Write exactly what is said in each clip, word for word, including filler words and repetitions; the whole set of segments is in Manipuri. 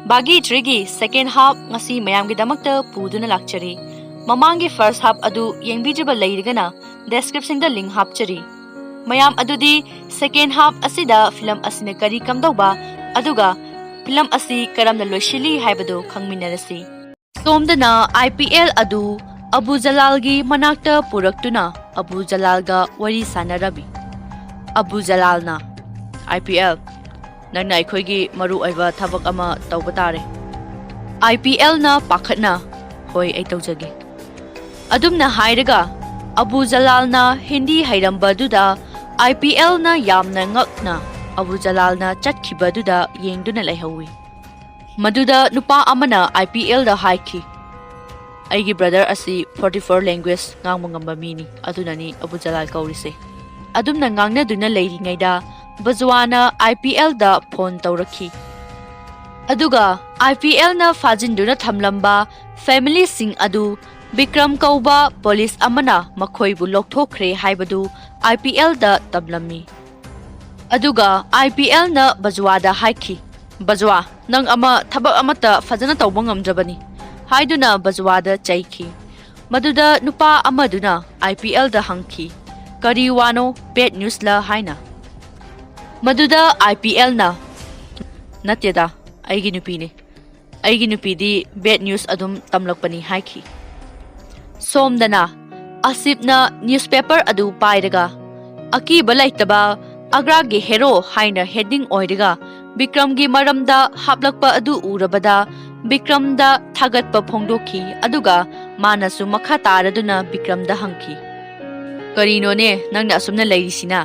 ꯕꯥꯒꯤ ꯊ꯭ꯔꯤꯒꯤ ꯁꯦꯀꯦꯟ ꯍꯥꯐ ꯉꯁꯤ ꯃꯌꯥꯝꯒꯤꯗꯃꯛꯇ ꯄꯨꯗꯨꯅ ꯂꯥꯛꯆꯔꯤ꯫ ꯃꯃꯥꯡꯒꯤ ꯐꯥꯔꯁ ꯍꯥꯐ ꯑꯗꯨ ꯌꯦꯡꯕꯤꯗ꯭ꯔꯤꯕ ꯂꯩꯔꯒꯅ ꯗꯦꯁꯀ꯭ꯔꯤꯞꯁꯟꯗ ꯂꯤꯡ ꯍꯥꯞꯆꯔꯤ꯫ ꯃꯌꯥꯝ ꯑꯗꯨꯗꯤ ꯁꯦꯀꯦꯟ ꯍꯥꯐ ꯑꯁꯤꯗ ꯐꯤꯂꯝ ꯑꯁꯤꯅ ꯀꯔꯤ ꯀꯝꯗꯧꯕ, ꯑꯗꯨꯒ ꯐꯤꯂꯝ ꯑꯁꯤ ꯀꯔꯝꯅ ꯂꯣꯏꯁꯤꯜꯂꯤ ꯍꯥꯏꯕꯗꯨ ꯈꯪꯃꯤꯟꯅꯔꯁꯤ꯫ ꯁꯣꯝꯗꯅ ꯑꯥꯏ ꯄꯤ ꯑꯦꯜ ꯑꯗꯨ ꯑꯕꯨ ꯖꯂꯥꯜꯒꯤ ꯃꯅꯥꯛꯇ ꯄꯨꯔꯛꯇꯨꯅ ꯑꯕꯨ ꯖꯂꯥꯜꯒ ꯋꯥꯔꯤ ꯁꯥꯟꯅꯔꯝꯃꯤ꯫ ꯑꯕꯨ ꯖꯂꯥꯜꯅ, "ꯑꯥꯏ ꯄꯤ ꯑꯦꯜ, ꯅꯪꯅ ꯑꯩꯈꯣꯏꯒꯤ ꯃꯔꯨ ꯑꯣꯏꯕ ꯊꯕꯛ ꯑꯃ ꯇꯧꯕ ꯇꯥꯔꯦ꯫" ꯑꯥꯏ ꯄꯤ ꯑꯦꯜꯅ ꯄꯥꯈꯠꯅ, "ꯍꯣꯏ, ꯑꯩ ꯇꯧꯖꯒꯦ꯫" ꯑꯗꯨꯝꯅ ꯍꯥꯏꯔꯒ ꯑꯕꯨ ꯖꯂꯥꯜꯅ ꯍꯤꯟꯗꯤ ꯍꯩꯔꯝꯕꯗꯨꯗ ꯑꯥꯏ ꯄꯤ ꯑꯦꯜꯅ ꯌꯥꯝꯅ ꯉꯛꯅ ꯑꯕꯨ ꯖꯂꯥꯜꯅ ꯆꯠꯈꯤꯕꯗꯨꯗ ꯌꯦꯡꯗꯨꯅ ꯂꯩꯍꯧꯋꯤ꯫ ꯃꯗꯨꯗ ꯅꯨꯄꯥ ꯑꯃꯅ ꯑꯥꯏ ꯄꯤ ꯑꯦꯜꯗ ꯍꯥꯏꯈꯤ, "ꯑꯩꯒꯤ ꯕ꯭ꯔꯗꯔ ꯑꯁꯤ ꯐꯣꯔꯇꯤ ꯐꯣꯔ ꯂꯦꯡꯒ꯭ꯋꯦꯖ ꯉꯥꯡꯕ ꯉꯝꯕ ꯃꯤꯅꯤ, ꯑꯗꯨꯅꯅꯤ ꯑꯕꯨ ꯖꯂꯥꯜ ꯀꯧꯔꯤꯁꯦ꯫" ꯑꯗꯨꯝꯅ ꯉꯥꯡꯅꯗꯨꯅ ꯂꯩꯔꯤꯉꯩꯗ ꯕꯖꯋꯥꯅ ꯑꯥꯏ ꯄꯤ ꯑꯦꯜꯗ ꯐꯣꯟ ꯇꯧꯔꯛꯈꯤ꯫ ꯑꯗꯨꯒ ꯑꯥꯏ ꯄꯤ ꯑꯦꯜꯅ ꯐꯥꯖꯤꯟꯗꯨꯅ ꯊꯝꯂꯝꯕ ꯐꯦꯃꯤꯂꯤꯁꯤꯡ ꯑꯗꯨ ꯕꯤꯀ꯭ꯔꯝ ꯀꯧꯕ ꯄꯨꯂꯤꯁ ꯑꯃꯅ ꯃꯈꯣꯏꯕꯨ ꯂꯧꯊꯣꯛꯈ꯭ꯔꯦ ꯍꯥꯏꯕꯗꯨ ꯑꯥꯏ ꯄꯤ ꯑꯦꯜꯗ ꯇꯝꯂꯝꯃꯤ꯫ ꯑꯗꯨꯒ ꯑꯥꯏ ꯄꯤ ꯑꯦꯜꯅ ꯕꯖꯋꯥꯗ ꯍꯥꯏꯈꯤ, "ꯕꯖꯋꯥ, ꯅꯪ ꯑꯃ ꯊꯕꯛ ꯑꯃꯠꯇ ꯐꯖꯅ ꯇꯧꯕ ꯉꯝꯗ꯭ꯔꯕꯅꯤ" ꯍꯥꯏꯗꯨꯅ ꯕꯖꯋꯥꯗ ꯆꯩꯈꯤ꯫ ꯃꯗꯨꯗ ꯅꯨꯄꯥ ꯑꯃꯗꯨꯅ ꯑꯥꯏ ꯄꯤ ꯑꯦꯜꯗ ꯍꯪꯈꯤ, "ꯀꯔꯤ ꯋꯥꯅꯣ, ꯕꯦꯗ ꯅ꯭ꯌꯨꯁꯂ?" ꯍꯥꯏꯅ꯫ ꯃꯗꯨꯗ ꯑꯥꯏ ꯄꯤ ꯑꯦꯜꯅ, "ꯅꯠꯇꯦꯗ, ꯑꯩꯒꯤ ꯅꯨꯄꯤꯅꯤ꯫ ꯑꯩꯒꯤ ꯅꯨꯄꯤꯗꯤ ꯕꯦꯗ ꯅ꯭ꯌꯨꯁ ꯑꯗꯨꯝ ꯇꯝꯂꯛꯄꯅꯤ" ꯍꯥꯏꯈꯤ꯫ ꯁꯣꯝꯗꯅ ꯑꯁꯤꯞꯅ ꯅ꯭ꯌꯨꯁꯄꯦꯄꯔ ꯑꯗꯨ ꯄꯥꯏꯔꯒ ꯑꯀꯤꯕ ꯂꯩꯇꯕ ꯑꯒ꯭ꯔꯥꯒꯤ ꯍꯦꯔꯣ ꯍꯥꯏꯅ ꯍꯦꯗꯤꯡ ꯑꯣꯏꯔꯒ ꯕꯤꯀ꯭ꯔꯝꯒꯤ ꯃꯔꯝꯗ ꯍꯥꯞꯂꯛꯄ ꯑꯗꯨ ꯎꯔꯕꯗ ꯕꯤꯀ꯭ꯔꯝꯗ ꯊꯥꯒꯠꯄ ꯐꯣꯡꯗꯣꯛꯈꯤ, ꯑꯗꯨꯒ ꯃꯥꯅꯁꯨ ꯃꯈꯥ ꯇꯥꯔꯗꯨꯅ ꯕꯤꯀ꯭ꯔꯝꯗ ꯍꯪꯈꯤ, "ꯀꯔꯤꯅꯣꯅꯦ ꯅꯪꯅ ꯑꯁꯨꯝꯅ ꯂꯩꯔꯤꯁꯤꯅ?"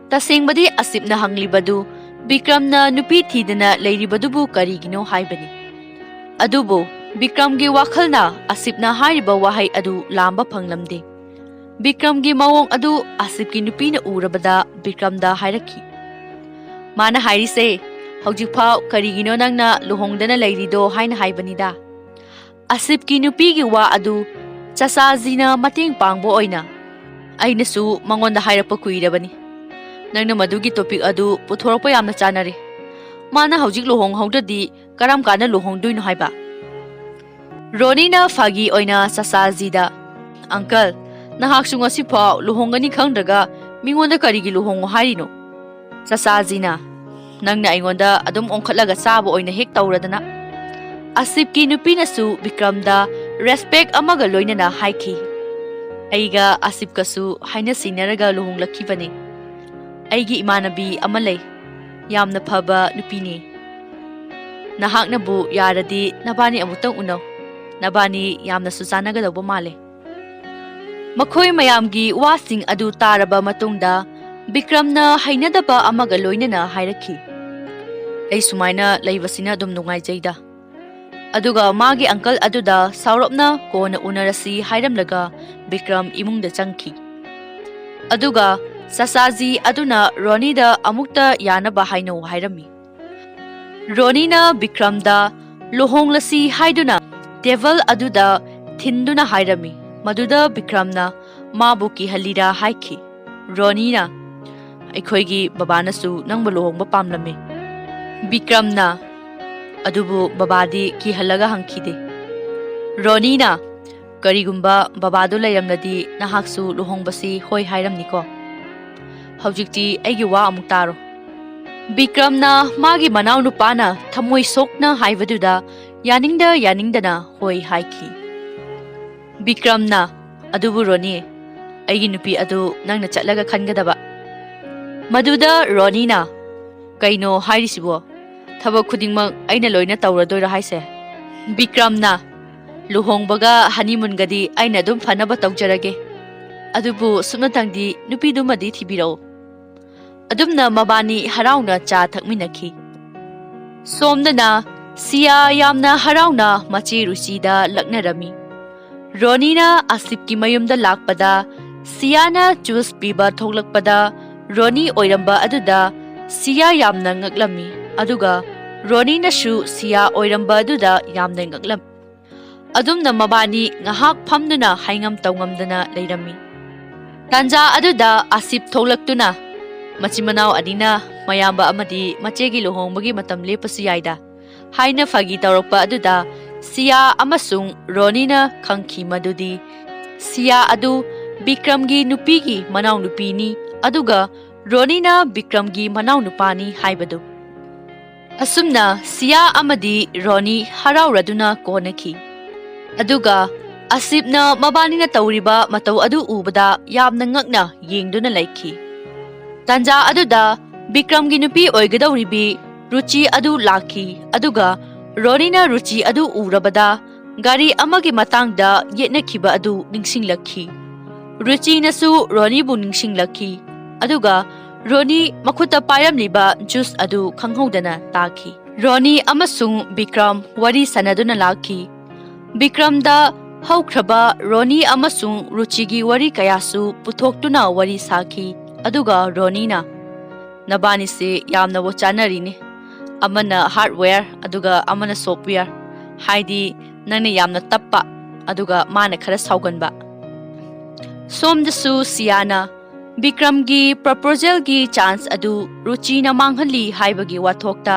ꯇꯁꯦꯡꯕꯗꯤ ꯑꯁꯤꯞꯅ ꯍꯪꯂꯤꯕꯗꯨ ꯕꯤꯀ꯭ꯔꯝꯅ ꯅꯨꯄꯤ ꯊꯤꯗꯅ ꯂꯩꯔꯤꯕꯗꯨꯕꯨ ꯀꯔꯤꯒꯤꯅꯣ ꯍꯥꯏꯕꯅꯤ꯫ ꯑꯗꯨꯕꯨ ꯕꯤꯀ꯭ꯔꯝꯒꯤ ꯋꯥꯈꯜꯅ ꯑꯁꯤꯞꯅ ꯍꯥꯏꯔꯤꯕ ꯋꯥꯍꯩ ꯑꯗꯨ ꯂꯥꯝꯕ ꯐꯪꯂꯝꯗꯦ꯫ ꯕꯤꯀ꯭ꯔꯝꯒꯤ ꯃꯑꯣꯡ ꯑꯗꯨ ꯑꯁꯤꯞꯀꯤ ꯅꯨꯄꯤꯅ ꯎꯔꯕꯗ ꯕꯤꯀ꯭ꯔꯝꯗ ꯍꯥꯏꯔꯛꯈꯤ, "ꯃꯥꯅ ꯍꯥꯏꯔꯤꯁꯦ, ꯍꯧꯖꯤꯛꯐꯥꯎ ꯀꯔꯤꯒꯤꯅꯣ ꯅꯪꯅ ꯂꯨꯍꯣꯡꯗꯅ ꯂꯩꯔꯤꯗꯣ ꯍꯥꯏꯅ ꯍꯥꯏꯕꯅꯤꯗ꯫" ꯑꯁꯤꯞꯀꯤ ꯅꯨꯄꯤꯒꯤ ꯋꯥ ꯑꯗꯨ ꯆꯆꯥꯖꯤꯅ ꯃꯇꯦꯡ ꯄꯥꯡꯕ ꯑꯣꯏꯅ ꯑꯩꯅꯁꯨ ꯃꯉꯣꯟꯗ ꯍꯥꯏꯔꯛꯄ ꯀꯨꯏꯔꯕꯅꯤ꯫ ꯅꯪꯅ ꯃꯗꯨꯒꯤ ꯇꯣꯄꯤꯛ ꯑꯗꯨ ꯄꯨꯊꯣꯔꯛꯄ ꯌꯥꯝꯅ ꯆꯥꯅꯔꯦ꯫ ꯃꯥꯅ ꯍꯧꯖꯤꯛ ꯂꯨꯍꯣꯡꯍꯧꯗ꯭ꯔꯗꯤ ꯀꯔꯝ ꯀꯥꯟꯗ ꯂꯨꯍꯣꯡꯗꯣꯏꯅꯣ ꯍꯥꯏꯕ? ꯔꯣꯅꯤꯅ ꯐꯥꯒꯤ ꯑꯣꯏꯅ ꯆꯆꯥꯖꯤꯗ, "ꯑꯪꯀꯜ, ꯅꯍꯥꯛꯁꯨ ꯉꯁꯤꯐꯥꯎ ꯂꯨꯍꯣꯡꯒꯅꯤ ꯈꯪꯗ꯭ꯔꯒ ꯃꯤꯉꯣꯟꯗ ꯀꯔꯤꯒꯤ ꯂꯨꯍꯣꯡꯉꯣ ꯍꯥꯏꯔꯤꯅꯣ?" ꯆꯆꯥꯖꯤꯅ, "ꯅꯪꯅ ꯑꯩꯉꯣꯟꯗ ꯑꯗꯨꯝ ꯑꯣꯟꯈꯠꯂꯒ ꯆꯥꯕ ꯑꯣꯏꯅ ꯍꯦꯛ ꯇꯧꯔꯗꯅ꯫" ꯑꯁꯤꯞꯀꯤ ꯅꯨꯄꯤꯅꯁꯨ ꯕꯤꯀ꯭ꯔꯝꯗ ꯔꯦꯁꯄꯦꯛ ꯑꯃꯒ ꯂꯣꯏꯅꯅ ꯍꯥꯏꯈꯤ, "ꯑꯩꯒ ꯑꯁꯤꯞꯀꯁꯨ ꯍꯥꯏꯅ ꯁꯤꯡꯅꯔꯒ ꯂꯨꯍꯣꯡꯂꯛꯈꯤꯕꯅꯤ꯫ ꯑꯩꯒꯤ ꯏꯃꯥꯟꯅꯕꯤ ꯑꯃ ꯂꯩ, ꯌꯥꯝꯅ ꯐꯕ ꯅꯨꯄꯤꯅꯤ꯫ ꯅꯍꯥꯛꯅꯕꯨ ꯌꯥꯔꯗꯤ ꯅꯕꯥꯅꯤ ꯑꯃꯨꯛꯇꯪ ꯎꯅꯧ꯫ ꯅꯕꯥꯅꯤ ꯌꯥꯝꯅꯁꯨ ꯆꯥꯟꯅꯒꯗꯧꯕ ꯃꯥꯜꯂꯦ꯫" ꯃꯈꯣꯏ ꯃꯌꯥꯝꯒꯤ ꯋꯥꯁꯤꯡ ꯑꯗꯨ ꯇꯥꯔꯕ ꯃꯇꯨꯡꯗ ꯕꯤꯀ꯭ꯔꯝꯅ ꯍꯩꯅꯗꯕ ꯑꯃꯒ ꯂꯣꯏꯅꯅ ꯍꯥꯏꯔꯛꯈꯤ, "ꯑꯩ ꯁꯨꯃꯥꯏꯅ ꯂꯩꯕꯁꯤꯅ ꯑꯗꯨꯝ ꯅꯨꯡꯉꯥꯏꯖꯩꯗ꯫" ꯑꯗꯨꯒ ꯃꯥꯒꯤ ꯑꯪꯀꯜ ꯑꯗꯨꯗ ꯁꯥꯎꯔꯞꯅ "ꯀꯣꯟꯅ ꯎꯅꯔꯁꯤ" ꯍꯥꯏꯔꯝꯂꯒ ꯕꯤꯀ꯭ꯔꯝ ꯏꯃꯨꯡꯗ ꯆꯪꯈꯤ꯫ ꯑꯗꯨꯒ ꯆꯆꯥꯖꯤ ꯑꯗꯨꯅ ꯔꯣꯅꯤꯗ ꯑꯃꯨꯛꯇ ꯌꯥꯅꯕ ꯍꯥꯏꯅꯧ ꯍꯥꯏꯔꯝꯃꯤ꯫ ꯔꯣꯅꯤꯅ ꯕꯤꯀ꯭ꯔꯝꯗ "ꯂꯨꯍꯣꯡꯂꯁꯤ" ꯍꯥꯏꯗꯨꯅ ꯇꯦꯕꯜ ꯑꯗꯨꯗ ꯊꯤꯟꯗꯨꯅ ꯍꯥꯏꯔꯝꯃꯤ꯫ ꯃꯗꯨꯗ ꯕꯤꯀ꯭ꯔꯝꯅ ꯃꯥꯕꯨ ꯀꯤꯍꯜꯂꯤꯔꯥ ꯍꯥꯏꯈꯤ꯫ ꯔꯣꯅꯤꯅ, "ꯑꯩꯈꯣꯏꯒꯤ ꯕꯕꯥꯅꯁꯨ ꯅꯪꯕꯨ ꯂꯨꯍꯣꯡꯕ ꯄꯥꯝꯂꯝꯃꯤ꯫" ꯕꯤꯀ꯭ꯔꯝꯅ, "ꯑꯗꯨꯕꯨ ꯕꯕꯥꯗꯤ ꯀꯤꯍꯜꯂꯒ ꯍꯪꯈꯤꯗꯦ꯫" ꯔꯣꯅꯤꯅ, "ꯀꯔꯤꯒꯨꯝꯕ ꯕꯕꯥꯗꯨ ꯂꯩꯔꯝꯂꯗꯤ ꯅꯍꯥꯛꯁꯨ ꯂꯨꯍꯣꯡꯕꯁꯤ ꯍꯣꯏ ꯍꯥꯏꯔꯝꯅꯤꯀꯣ꯫ ꯍꯧꯖꯤꯛꯇꯤ ꯑꯩꯒꯤ ꯋꯥ ꯑꯃꯨꯛ ꯇꯥꯔꯣ꯫" ꯕꯤꯀ꯭ꯔꯝꯅ ꯃꯥꯒꯤ ꯃꯅꯥꯎꯅꯨꯄꯥꯅ ꯊꯃꯣꯏ ꯁꯣꯛꯅ ꯍꯥꯏꯕꯗꯨꯗ ꯌꯥꯅꯤꯡꯗ ꯌꯥꯅꯤꯡꯗꯅ ꯍꯣꯏ ꯍꯥꯏꯈꯤ꯫ ꯕꯤꯀ꯭ꯔꯝꯅ, "ꯑꯗꯨꯕꯨ ꯔꯣꯅꯤ, ꯑꯩꯒꯤ ꯅꯨꯄꯤ ꯑꯗꯨ ꯅꯪꯅ ꯆꯠꯂꯒ ꯈꯟꯒꯗꯕ꯫" ꯃꯗꯨꯗ ꯔꯣꯅꯤꯅ, "ꯀꯩꯅꯣ ꯍꯥꯏꯔꯤꯁꯤꯕꯣ? ꯊꯕꯛ ꯈꯨꯗꯤꯡꯃꯛ ꯑꯩꯅ ꯂꯣꯏꯅ ꯇꯧꯔꯗꯣꯏꯔꯣ ꯍꯥꯏꯁꯦ?" ꯕꯤꯀ꯭ꯔꯝꯅ, "ꯂꯨꯍꯣꯡꯕꯒ ꯍꯅꯤꯃꯨꯟꯒꯗꯤ ꯑꯩꯅ ꯑꯗꯨꯝ ꯐꯅꯕ ꯇꯧꯖꯔꯒꯦ꯫ ꯑꯗꯨꯕꯨ ꯁꯨꯞꯅꯇꯪꯗꯤ ꯅꯨꯄꯤꯗꯨꯃꯗꯤ ꯊꯤꯕꯤꯔꯛꯎ꯫" ꯑꯗꯨꯝꯅ ꯃꯕꯥꯅꯤ ꯍꯔꯥꯎꯅ ꯆꯥ ꯊꯛꯃꯤꯟꯅꯈꯤ꯫ ꯁꯣꯝꯗꯅ ꯁꯤꯌꯥ ꯌꯥꯝꯅ ꯍꯔꯥꯎꯅ ꯃꯆꯦ ꯔꯨꯆꯤꯗ ꯂꯛꯅꯔꯝꯃꯤ꯫ ꯔꯣꯅꯤꯅ ꯑꯁꯤꯞꯀꯤ ꯃꯌꯨꯝꯗ ꯂꯥꯛꯄꯗ ꯁꯤꯌꯥꯅ ꯖꯨꯁ ꯄꯤꯕ ꯊꯣꯛꯂꯛꯄꯗ ꯔꯣꯅꯤ ꯑꯣꯏꯔꯝꯕ ꯑꯗꯨꯗ ꯁꯤꯌꯥ ꯌꯥꯝꯅ ꯉꯛꯂꯝꯃꯤ, ꯑꯗꯨꯒ ꯔꯣꯅꯤꯅꯁꯨ ꯁꯤꯌꯥ ꯑꯣꯏꯔꯝꯕ ꯑꯗꯨꯗ ꯌꯥꯝꯅ ꯉꯛꯂꯝꯃꯤ꯫ ꯑꯗꯨꯝꯅ ꯃꯕꯥꯅꯤ ꯉꯥꯏꯍꯥꯛ ꯐꯝꯗꯨꯅ ꯍꯥꯏꯉꯝ ꯇꯧꯉꯝꯗꯅ ꯂꯩꯔꯝꯃꯤ꯫ ꯇꯥꯟꯖꯥ ꯑꯗꯨꯗ ꯑꯁꯤꯞ ꯊꯣꯛꯂꯛꯇꯨꯅ, ꯃꯆꯤꯟ ꯃꯅꯥꯎ ꯑꯅꯤꯅ ꯃꯌꯥꯝꯕ ꯑꯃꯗꯤ ꯃꯆꯦꯒꯤ ꯂꯨꯍꯣꯡꯕꯒꯤ ꯃꯇꯝ ꯂꯦꯞꯄꯁꯨ ꯌꯥꯏꯗ" ꯍꯥꯏꯅ ꯐꯥꯒꯤ ꯇꯧꯔꯛꯄ ꯑꯗꯨꯗ ꯁꯤꯌꯥ ꯑꯃꯁꯨꯡ ꯔꯣꯅꯤꯅ ꯈꯪꯈꯤ ꯃꯗꯨꯗꯤ ꯁꯤꯌꯥ ꯑꯗꯨ ꯕꯤꯀ꯭ꯔꯝꯒꯤ ꯅꯨꯄꯤꯒꯤ ꯃꯅꯥꯎꯅꯨꯄꯤꯅꯤ, ꯑꯗꯨꯒ ꯔꯣꯅꯤꯅ ꯕꯤꯀ꯭ꯔꯝꯒꯤ ꯃꯅꯥꯎꯅꯨꯄꯥꯅꯤ ꯍꯥꯏꯕꯗꯨ꯫ ꯑꯁꯨꯝꯅ ꯁꯤꯌꯥ ꯑꯃꯗꯤ ꯔꯣꯅꯤ ꯍꯔꯥꯎꯔꯗꯨꯅ ꯀꯣꯟꯅꯈꯤ꯫ ꯑꯗꯨꯒ ꯑꯁꯤꯞꯅ ꯃꯕꯥꯅꯤꯅ ꯇꯧꯔꯤꯕ ꯃꯇꯧ ꯑꯗꯨ ꯎꯕꯗ ꯌꯥꯝꯅ ꯉꯛꯅ ꯌꯦꯡꯗꯨꯅ ꯂꯩꯈꯤ꯫ ꯇꯥꯟꯖꯥ ꯑꯗꯨꯗ ꯕꯤꯀ꯭ꯔꯝꯒꯤ ꯅꯨꯄꯤ ꯑꯣꯏꯒꯗꯧꯔꯤꯕꯤ ꯔꯨꯆꯤ ꯑꯗꯨ ꯂꯥꯛꯈꯤ, ꯑꯗꯨꯒ ꯔꯣꯅꯤꯅ ꯔꯨꯆꯤ ꯑꯗꯨ ꯎꯔꯕꯗ ꯒꯥꯔꯤ ꯑꯃꯒꯤ ꯃꯇꯥꯡꯗ ꯌꯦꯠꯅꯈꯤꯕ ꯑꯗꯨ ꯅꯤꯡꯁꯤꯡꯂꯛꯈꯤ꯫ ꯔꯨꯆꯤꯅꯁꯨ ꯔꯣꯅꯤꯕꯨ ꯅꯤꯡꯁꯤꯡꯂꯛꯈꯤ, ꯑꯗꯨꯒ ꯔꯣꯅꯤ ꯃꯈꯨꯠꯇ ꯄꯥꯏꯔꯝꯂꯤꯕ ꯖꯨꯁ ꯑꯗꯨ ꯈꯪꯍꯧꯗꯅ ꯇꯥꯈꯤ꯫ ꯔꯣꯅꯤ ꯑꯃꯁꯨꯡ ꯕꯤꯀ꯭ꯔꯝ ꯋꯥꯔꯤ ꯁꯥꯟꯅꯗꯨꯅ ꯂꯥꯛꯈꯤ꯫ ꯕꯤꯀ꯭ꯔꯝꯗ ꯍꯧꯈ꯭ꯔꯕ ꯔꯣꯅꯤ ꯑꯃꯁꯨꯡ ꯔꯨꯆꯤꯒꯤ ꯋꯥꯔꯤ ꯀꯌꯥꯁꯨ ꯄꯨꯊꯣꯛꯇꯨꯅ ꯋꯥꯔꯤ ꯁꯥꯈꯤ, ꯑꯗꯨꯒ ꯔꯣꯅꯤꯅ, "ꯅꯕꯥꯅꯤꯁꯦ ꯌꯥꯝꯅꯕꯨ ꯆꯥꯟꯅꯔꯤꯅꯦ, ꯑꯃꯅ ꯍꯥꯔꯗꯋꯦꯌꯔ ꯑꯗꯨꯒ ꯑꯃꯅ ꯁꯣꯐꯋꯦꯌꯔ, ꯍꯥꯏꯗꯤ ꯅꯪꯅ ꯌꯥꯝꯅ ꯇꯞꯄ ꯑꯗꯨꯒ ꯃꯥꯅ ꯈꯔ ꯁꯥꯎꯒꯟꯕ"꯫ ꯁꯣꯝꯗꯁꯨ ꯁꯤꯌꯥꯅ ꯕꯤꯀ꯭ꯔꯝꯒꯤ ꯄ꯭ꯔꯄꯣꯖꯦꯜꯒꯤ ꯆꯥꯟꯁ ꯑꯗꯨ ꯔꯨꯆꯤꯅ ꯃꯥꯡꯍꯜꯂꯤ ꯍꯥꯏꯕꯒꯤ ꯋꯥꯊꯣꯛꯇ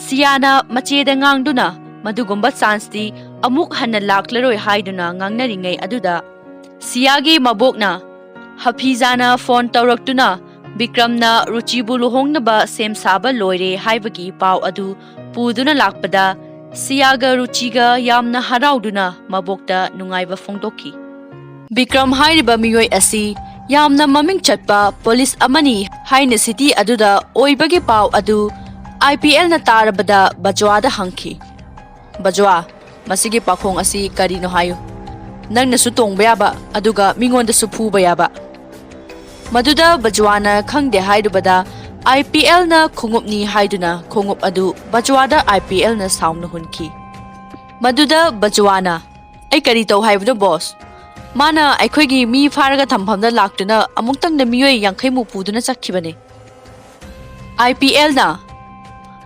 ꯁꯤꯌꯥꯅ ꯃꯆꯦꯗ ꯉꯥꯡꯗꯨꯅ ꯃꯗꯨꯒꯨꯝꯕ ꯆꯥꯟꯁꯇꯤ ꯑꯃꯨꯛ ꯍꯟꯅ ꯂꯥꯛꯂꯔꯣꯏ ꯍꯥꯏꯗꯨꯅ ꯉꯥꯡꯅꯔꯤꯉꯩ ꯑꯗꯨꯗ ꯁꯤꯌꯥꯒꯤ ꯃꯕꯣꯛꯅ ꯍꯐꯤꯖꯥꯅ ꯐꯣꯟ ꯇꯧꯔꯛꯇꯨꯅ ꯕꯤꯀ꯭ꯔꯝꯅ ꯔꯨꯆꯤꯕꯨ ꯂꯨꯍꯣꯡꯅꯕ ꯁꯦꯝ ꯁꯥꯕ ꯂꯣꯏꯔꯦ ꯍꯥꯏꯕꯒꯤ ꯄꯥꯎ ꯑꯗꯨ ꯄꯨꯗꯨꯅ ꯂꯥꯛꯄꯗ ꯁꯤꯌꯥꯒ ꯔꯨꯆꯤꯒ ꯌꯥꯝꯅ ꯍꯔꯥꯎꯗꯨꯅ ꯃꯕꯣꯛꯇ ꯅꯨꯡꯉꯥꯏꯕ ꯐꯣꯡꯗꯣꯛꯈꯤ꯫ ꯕꯤꯀ꯭ꯔꯝ ꯍꯥꯏꯔꯤꯕ ꯃꯤꯑꯣꯏ ꯑꯁꯤ ꯌꯥꯝꯅ ꯃꯃꯤꯡ ꯆꯠꯄ ꯄꯨꯂꯤꯁ ꯑꯃꯅꯤ ꯍꯥꯏꯅ ꯁꯤꯇꯤ ꯑꯗꯨꯗ ꯑꯣꯏꯕꯒꯤ ꯄꯥꯎ ꯑꯗꯨ ꯑꯥꯏ ꯄꯤ ꯑꯦꯜꯅ ꯇꯥꯔꯕꯗ ꯕꯖ꯭ꯋꯥꯗ ꯍꯪꯈꯤ, "ꯕꯖ꯭ꯋꯥ, ꯃꯁꯤꯒꯤ ꯄꯥꯈꯣꯡ ꯑꯁꯤ ꯀꯔꯤꯅꯣ ꯍꯥꯏꯌꯨ꯫ ꯅꯪꯅꯁꯨ ꯇꯣꯡꯕ ꯌꯥꯕ, ꯑꯗꯨꯒ ꯃꯤꯉꯣꯟꯗꯁꯨ ꯐꯨꯕ ꯌꯥꯕ"꯫ ꯃꯗꯨꯗ ꯕꯖ꯭ꯋꯥꯅ ꯈꯪꯗꯦ ꯍꯥꯏꯔꯨꯕꯗ ꯑꯥꯏ ꯄꯤ ꯑꯦꯜꯅ ꯈꯣꯡꯎꯞꯅꯤ ꯍꯥꯏꯗꯨꯅ ꯈꯣꯡꯎꯞ ꯑꯗꯨ ꯕꯖ꯭ꯋꯥꯗ ꯑꯥꯏ ꯄꯤ ꯑꯦꯜꯅ ꯁꯥꯎꯅ ꯍꯨꯟꯈꯤ꯫ ꯃꯗꯨꯗ ꯕꯖ꯭ꯋꯥꯅ, "ꯑꯩ ꯀꯔꯤ ꯇꯧ ꯍꯥꯏꯕꯅꯣ ꯕꯣꯁ? ꯃꯥꯅ ꯑꯩꯈꯣꯏꯒꯤ ꯃꯤ ꯐꯥꯔꯒ ꯊꯝꯐꯝꯗ ꯂꯥꯛꯇꯨꯅ ꯑꯃꯨꯛꯇꯪꯗ ꯃꯤꯑꯣꯏ ꯌꯥꯡꯈꯩꯃꯨꯛ ꯄꯨꯗꯨꯅ ꯆꯠꯈꯤꯕꯅꯦ"꯫ ꯑꯥꯏ ꯄꯤ ꯑꯦꯜꯅ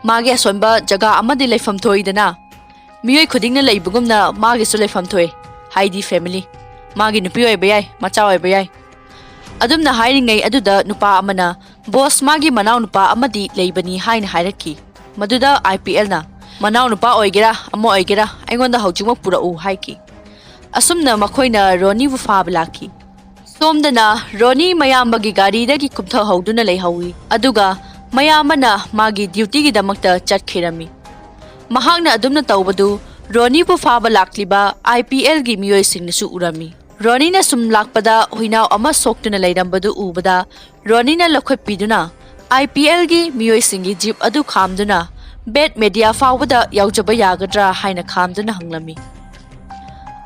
ꯃꯥꯒꯤ ꯑꯁꯣꯟꯕ ꯖꯒꯥ ꯑꯃꯗꯤ ꯂꯩꯐꯝ ꯊꯣꯛꯏꯗꯅ, ꯃꯤꯑꯣꯏ ꯈꯨꯗꯤꯡꯅ ꯂꯩꯕꯒꯨꯝꯅ ꯃꯥꯒꯤꯁꯨ ꯂꯩꯐꯝ ꯊꯣꯛꯏ, ꯍꯥꯏꯗꯤ ꯐꯦꯃꯤꯂꯤ꯫ ꯃꯥꯒꯤ ꯅꯨꯄꯤ ꯑꯣꯏꯕ ꯌꯥꯏ, ꯃꯆꯥ ꯑꯣꯏꯕ ꯌꯥꯏ꯫ ꯑꯗꯨꯝꯅ ꯍꯥꯏꯔꯤꯉꯩ ꯑꯗꯨꯗ ꯅꯨꯄꯥ ꯑꯃꯅ, "ꯕꯣꯁ, ꯃꯥꯒꯤ ꯃꯅꯥꯎꯅꯨꯄꯥ ꯑꯃꯗꯤ ꯂꯩꯕꯅꯤ" ꯍꯥꯏꯅ ꯍꯥꯏꯔꯛꯈꯤ꯫ ꯃꯗꯨꯗ ꯑꯥꯏ ꯄꯤ ꯑꯦꯜꯅ, "ꯃꯅꯥꯎꯅꯨꯄꯥ ꯑꯣꯏꯒꯦꯔꯥ ꯑꯃ ꯑꯣꯏꯒꯦꯔꯥ, ꯑꯩꯉꯣꯟꯗ ꯍꯧꯖꯤꯛꯃꯛ ꯄꯨꯔꯛꯎ" ꯍꯥꯏꯈꯤ꯫ ꯑꯁꯨꯝꯅ ꯃꯈꯣꯏꯅ ꯔꯣꯅꯤꯕꯨ ꯐꯥꯕ ꯂꯥꯛꯈꯤ꯫ ꯁꯣꯝꯗꯅ ꯔꯣꯅꯤ ꯃꯌꯥꯝꯕꯒꯤ ꯒꯥꯔꯤꯗꯒꯤ ꯀꯨꯝꯊꯍꯧꯗꯨꯅ ꯂꯩꯍꯧꯏ, ꯑꯗꯨꯒ ꯃꯌꯥꯝꯕꯅ ꯃꯥꯒꯤ ꯗ꯭ꯌꯨꯇꯤꯒꯤꯗꯃꯛꯇ ꯆꯠꯈꯤꯔꯝꯃꯤ꯫ ꯃꯍꯥꯛꯅ ꯑꯗꯨꯝꯅ ꯇꯧꯕꯗꯨ ꯔꯣꯅꯤꯕꯨ ꯐꯥꯕ ꯂꯥꯛꯂꯤꯕ ꯑꯥꯏ ꯄꯤ ꯑꯦꯜꯒꯤ ꯃꯤꯑꯣꯏꯁꯤꯡꯅꯁꯨ ꯎꯔꯝꯃꯤ꯫ ꯔꯣꯅꯤꯅ ꯁꯨꯝ ꯂꯥꯛꯄꯗ ꯍꯨꯏꯅꯥꯎ ꯑꯃ ꯁꯣꯛꯇꯨꯅ ꯂꯩꯔꯝꯕꯗꯨ ꯎꯕꯗ, ꯔꯣꯅꯤꯅ ꯂꯧꯈꯠꯄꯤꯗꯨꯅ ꯑꯥꯏ ꯄꯤ ꯑꯦꯜꯒꯤ ꯃꯤꯑꯣꯏꯁꯤꯡꯒꯤ ꯖꯤꯞ ꯑꯗꯨ ꯈꯥꯝꯗꯨꯅ ꯕꯦꯠ ꯃꯦꯗꯤꯌꯥ ꯐꯥꯎꯕꯗ ꯌꯥꯎꯖꯕ ꯌꯥꯒꯗ꯭ꯔꯥ ꯍꯥꯏꯅ ꯈꯥꯝꯗꯨꯅ ꯍꯪꯂꯝꯃꯤ꯫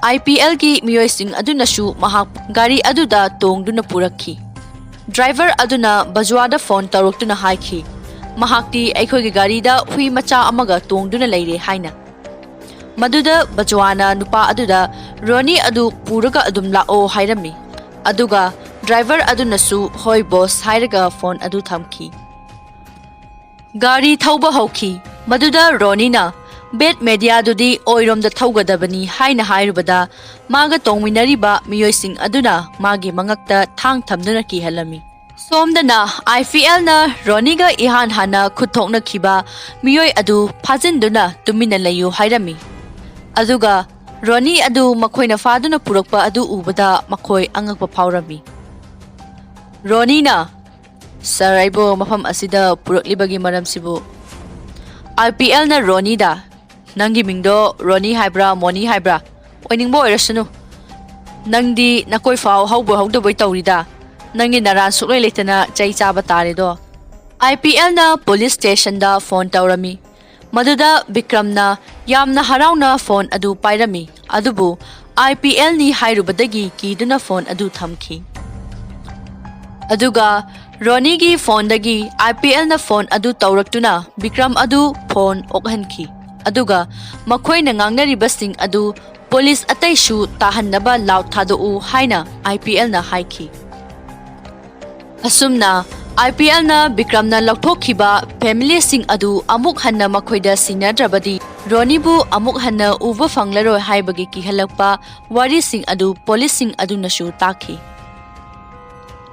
ꯑꯥꯏ ꯄꯤ ꯑꯦꯜꯒꯤ ꯃꯤꯑꯣꯏꯁꯤꯡ ꯑꯗꯨꯅꯁꯨ ꯃꯍꯥꯛ ꯒꯥꯔꯤ ꯑꯗꯨꯗ ꯇꯣꯡꯗꯨꯅ ꯄꯨꯔꯛꯈꯤ꯫ ꯗ꯭ꯔꯥꯏꯚꯔ ꯑꯗꯨꯅ ꯕꯖꯨꯋꯥꯗ ꯐꯣꯟ ꯇꯧꯔꯛꯇꯨꯅ ꯍꯥꯏꯈꯤ, "ꯃꯍꯥꯛꯇꯤ ꯑꯩꯈꯣꯏꯒꯤ ꯒꯥꯔꯤꯗ ꯍꯨꯏ ꯃꯆꯥ ꯑꯃꯒ ꯇꯣꯡꯗꯨꯅ ꯂꯩꯔꯦ" ꯍꯥꯏꯅ꯫ ꯃꯗꯨꯗ ꯕꯖꯨꯋꯥꯅ ꯅꯨꯄꯥ ꯑꯗꯨꯗ, "ꯔꯣꯅꯤ ꯑꯗꯨ ꯄꯨꯔꯒ ꯑꯗꯨꯝ ꯂꯥꯛꯑꯣ" ꯍꯥꯏꯔꯝꯃꯤ꯫ ꯑꯗꯨꯒ ꯗ꯭ꯔꯥꯏꯚꯔ ꯑꯗꯨꯅꯁꯨ, "ꯍꯣꯏ ꯕꯣꯁ" ꯍꯥꯏꯔꯒ ꯐꯣꯟ ꯑꯗꯨ ꯊꯝꯈꯤ꯫ ꯒꯥꯔꯤ ꯊꯧꯕ ꯍꯧꯈꯤ꯫ ꯃꯗꯨꯗ ꯔꯣꯅꯤꯅ, "ꯕꯦꯠ ꯃꯦꯗꯤꯌꯥꯗꯨꯗꯤ ꯑꯣꯏꯔꯣꯝꯗ ꯊꯧꯒꯗꯕꯅꯤ" ꯍꯥꯏꯅ ꯍꯥꯏꯔꯨꯕꯗ, ꯃꯥꯒ ꯇꯣꯡꯃꯤꯟꯅꯔꯤꯕ ꯃꯤꯑꯣꯏꯁꯤꯡ ꯑꯗꯨꯅ ꯃꯥꯒꯤ ꯃꯉꯛꯇ ꯊꯥꯡ ꯊꯝꯗꯨꯅ ꯀꯤꯍꯜꯂꯝꯃꯤ꯫ ꯁꯣꯝꯗꯅ ꯑꯥꯏ ꯄꯤ ꯑꯦꯜꯅ ꯔꯣꯅꯤꯒ ꯏꯍꯥꯟ ꯍꯥꯟꯅ ꯈꯨꯠ ꯊꯣꯛꯅꯈꯤꯕ ꯃꯤꯑꯣꯏ ꯑꯗꯨ ꯐꯥꯖꯤꯟꯗꯨꯅ ꯇꯨꯃꯤꯟꯅ ꯂꯩꯌꯨ ꯍꯥꯏꯔꯝꯃꯤ꯫ ꯑꯗꯨꯒ ꯔꯣꯅꯤ ꯑꯗꯨ ꯃꯈꯣꯏꯅ ꯐꯥꯗꯨꯅ ꯄꯨꯔꯛꯄ ꯑꯗꯨ ꯎꯕꯗ ꯃꯈꯣꯏ ꯑꯉꯛꯄ ꯐꯥꯎꯔꯝꯃꯤ꯫ ꯔꯣꯅꯤꯅ, "ꯁꯥꯔ, ꯑꯩꯕꯨ ꯃꯐꯝ ꯑꯁꯤꯗ ꯄꯨꯔꯛꯂꯤꯕꯒꯤ ꯃꯔꯝꯁꯤꯕꯨ?" ꯑꯥꯏ ꯄꯤ ꯑꯦꯜꯅ ꯔꯣꯅꯤꯗ, "ꯅꯪꯒꯤ ꯃꯤꯡꯗꯣ ꯔꯣꯅꯤ ꯍꯥꯏꯕ꯭ꯔꯥ, ꯃꯣꯅꯤ ꯍꯥꯏꯕ꯭ꯔꯥ? ꯑꯣꯏꯅꯤꯡꯕ ꯑꯣꯏꯔꯁꯅꯨ꯫ ꯅꯪꯗꯤ ꯅꯀꯣꯏ ꯐꯥꯎ ꯍꯧꯕꯣꯏ ꯍꯧꯗꯕꯣꯏ ꯇꯧꯔꯤꯗ꯫ ꯅꯪꯒꯤ ꯅꯔꯥꯟ ꯁꯨꯛꯂꯩ ꯂꯩꯇꯅ ꯆꯩ ꯆꯥꯕ ꯇꯥꯔꯦꯗꯣ"꯫ ꯑꯥꯏ ꯄꯤ ꯑꯦꯜꯅ ꯄꯨꯂꯤꯁ ꯁ꯭ꯇꯦꯁꯟꯗ ꯐꯣꯟ ꯇꯧꯔꯝꯃꯤ꯫ ꯃꯗꯨꯗ ꯕꯤꯀ꯭ꯔꯝꯅ ꯌꯥꯝꯅ ꯍꯔꯥꯎꯅ ꯐꯣꯟ ꯑꯗꯨ ꯄꯥꯏꯔꯝꯃꯤ, ꯑꯗꯨꯕꯨ ꯑꯥꯏ ꯄꯤ ꯑꯦꯜꯅꯤ ꯍꯥꯏꯔꯨꯕꯗꯒꯤ ꯀꯤꯗꯨꯅ ꯐꯣꯟ ꯑꯗꯨ ꯊꯝꯈꯤ꯫ ꯑꯗꯨꯒ ꯔꯣꯅꯤꯒꯤ ꯐꯣꯟꯗꯒꯤ ꯑꯥꯏ ꯄꯤ ꯑꯦꯜꯅ ꯐꯣꯟ ꯑꯗꯨ ꯇꯧꯔꯛꯇꯨꯅ ꯕꯤꯀ꯭ꯔꯝ ꯑꯗꯨ ꯐꯣꯟ ꯑꯣꯛꯍꯟꯈꯤ꯫ ꯑꯗꯨꯒ ꯃꯈꯣꯏꯅ ꯉꯥꯡꯅꯔꯤꯕꯁꯤꯡ ꯑꯗꯨ ꯄꯨꯂꯤꯁ ꯑꯇꯩꯁꯨ ꯇꯥꯍꯟꯅꯕ ꯂꯥꯎꯗ ꯊꯥꯗꯣꯛꯎ ꯍꯥꯏꯅ ꯑꯥꯏ ꯄꯤ ꯑꯦꯜꯅ ꯍꯥꯏꯈꯤ꯫ ꯑꯁꯨꯝꯅ ꯑꯥꯏ ꯄꯤ ꯑꯦꯜꯅ ꯕꯤꯀ꯭ꯔꯝꯅ ꯂꯧꯊꯣꯛꯈꯤꯕ ꯐꯦꯃꯤꯂꯤꯁꯤꯡ ꯑꯗꯨ ꯑꯃꯨꯛ ꯍꯟꯅ ꯃꯈꯣꯏꯗ ꯁꯤꯟꯅꯗ꯭ꯔꯕꯗꯤ ꯔꯣꯅꯤꯕꯨ ꯑꯃꯨꯛ ꯍꯟꯅ ꯎꯕ ꯐꯪꯂꯔꯣꯏ ꯍꯥꯏꯕꯒꯤ ꯀꯤꯍꯜꯂꯛꯄ ꯋꯥꯔꯤꯁꯤꯡ ꯑꯗꯨ ꯄꯨꯂꯤꯁꯁꯤꯡ ꯑꯗꯨꯅꯁꯨ ꯇꯥꯈꯤ꯫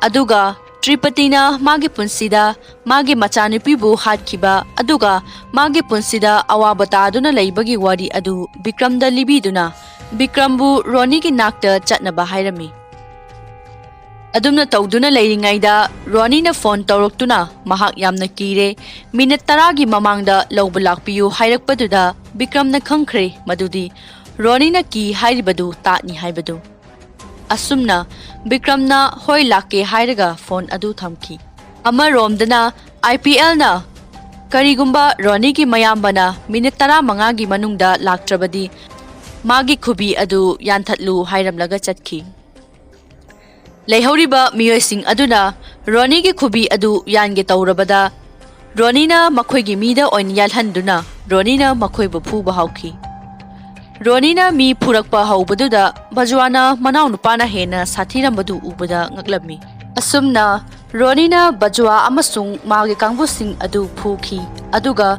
ꯑꯗꯨꯒ ꯇ꯭ꯔꯤꯄꯇꯤꯅ ꯃꯥꯒꯤ ꯄꯨꯟꯁꯤꯗ ꯃꯥꯒꯤ ꯃꯆꯥꯅꯨꯄꯤꯕꯨ ꯍꯥꯠꯈꯤꯕ ꯑꯗꯨꯒ ꯃꯥꯒꯤ ꯄꯨꯟꯁꯤꯗ ꯑꯋꯥꯕ ꯇꯥꯗꯨꯅ ꯂꯩꯕꯒꯤ ꯋꯥꯔꯤ ꯑꯗꯨ ꯕꯤꯀ꯭ꯔꯝꯗ ꯂꯤꯕꯤꯗꯨꯅ ꯕꯤꯀ꯭ꯔꯝꯕꯨ ꯔꯣꯅꯤꯒꯤ ꯅꯥꯛꯇ ꯆꯠꯅꯕ ꯍꯥꯏꯔꯝꯃꯤ꯫ ꯑꯗꯨꯝꯅ ꯇꯧꯗꯨꯅ ꯂꯩꯔꯤꯉꯩꯗ ꯔꯣꯅꯤꯅ ꯐꯣꯟ ꯇꯧꯔꯛꯇꯨꯅ ꯃꯍꯥꯛ ꯌꯥꯝꯅ ꯀꯤꯔꯦ꯫ ꯃꯤꯅꯠ ꯇꯔꯥꯒꯤ ꯃꯃꯥꯡꯗ ꯂꯧꯕ ꯂꯥꯛꯄꯤꯌꯨ ꯍꯥꯏꯔꯛꯄꯗꯨꯗ ꯕꯤꯀ꯭ꯔꯝꯅ ꯈꯪꯈ꯭ꯔꯦ ꯃꯗꯨꯗꯤ ꯔꯣꯅꯤꯅ ꯀꯤ ꯍꯥꯏꯔꯤꯕꯗꯨ ꯇꯥꯠꯅꯤ ꯍꯥꯏꯕꯗꯨ꯫ ꯑꯁꯨꯝꯅ ꯕꯤꯀ꯭ꯔꯝꯅ ꯍꯣꯏ ꯂꯥꯛꯀꯦ ꯍꯥꯏꯔꯒ ꯐꯣꯟ ꯑꯗꯨ ꯊꯝꯈꯤ꯫ ꯑꯃꯔꯣꯝꯗꯅ ꯑꯥꯏ ꯄꯤ ꯑꯦꯜꯅ ꯀꯔꯤꯒꯨꯝꯕ ꯔꯣꯅꯤꯒꯤ ꯃꯌꯥꯝꯕꯅ ꯃꯤꯅꯤꯠ ꯇꯔꯥꯃꯉꯥꯒꯤ ꯃꯅꯨꯡꯗ ꯂꯥꯛꯇ꯭ꯔꯕꯗꯤ ꯃꯥꯒꯤ ꯈꯨꯕꯤ ꯑꯗꯨ ꯌꯥꯟꯊꯠꯂꯨ ꯍꯥꯏꯔꯝꯂꯒ ꯆꯠꯈꯤ꯫ ꯂꯩꯍꯧꯔꯤꯕ ꯃꯤꯑꯣꯏꯁꯤꯡ ꯑꯗꯨꯅ ꯔꯣꯅꯤꯒꯤ ꯈꯨꯕꯤ ꯑꯗꯨ ꯌꯥꯟꯒꯦ ꯇꯧꯔꯕꯗ ꯔꯣꯅꯤꯅ ꯃꯈꯣꯏꯒꯤ ꯃꯤꯗ ꯑꯣꯏꯅ ꯌꯥꯜꯍꯟꯗꯨꯅ ꯔꯣꯅꯤꯅ ꯃꯈꯣꯏꯕꯨ ꯐꯨꯕ ꯍꯧꯈꯤ꯫ ꯔꯣꯅꯤꯅ ꯃꯤ ꯐꯨꯔꯛꯄ ꯍꯧꯕꯗꯨꯗ ꯕꯖ꯭ꯋꯥꯅ ꯃꯅꯥꯎꯅꯨꯄꯥꯅ ꯍꯦꯟꯅ ꯁꯥꯊꯤꯔꯝꯕꯗꯨ ꯎꯕꯗ ꯉꯛꯂꯝꯃꯤ꯫ ꯑꯁꯨꯝꯅ ꯔꯣꯅꯤꯅ ꯕꯖ꯭ꯋꯥ ꯑꯃꯁꯨꯡ ꯃꯥꯒꯤ ꯀꯥꯡꯕꯨꯁꯤꯡ ꯑꯗꯨ ꯐꯨꯈꯤ, ꯑꯗꯨꯒ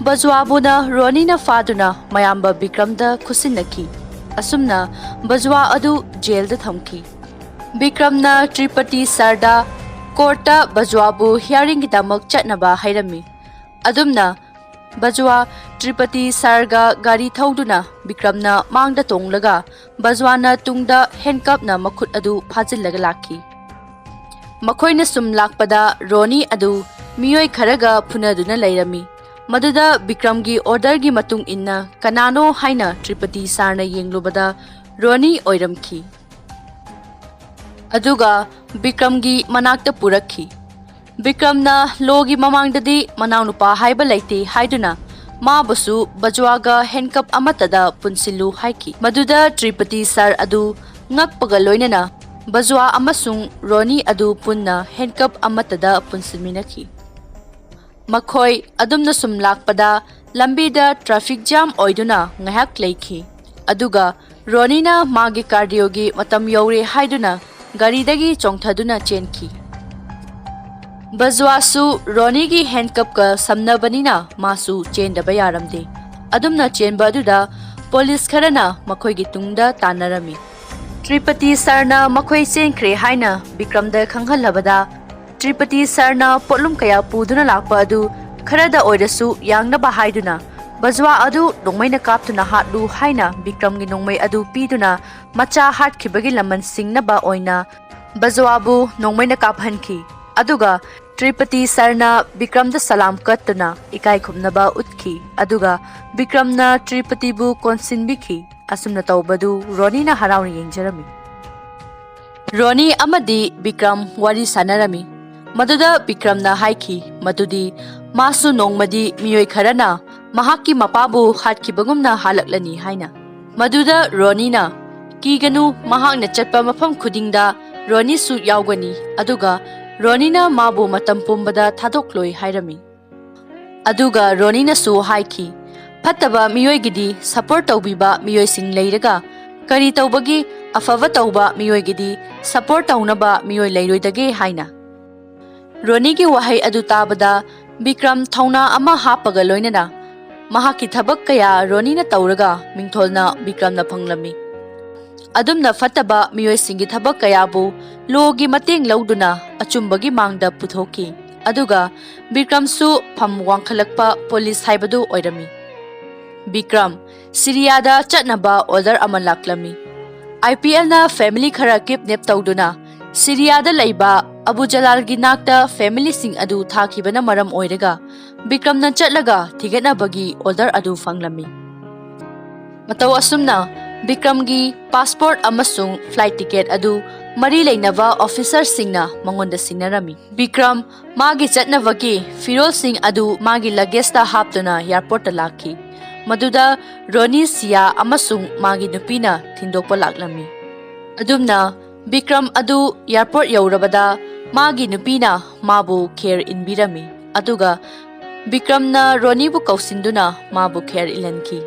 ꯕꯖ꯭ꯋꯥꯕꯨꯅ ꯔꯣꯅꯤꯅ ꯐꯥꯗꯨꯅ ꯃꯌꯥꯝꯕ ꯕꯤꯀ꯭ꯔꯝꯗ ꯈꯨꯠꯁꯤꯟꯅꯈꯤ꯫ ꯑꯁꯨꯝꯅ ꯕꯖ꯭ꯋꯥ ꯑꯗꯨ ꯖꯦꯜꯗ ꯊꯝꯈꯤ꯫ ꯕꯤꯀ꯭ꯔꯝꯅ ꯇ꯭ꯔꯤꯄꯇꯤ ꯁꯔꯗ ꯀꯣꯔꯠꯇ ꯕꯖ꯭ꯋꯥꯕꯨ ꯍꯤꯌꯥꯔꯤꯡꯒꯤꯗꯃꯛ ꯆꯠꯅꯕ ꯍꯥꯏꯔꯝꯃꯤ꯫ ꯑꯗꯨꯝꯅ ꯕꯖ꯭ꯋꯥ ꯇ꯭ꯔꯤꯄꯇꯤ ꯁꯔꯒ ꯒꯥꯔꯤ ꯊꯧꯗꯨꯅ ꯕꯤꯀ꯭ꯔꯝꯅ ꯃꯥꯡꯗ ꯇꯣꯡꯂꯒ ꯕꯖ꯭ꯋꯥꯅ ꯇꯨꯡꯗ ꯍꯦꯟꯀꯞꯅ ꯃꯈꯨꯠ ꯑꯗꯨ ꯐꯥꯖꯤꯜꯂꯒ ꯂꯥꯛꯈꯤ꯫ ꯃꯈꯣꯏꯅ ꯁꯨꯝ ꯂꯥꯛꯄꯗ ꯔꯣꯅꯤ ꯑꯗꯨ ꯃꯤꯑꯣꯏ ꯈꯔꯒ ꯐꯨꯅꯗꯨꯅ ꯂꯩꯔꯝꯃꯤ꯫ ꯃꯗꯨꯗ ꯕꯤꯀ꯭ꯔꯝꯒꯤ ꯑꯣꯔꯗꯔꯒꯤ ꯃꯇꯨꯡ ꯏꯟꯅ ꯀꯅꯥꯅꯣ ꯍꯥꯏꯅ ꯇ꯭ꯔꯤꯄꯇꯤ ꯁꯥꯔꯅ ꯌꯦꯡꯂꯨꯕꯗ ꯔꯣꯅꯤ ꯑꯣꯏꯔꯝꯈꯤ꯫ ꯑꯗꯨꯒ ꯕꯤꯀ꯭ꯔꯝꯒꯤ ꯃꯅꯥꯛꯇ ꯄꯨꯔꯛꯈꯤ꯫ ꯕꯤꯀ꯭ꯔꯝꯅ ꯂꯣꯒꯤ ꯃꯃꯥꯡꯗꯗꯤ ꯃꯅꯥꯎꯅꯨꯄꯥ ꯍꯥꯏꯕ ꯂꯩꯇꯦ ꯍꯥꯏꯗꯨꯅ ꯃꯥꯕꯨꯁꯨ ꯕꯖ꯭ꯋꯥꯒ ꯍꯦꯟꯀꯞ ꯑꯃꯠꯇꯗ ꯄꯨꯟꯁꯤꯜꯂꯨ ꯍꯥꯏꯈꯤ꯫ ꯃꯗꯨꯗ ꯇ꯭ꯔꯤꯄꯇꯤ ꯁꯔ ꯑꯗꯨ ꯉꯛꯄꯒ ꯂꯣꯏꯅꯅ ꯕꯖ꯭ꯋꯥ ꯑꯃꯁꯨꯡ ꯔꯣꯅꯤ ꯑꯗꯨ ꯄꯨꯟꯅ ꯍꯦꯟꯀꯞ ꯑꯃꯠꯇꯗ ꯄꯨꯟꯁꯤꯟꯃꯤꯟꯅꯈꯤ꯫ ꯃꯈꯣꯏ ꯑꯗꯨꯝꯅ ꯁꯨꯝ ꯂꯥꯛꯄꯗ ꯂꯝꯕꯤꯗ ꯇ꯭ꯔꯥꯐꯤꯛ ꯖꯥꯝ ꯑꯣꯏꯗꯨꯅ ꯉꯥꯏꯍꯥꯛ ꯂꯩꯈꯤ꯫ ꯑꯗꯨꯒ ꯔꯣꯅꯤꯅ ꯃꯥꯒꯤ ꯀꯥꯔꯗꯤꯑꯣꯒꯤ ꯃꯇꯝ ꯌꯧꯔꯦ ꯍꯥꯏꯗꯨꯅ ꯒꯥꯔꯤꯗꯒꯤ ꯆꯣꯡꯊꯗꯨꯅ ꯆꯦꯟꯈꯤ꯫ ꯕꯖ꯭ꯋꯥꯁꯨ ꯔꯣꯅꯤꯒꯤ ꯍꯦꯟꯀꯞꯀ ꯁꯝꯅꯕꯅꯤꯅ ꯃꯥꯁꯨ ꯆꯦꯟꯗꯕ ꯌꯥꯔꯝꯗꯦ꯫ ꯑꯗꯨꯝꯅ ꯆꯦꯟꯕ ꯑꯗꯨꯗ ꯄꯨꯂꯤꯁ ꯈꯔꯅ ꯃꯈꯣꯏꯒꯤ ꯇꯨꯡꯗ ꯇꯥꯟꯅꯔꯝꯃꯤ꯫ ꯇ꯭ꯔꯤꯄꯇꯤ ꯁꯔꯅ ꯃꯈꯣꯏ ꯆꯦꯟꯈ꯭ꯔꯦ ꯍꯥꯏꯅ ꯕꯤꯀ꯭ꯔꯝꯗ ꯈꯪꯍꯜꯂꯕꯗ, ꯇ꯭ꯔꯤꯄꯇꯤ ꯁꯔꯅ ꯄꯣꯠꯂꯨꯝ ꯀꯌꯥ ꯄꯨꯗꯨꯅ ꯂꯥꯛꯄ ꯑꯗꯨ ꯈꯔꯗ ꯑꯣꯏꯔꯁꯨ ꯌꯥꯡꯅꯕ ꯍꯥꯏꯗꯨꯅ ꯕꯖ꯭ꯋꯥ ꯑꯗꯨ ꯅꯣꯡꯃꯩꯅ ꯀꯥꯞꯇꯨꯅ ꯍꯥꯠꯂꯨ ꯍꯥꯏꯅ ꯕꯤꯀ꯭ꯔꯝꯒꯤ ꯅꯣꯡꯃꯩ ꯑꯗꯨ ꯄꯤꯗꯨꯅ ꯃꯆꯥ ꯍꯥꯠꯈꯤꯕꯒꯤ ꯂꯃꯟ ꯁꯤꯡꯅꯕ ꯑꯣꯏꯅ ꯕꯖ꯭ꯋꯥꯕꯨ ꯅꯣꯡꯃꯩꯅ ꯀꯥꯞꯍꯟꯈꯤ꯫ ꯑꯗꯨꯒ ꯇ꯭ꯔꯤꯄꯇꯤ ꯁꯔꯅ ꯕꯤꯀ꯭ꯔꯝꯗ ꯁꯂꯥꯝ ꯀꯠꯇꯨꯅ ꯏꯀꯥꯏ ꯈꯨꯝꯅꯕ ꯎꯠꯈꯤ꯫ ꯑꯗꯨꯒ ꯕꯤꯀ꯭ꯔꯝꯅ ꯇ꯭ꯔꯤꯄꯇꯤꯕꯨ ꯀꯣꯟꯁꯤꯟꯕꯤꯈꯤ꯫ ꯑꯁꯨꯝꯅ ꯇꯧꯕꯗꯨ ꯔꯣꯅꯤꯅ ꯍꯔꯥꯎꯅ ꯌꯦꯡꯖꯔꯝꯃꯤ꯫ ꯔꯣꯅꯤ ꯑꯃꯗꯤ ꯕꯤꯀ꯭ꯔꯝ ꯋꯥꯔꯤ ꯁꯥꯟꯅꯔꯝꯃꯤ꯫ ꯃꯗꯨꯗ ꯕꯤꯀ꯭ꯔꯝꯅ ꯍꯥꯏꯈꯤ ꯃꯗꯨꯗꯤ ꯃꯥꯁꯨ ꯅꯣꯡꯃꯗꯤ ꯃꯤꯑꯣꯏ ꯈꯔꯅ ꯃꯍꯥꯛꯀꯤ ꯃꯄꯥꯕꯨ ꯍꯥꯠꯈꯤꯕꯒꯨꯝꯅ ꯍꯥꯠꯂꯛꯂꯅꯤ ꯍꯥꯏꯅ꯫ ꯃꯗꯨꯗ ꯔꯣꯅꯤꯅ, "ꯀꯤꯒꯅꯨ, ꯃꯍꯥꯛꯅ ꯆꯠꯄ ꯃꯐꯝ ꯈꯨꯗꯤꯡꯗ ꯔꯣꯅꯤꯁꯨ ꯌꯥꯎꯒꯅꯤ, ꯑꯗꯨꯒ ꯔꯣꯅꯤꯅ ꯃꯥꯕꯨ ꯃꯇꯝ ꯄꯨꯝꯕꯗ ꯊꯥꯗꯣꯛꯂꯣꯏ" ꯍꯥꯏꯔꯝꯃꯤ꯫ ꯑꯗꯨꯒ ꯔꯣꯅꯤꯅꯁꯨ ꯍꯥꯏꯈꯤ, "ꯐꯠꯇꯕ ꯃꯤꯑꯣꯏꯒꯤꯗꯤ ꯁꯄꯣꯔꯠ ꯇꯧꯕꯤꯕ ꯃꯤꯑꯣꯏꯁꯤꯡ ꯂꯩꯔꯒ ꯀꯔꯤ ꯇꯧꯕꯒꯤ ꯑꯐꯕ ꯇꯧꯕ ꯃꯤꯑꯣꯏꯒꯤꯗꯤ ꯁꯄꯣꯔꯠ ꯇꯧꯅꯕ ꯃꯤꯑꯣꯏ ꯂꯩꯔꯣꯏꯗꯒꯦ?" ꯍꯥꯏꯅ꯫ ꯔꯣꯅꯤꯒꯤ ꯋꯥꯍꯩ ꯑꯗꯨ ꯇꯥꯕꯗ ꯕꯤꯀ꯭ꯔꯝ ꯊꯧꯅꯥ ꯑꯃ ꯍꯥꯞꯄꯒ ꯂꯣꯏꯅꯅ ꯃꯍꯥꯛꯀꯤ ꯊꯕꯛ ꯀꯌꯥ ꯔꯣꯅꯤꯅ ꯇꯧꯔꯒ ꯃꯤꯡꯊꯣꯜꯅ ꯕꯤꯀ꯭ꯔꯝꯅ ꯐꯪꯂꯝꯃꯤ꯫ ꯑꯗꯨꯝꯅ ꯐꯠꯇꯕ ꯃꯤꯑꯣꯏꯁꯤꯡꯒꯤ ꯊꯕꯛ ꯀꯌꯥꯕꯨ ꯂꯣꯒꯤ ꯃꯇꯦꯡ ꯂꯧꯗꯨꯅ ꯑꯆꯨꯝꯕꯒꯤ ꯃꯥꯡꯗ ꯄꯨꯊꯣꯛꯈꯤ꯫ ꯑꯗꯨꯒ ꯕꯤꯀ꯭ꯔꯝꯁꯨ ꯐꯝ ꯋꯥꯡꯈꯠꯂꯛꯄ ꯄꯨꯂꯤꯁ ꯍꯥꯏꯕꯗꯨ ꯑꯣꯏꯔꯝꯃꯤ꯫ ꯕꯤꯀ꯭ꯔꯝ, ꯁꯤꯔꯤꯌꯥꯗ ꯆꯠꯅꯕ ꯑꯣꯔꯗꯔ ꯑꯃ ꯂꯥꯛꯂꯝꯃꯤ꯫ ꯑꯥꯏ ꯄꯤ ꯑꯦꯜꯅ ꯐꯦꯃꯤꯂꯤ ꯈꯔ ꯀꯤꯗꯅꯦꯞ ꯇꯧꯗꯨꯅ ꯁꯤꯔꯤꯌꯥꯗ ꯂꯩꯕ ꯑꯕꯨ ꯖꯂꯥꯜꯒꯤ ꯅꯥꯛꯇ ꯐꯦꯃꯤꯂꯤꯁꯤꯡ ꯑꯗꯨ ꯊꯥꯈꯤꯕꯅ ꯃꯔꯝ ꯑꯣꯏꯔꯒ ꯕꯤꯀ꯭ꯔꯝꯅ ꯆꯠꯂꯒ ꯊꯤꯒꯠꯅꯕꯒꯤ ꯑꯣꯔꯗꯔ ꯑꯗꯨ ꯐꯪꯂꯝꯃꯤ꯫ ꯃꯇꯧ ꯑꯁꯨꯝꯅ ꯕꯤꯀ꯭ꯔꯝꯒꯤ ꯄꯥꯁꯄꯣꯔꯠ ꯑꯃꯁꯨꯡ ꯐ꯭ꯂꯥꯏꯠ ꯇꯤꯀꯦꯠ ꯑꯗꯨ ꯃꯔꯤ ꯂꯩꯅꯕ ꯑꯣꯐꯤꯁꯔꯁꯤꯡꯅ ꯃꯉꯣꯟꯗ ꯁꯤꯟꯅꯔꯝꯃꯤ꯫ ꯕꯤꯀ꯭ꯔꯝ ꯃꯥꯒꯤ ꯆꯠꯅꯕꯒꯤ ꯐꯤꯔꯣꯜꯁꯤꯡ ꯑꯗꯨ ꯃꯥꯒꯤ ꯂꯒꯦꯖꯇ ꯍꯥꯞꯇꯨꯅ ꯑꯦꯌꯔꯄꯣꯔꯠꯇ ꯂꯥꯛꯈꯤ, ꯃꯗꯨꯗ ꯔꯣꯅꯤ, ꯁꯤꯌꯥ ꯑꯃꯁꯨꯡ ꯃꯥꯒꯤ ꯅꯨꯄꯤꯅ ꯊꯤꯟꯗꯣꯛꯄ ꯂꯥꯛꯂꯝꯃꯤ꯫ ꯑꯗꯨꯝꯅ ꯕꯤꯀ꯭ꯔꯝ ꯑꯗꯨ ꯑꯦꯌꯔꯄꯣꯔꯠ ꯌꯧꯔꯕꯗ ꯃꯥꯒꯤ ꯅꯨꯄꯤꯅ ꯃꯥꯕꯨ ꯈꯦꯔ ꯏꯟꯕꯤꯔꯝꯃꯤ, ꯑꯗꯨꯒ ꯕꯤꯀ꯭ꯔꯝꯅ ꯔꯣꯅꯤꯕꯨ ꯀꯧꯁꯤꯟꯗꯨꯅ ꯃꯥꯕꯨ ꯈꯦꯔ ꯏꯜꯍꯟꯈꯤ꯫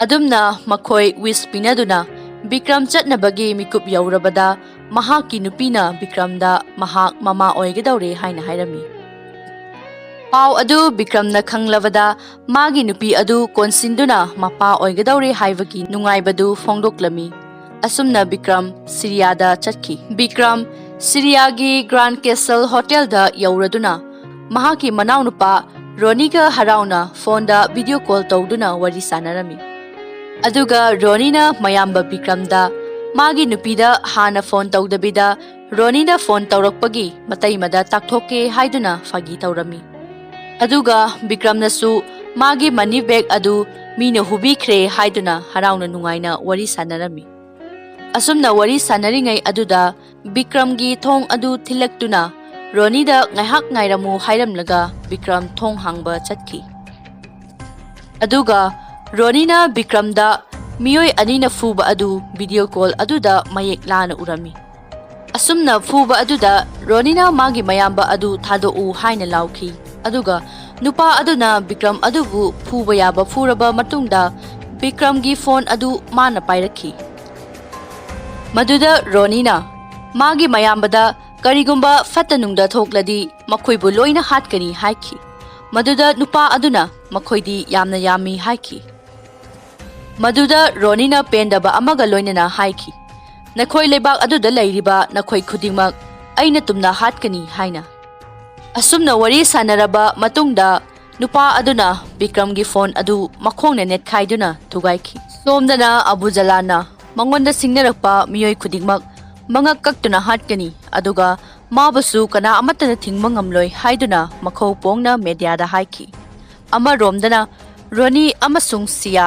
ꯑꯗꯨꯝꯅ ꯃꯈꯣꯏ ꯋꯤꯁ ꯄꯤꯅꯗꯨꯅ ꯕꯤꯀ꯭ꯔꯝ ꯆꯠꯅꯕꯒꯤ ꯃꯤꯀꯨꯞ ꯌꯧꯔꯕꯗ ꯃꯍꯥꯛꯀꯤ ꯅꯨꯄꯤꯅ ꯕꯤꯀ꯭ꯔꯝꯗ ꯃꯍꯥꯛ ꯃꯃꯥ ꯑꯣꯏꯒꯗꯧꯔꯦ ꯍꯥꯏꯅ ꯍꯥꯏꯔꯝꯃꯤ꯫ ꯄꯥꯎ ꯑꯗꯨ ꯕꯤꯀ꯭ꯔꯝꯅ ꯈꯪꯂꯕꯗ ꯃꯥꯒꯤ ꯅꯨꯄꯤ ꯑꯗꯨ ꯀꯣꯟꯁꯤꯟꯗꯨꯅ ꯃꯄꯥ ꯑꯣꯏꯒꯗꯧꯔꯦ ꯍꯥꯏꯕꯒꯤ ꯅꯨꯡꯉꯥꯏꯕꯗꯨ ꯐꯣꯡꯗꯣꯛꯂꯝꯃꯤ꯫ ꯑꯁꯨꯝꯅ ꯕꯤꯀ꯭ꯔꯝ ꯁꯤꯔꯤꯌꯥꯗ ꯆꯠꯈꯤ꯫ ꯕꯤꯀ꯭ꯔꯝ ꯁꯤꯔꯤꯌꯥꯒꯤ ꯒ꯭ꯔꯥꯟ ꯀꯦꯁꯜ ꯍꯣꯇꯦꯜꯗ ꯌꯧꯔꯗꯨꯅ ꯃꯍꯥꯛꯀꯤ ꯃꯅꯥꯎꯅꯨꯄꯥ ꯔꯣꯅꯤꯒ ꯍꯔꯥꯎꯅ ꯐꯣꯟꯗ ꯚꯤꯗꯤꯑꯣ ꯀꯣꯜ ꯇꯧꯗꯨꯅ ꯋꯥꯔꯤ ꯁꯥꯟꯅꯔꯝꯃꯤ꯫ ꯑꯗꯨꯒ ꯔꯣꯅꯤꯅ ꯃꯌꯥꯝꯕ ꯕꯤꯀ꯭ꯔꯝꯗ ꯃꯥꯒꯤ ꯅꯨꯄꯤꯗ ꯍꯥꯟꯅ ꯐꯣꯟ ꯇꯧꯗꯕꯤꯗ ꯔꯣꯅꯤꯅ ꯐꯣꯟ ꯇꯧꯔꯛꯄꯒꯤ ꯃꯇꯩꯃꯗ ꯇꯥꯛꯊꯣꯛꯀꯦ ꯍꯥꯏꯗꯨꯅ ꯐꯥꯒꯤ ꯇꯧꯔꯝꯃꯤ꯫ ꯑꯗꯨꯒ ꯕꯤꯀ꯭ꯔꯝꯅꯁꯨ ꯃꯥꯒꯤ ꯃꯅꯤ ꯕꯦꯒ ꯑꯗꯨ ꯃꯤꯅ ꯍꯨꯕꯤꯈ꯭ꯔꯦ ꯍꯥꯏꯗꯨꯅ ꯍꯔꯥꯎꯅ ꯅꯨꯡꯉꯥꯏꯅ ꯋꯥꯔꯤ ꯁꯥꯟꯅꯔꯝꯃꯤ꯫ ꯑꯁꯨꯝꯅ ꯋꯥꯔꯤ ꯁꯥꯟꯅꯔꯤꯉꯩ ꯑꯗꯨꯗ ꯕꯤꯀ꯭ꯔꯝꯒꯤ ꯊꯣꯡ ꯑꯗꯨ ꯊꯤꯜꯂꯛꯇꯨꯅ ꯔꯣꯅꯤꯗ ꯉꯥꯏꯍꯥꯛ ꯉꯥꯏꯔꯝꯃꯨ ꯍꯥꯏꯔꯝꯂꯒ ꯕꯤꯀ꯭ꯔꯝ ꯊꯣꯡ ꯍꯥꯡꯕ ꯆꯠꯈꯤ꯫ ꯑꯗꯨꯒ ꯔꯣꯅꯤꯅ ꯕꯤꯀ꯭ꯔꯝꯗ ꯃꯤꯑꯣꯏ ꯑꯅꯤꯅ ꯐꯨꯕ ꯑꯗꯨ ꯚꯤꯗꯤꯑꯣ ꯀꯣꯜ ꯑꯗꯨꯗ ꯃꯌꯦꯛ ꯂꯥꯅ ꯎꯔꯝꯃꯤ꯫ ꯑꯁꯨꯝꯅ ꯐꯨꯕ ꯑꯗꯨꯗ ꯔꯣꯅꯤꯅ ꯃꯥꯒꯤ ꯃꯌꯥꯝꯕ ꯑꯗꯨ ꯊꯥꯗꯣꯛꯎ ꯍꯥꯏꯅ ꯂꯥꯎꯈꯤ꯫ ꯑꯗꯨꯒ ꯅꯨꯄꯥ ꯑꯗꯨꯅ ꯕꯤꯀ꯭ꯔꯝ ꯑꯗꯨꯕꯨ ꯐꯨꯕ ꯌꯥꯕ ꯐꯨꯔꯕ ꯃꯇꯨꯡꯗ ꯕꯤꯀ꯭ꯔꯝꯒꯤ ꯐꯣꯟ ꯑꯗꯨ ꯃꯥꯅ ꯄꯥꯏꯔꯛꯈꯤ꯫ ꯃꯗꯨꯗ ꯔꯣꯅꯤꯅ ꯃꯥꯒꯤ ꯃꯌꯥꯝꯕꯗ ꯀꯔꯤꯒꯨꯝꯕ ꯐꯠꯇ ꯅꯨꯡꯗ ꯊꯣꯛꯂꯗꯤ ꯃꯈꯣꯏꯕꯨ ꯂꯣꯏꯅ ꯍꯥꯠꯀꯅꯤ ꯍꯥꯏꯈꯤ꯫ ꯃꯗꯨꯗ ꯅꯨꯄꯥ ꯑꯗꯨꯅ ꯃꯈꯣꯏꯗꯤ ꯌꯥꯝꯅ ꯌꯥꯝꯃꯤ ꯍꯥꯏꯈꯤ꯫ ꯃꯗꯨꯗ ꯔꯣꯅꯤꯅ ꯄꯦꯟꯗꯕ ꯑꯃꯒ ꯂꯣꯏꯅꯅ ꯍꯥꯏꯈꯤ, "ꯅꯈꯣꯏ ꯂꯩꯕꯥꯛ ꯑꯗꯨꯗ ꯂꯩꯔꯤꯕ ꯅꯈꯣꯏ ꯈꯨꯗꯤꯡꯃꯛ ꯑꯩꯅ ꯇꯨꯝꯅ ꯍꯥꯠꯀꯅꯤ" ꯍꯥꯏꯅ꯫ ꯑꯁꯨꯝꯅ ꯋꯥꯔꯤ ꯁꯥꯟꯅꯔꯕ ꯃꯇꯨꯡꯗ ꯅꯨꯄꯥ ꯑꯗꯨꯅ ꯕꯤꯀ꯭ꯔꯝꯒꯤ ꯐꯣꯟ ꯑꯗꯨ ꯃꯈꯣꯡꯅ ꯅꯦꯠꯈꯥꯏꯗꯨꯅ ꯊꯨꯒꯥꯏꯈꯤ꯫ ꯁꯣꯝꯗꯅ ꯑꯕꯨ ꯖꯂꯥꯟꯅ ꯃꯉꯣꯟꯗ ꯁꯤꯡꯅꯔꯛꯄ ꯃꯤꯑꯣꯏ ꯈꯨꯗꯤꯡꯃꯛ ꯃꯉꯛ ꯀꯛꯇꯨꯅ ꯍꯥꯠꯀꯅꯤ, ꯑꯗꯨꯒ ꯃꯥꯕꯨꯁꯨ ꯀꯅꯥ ꯑꯃꯠꯇꯅ ꯊꯤꯡꯕ ꯉꯝꯂꯣꯏ ꯍꯥꯏꯗꯨꯅ ꯃꯈꯧ ꯄꯣꯡꯅ ꯃꯦꯗꯤꯌꯥꯗ ꯍꯥꯏꯈꯤ꯫ ꯑꯃꯔꯣꯝꯗꯅ ꯔꯣꯅꯤ ꯑꯃꯁꯨꯡ ꯁꯤꯌꯥ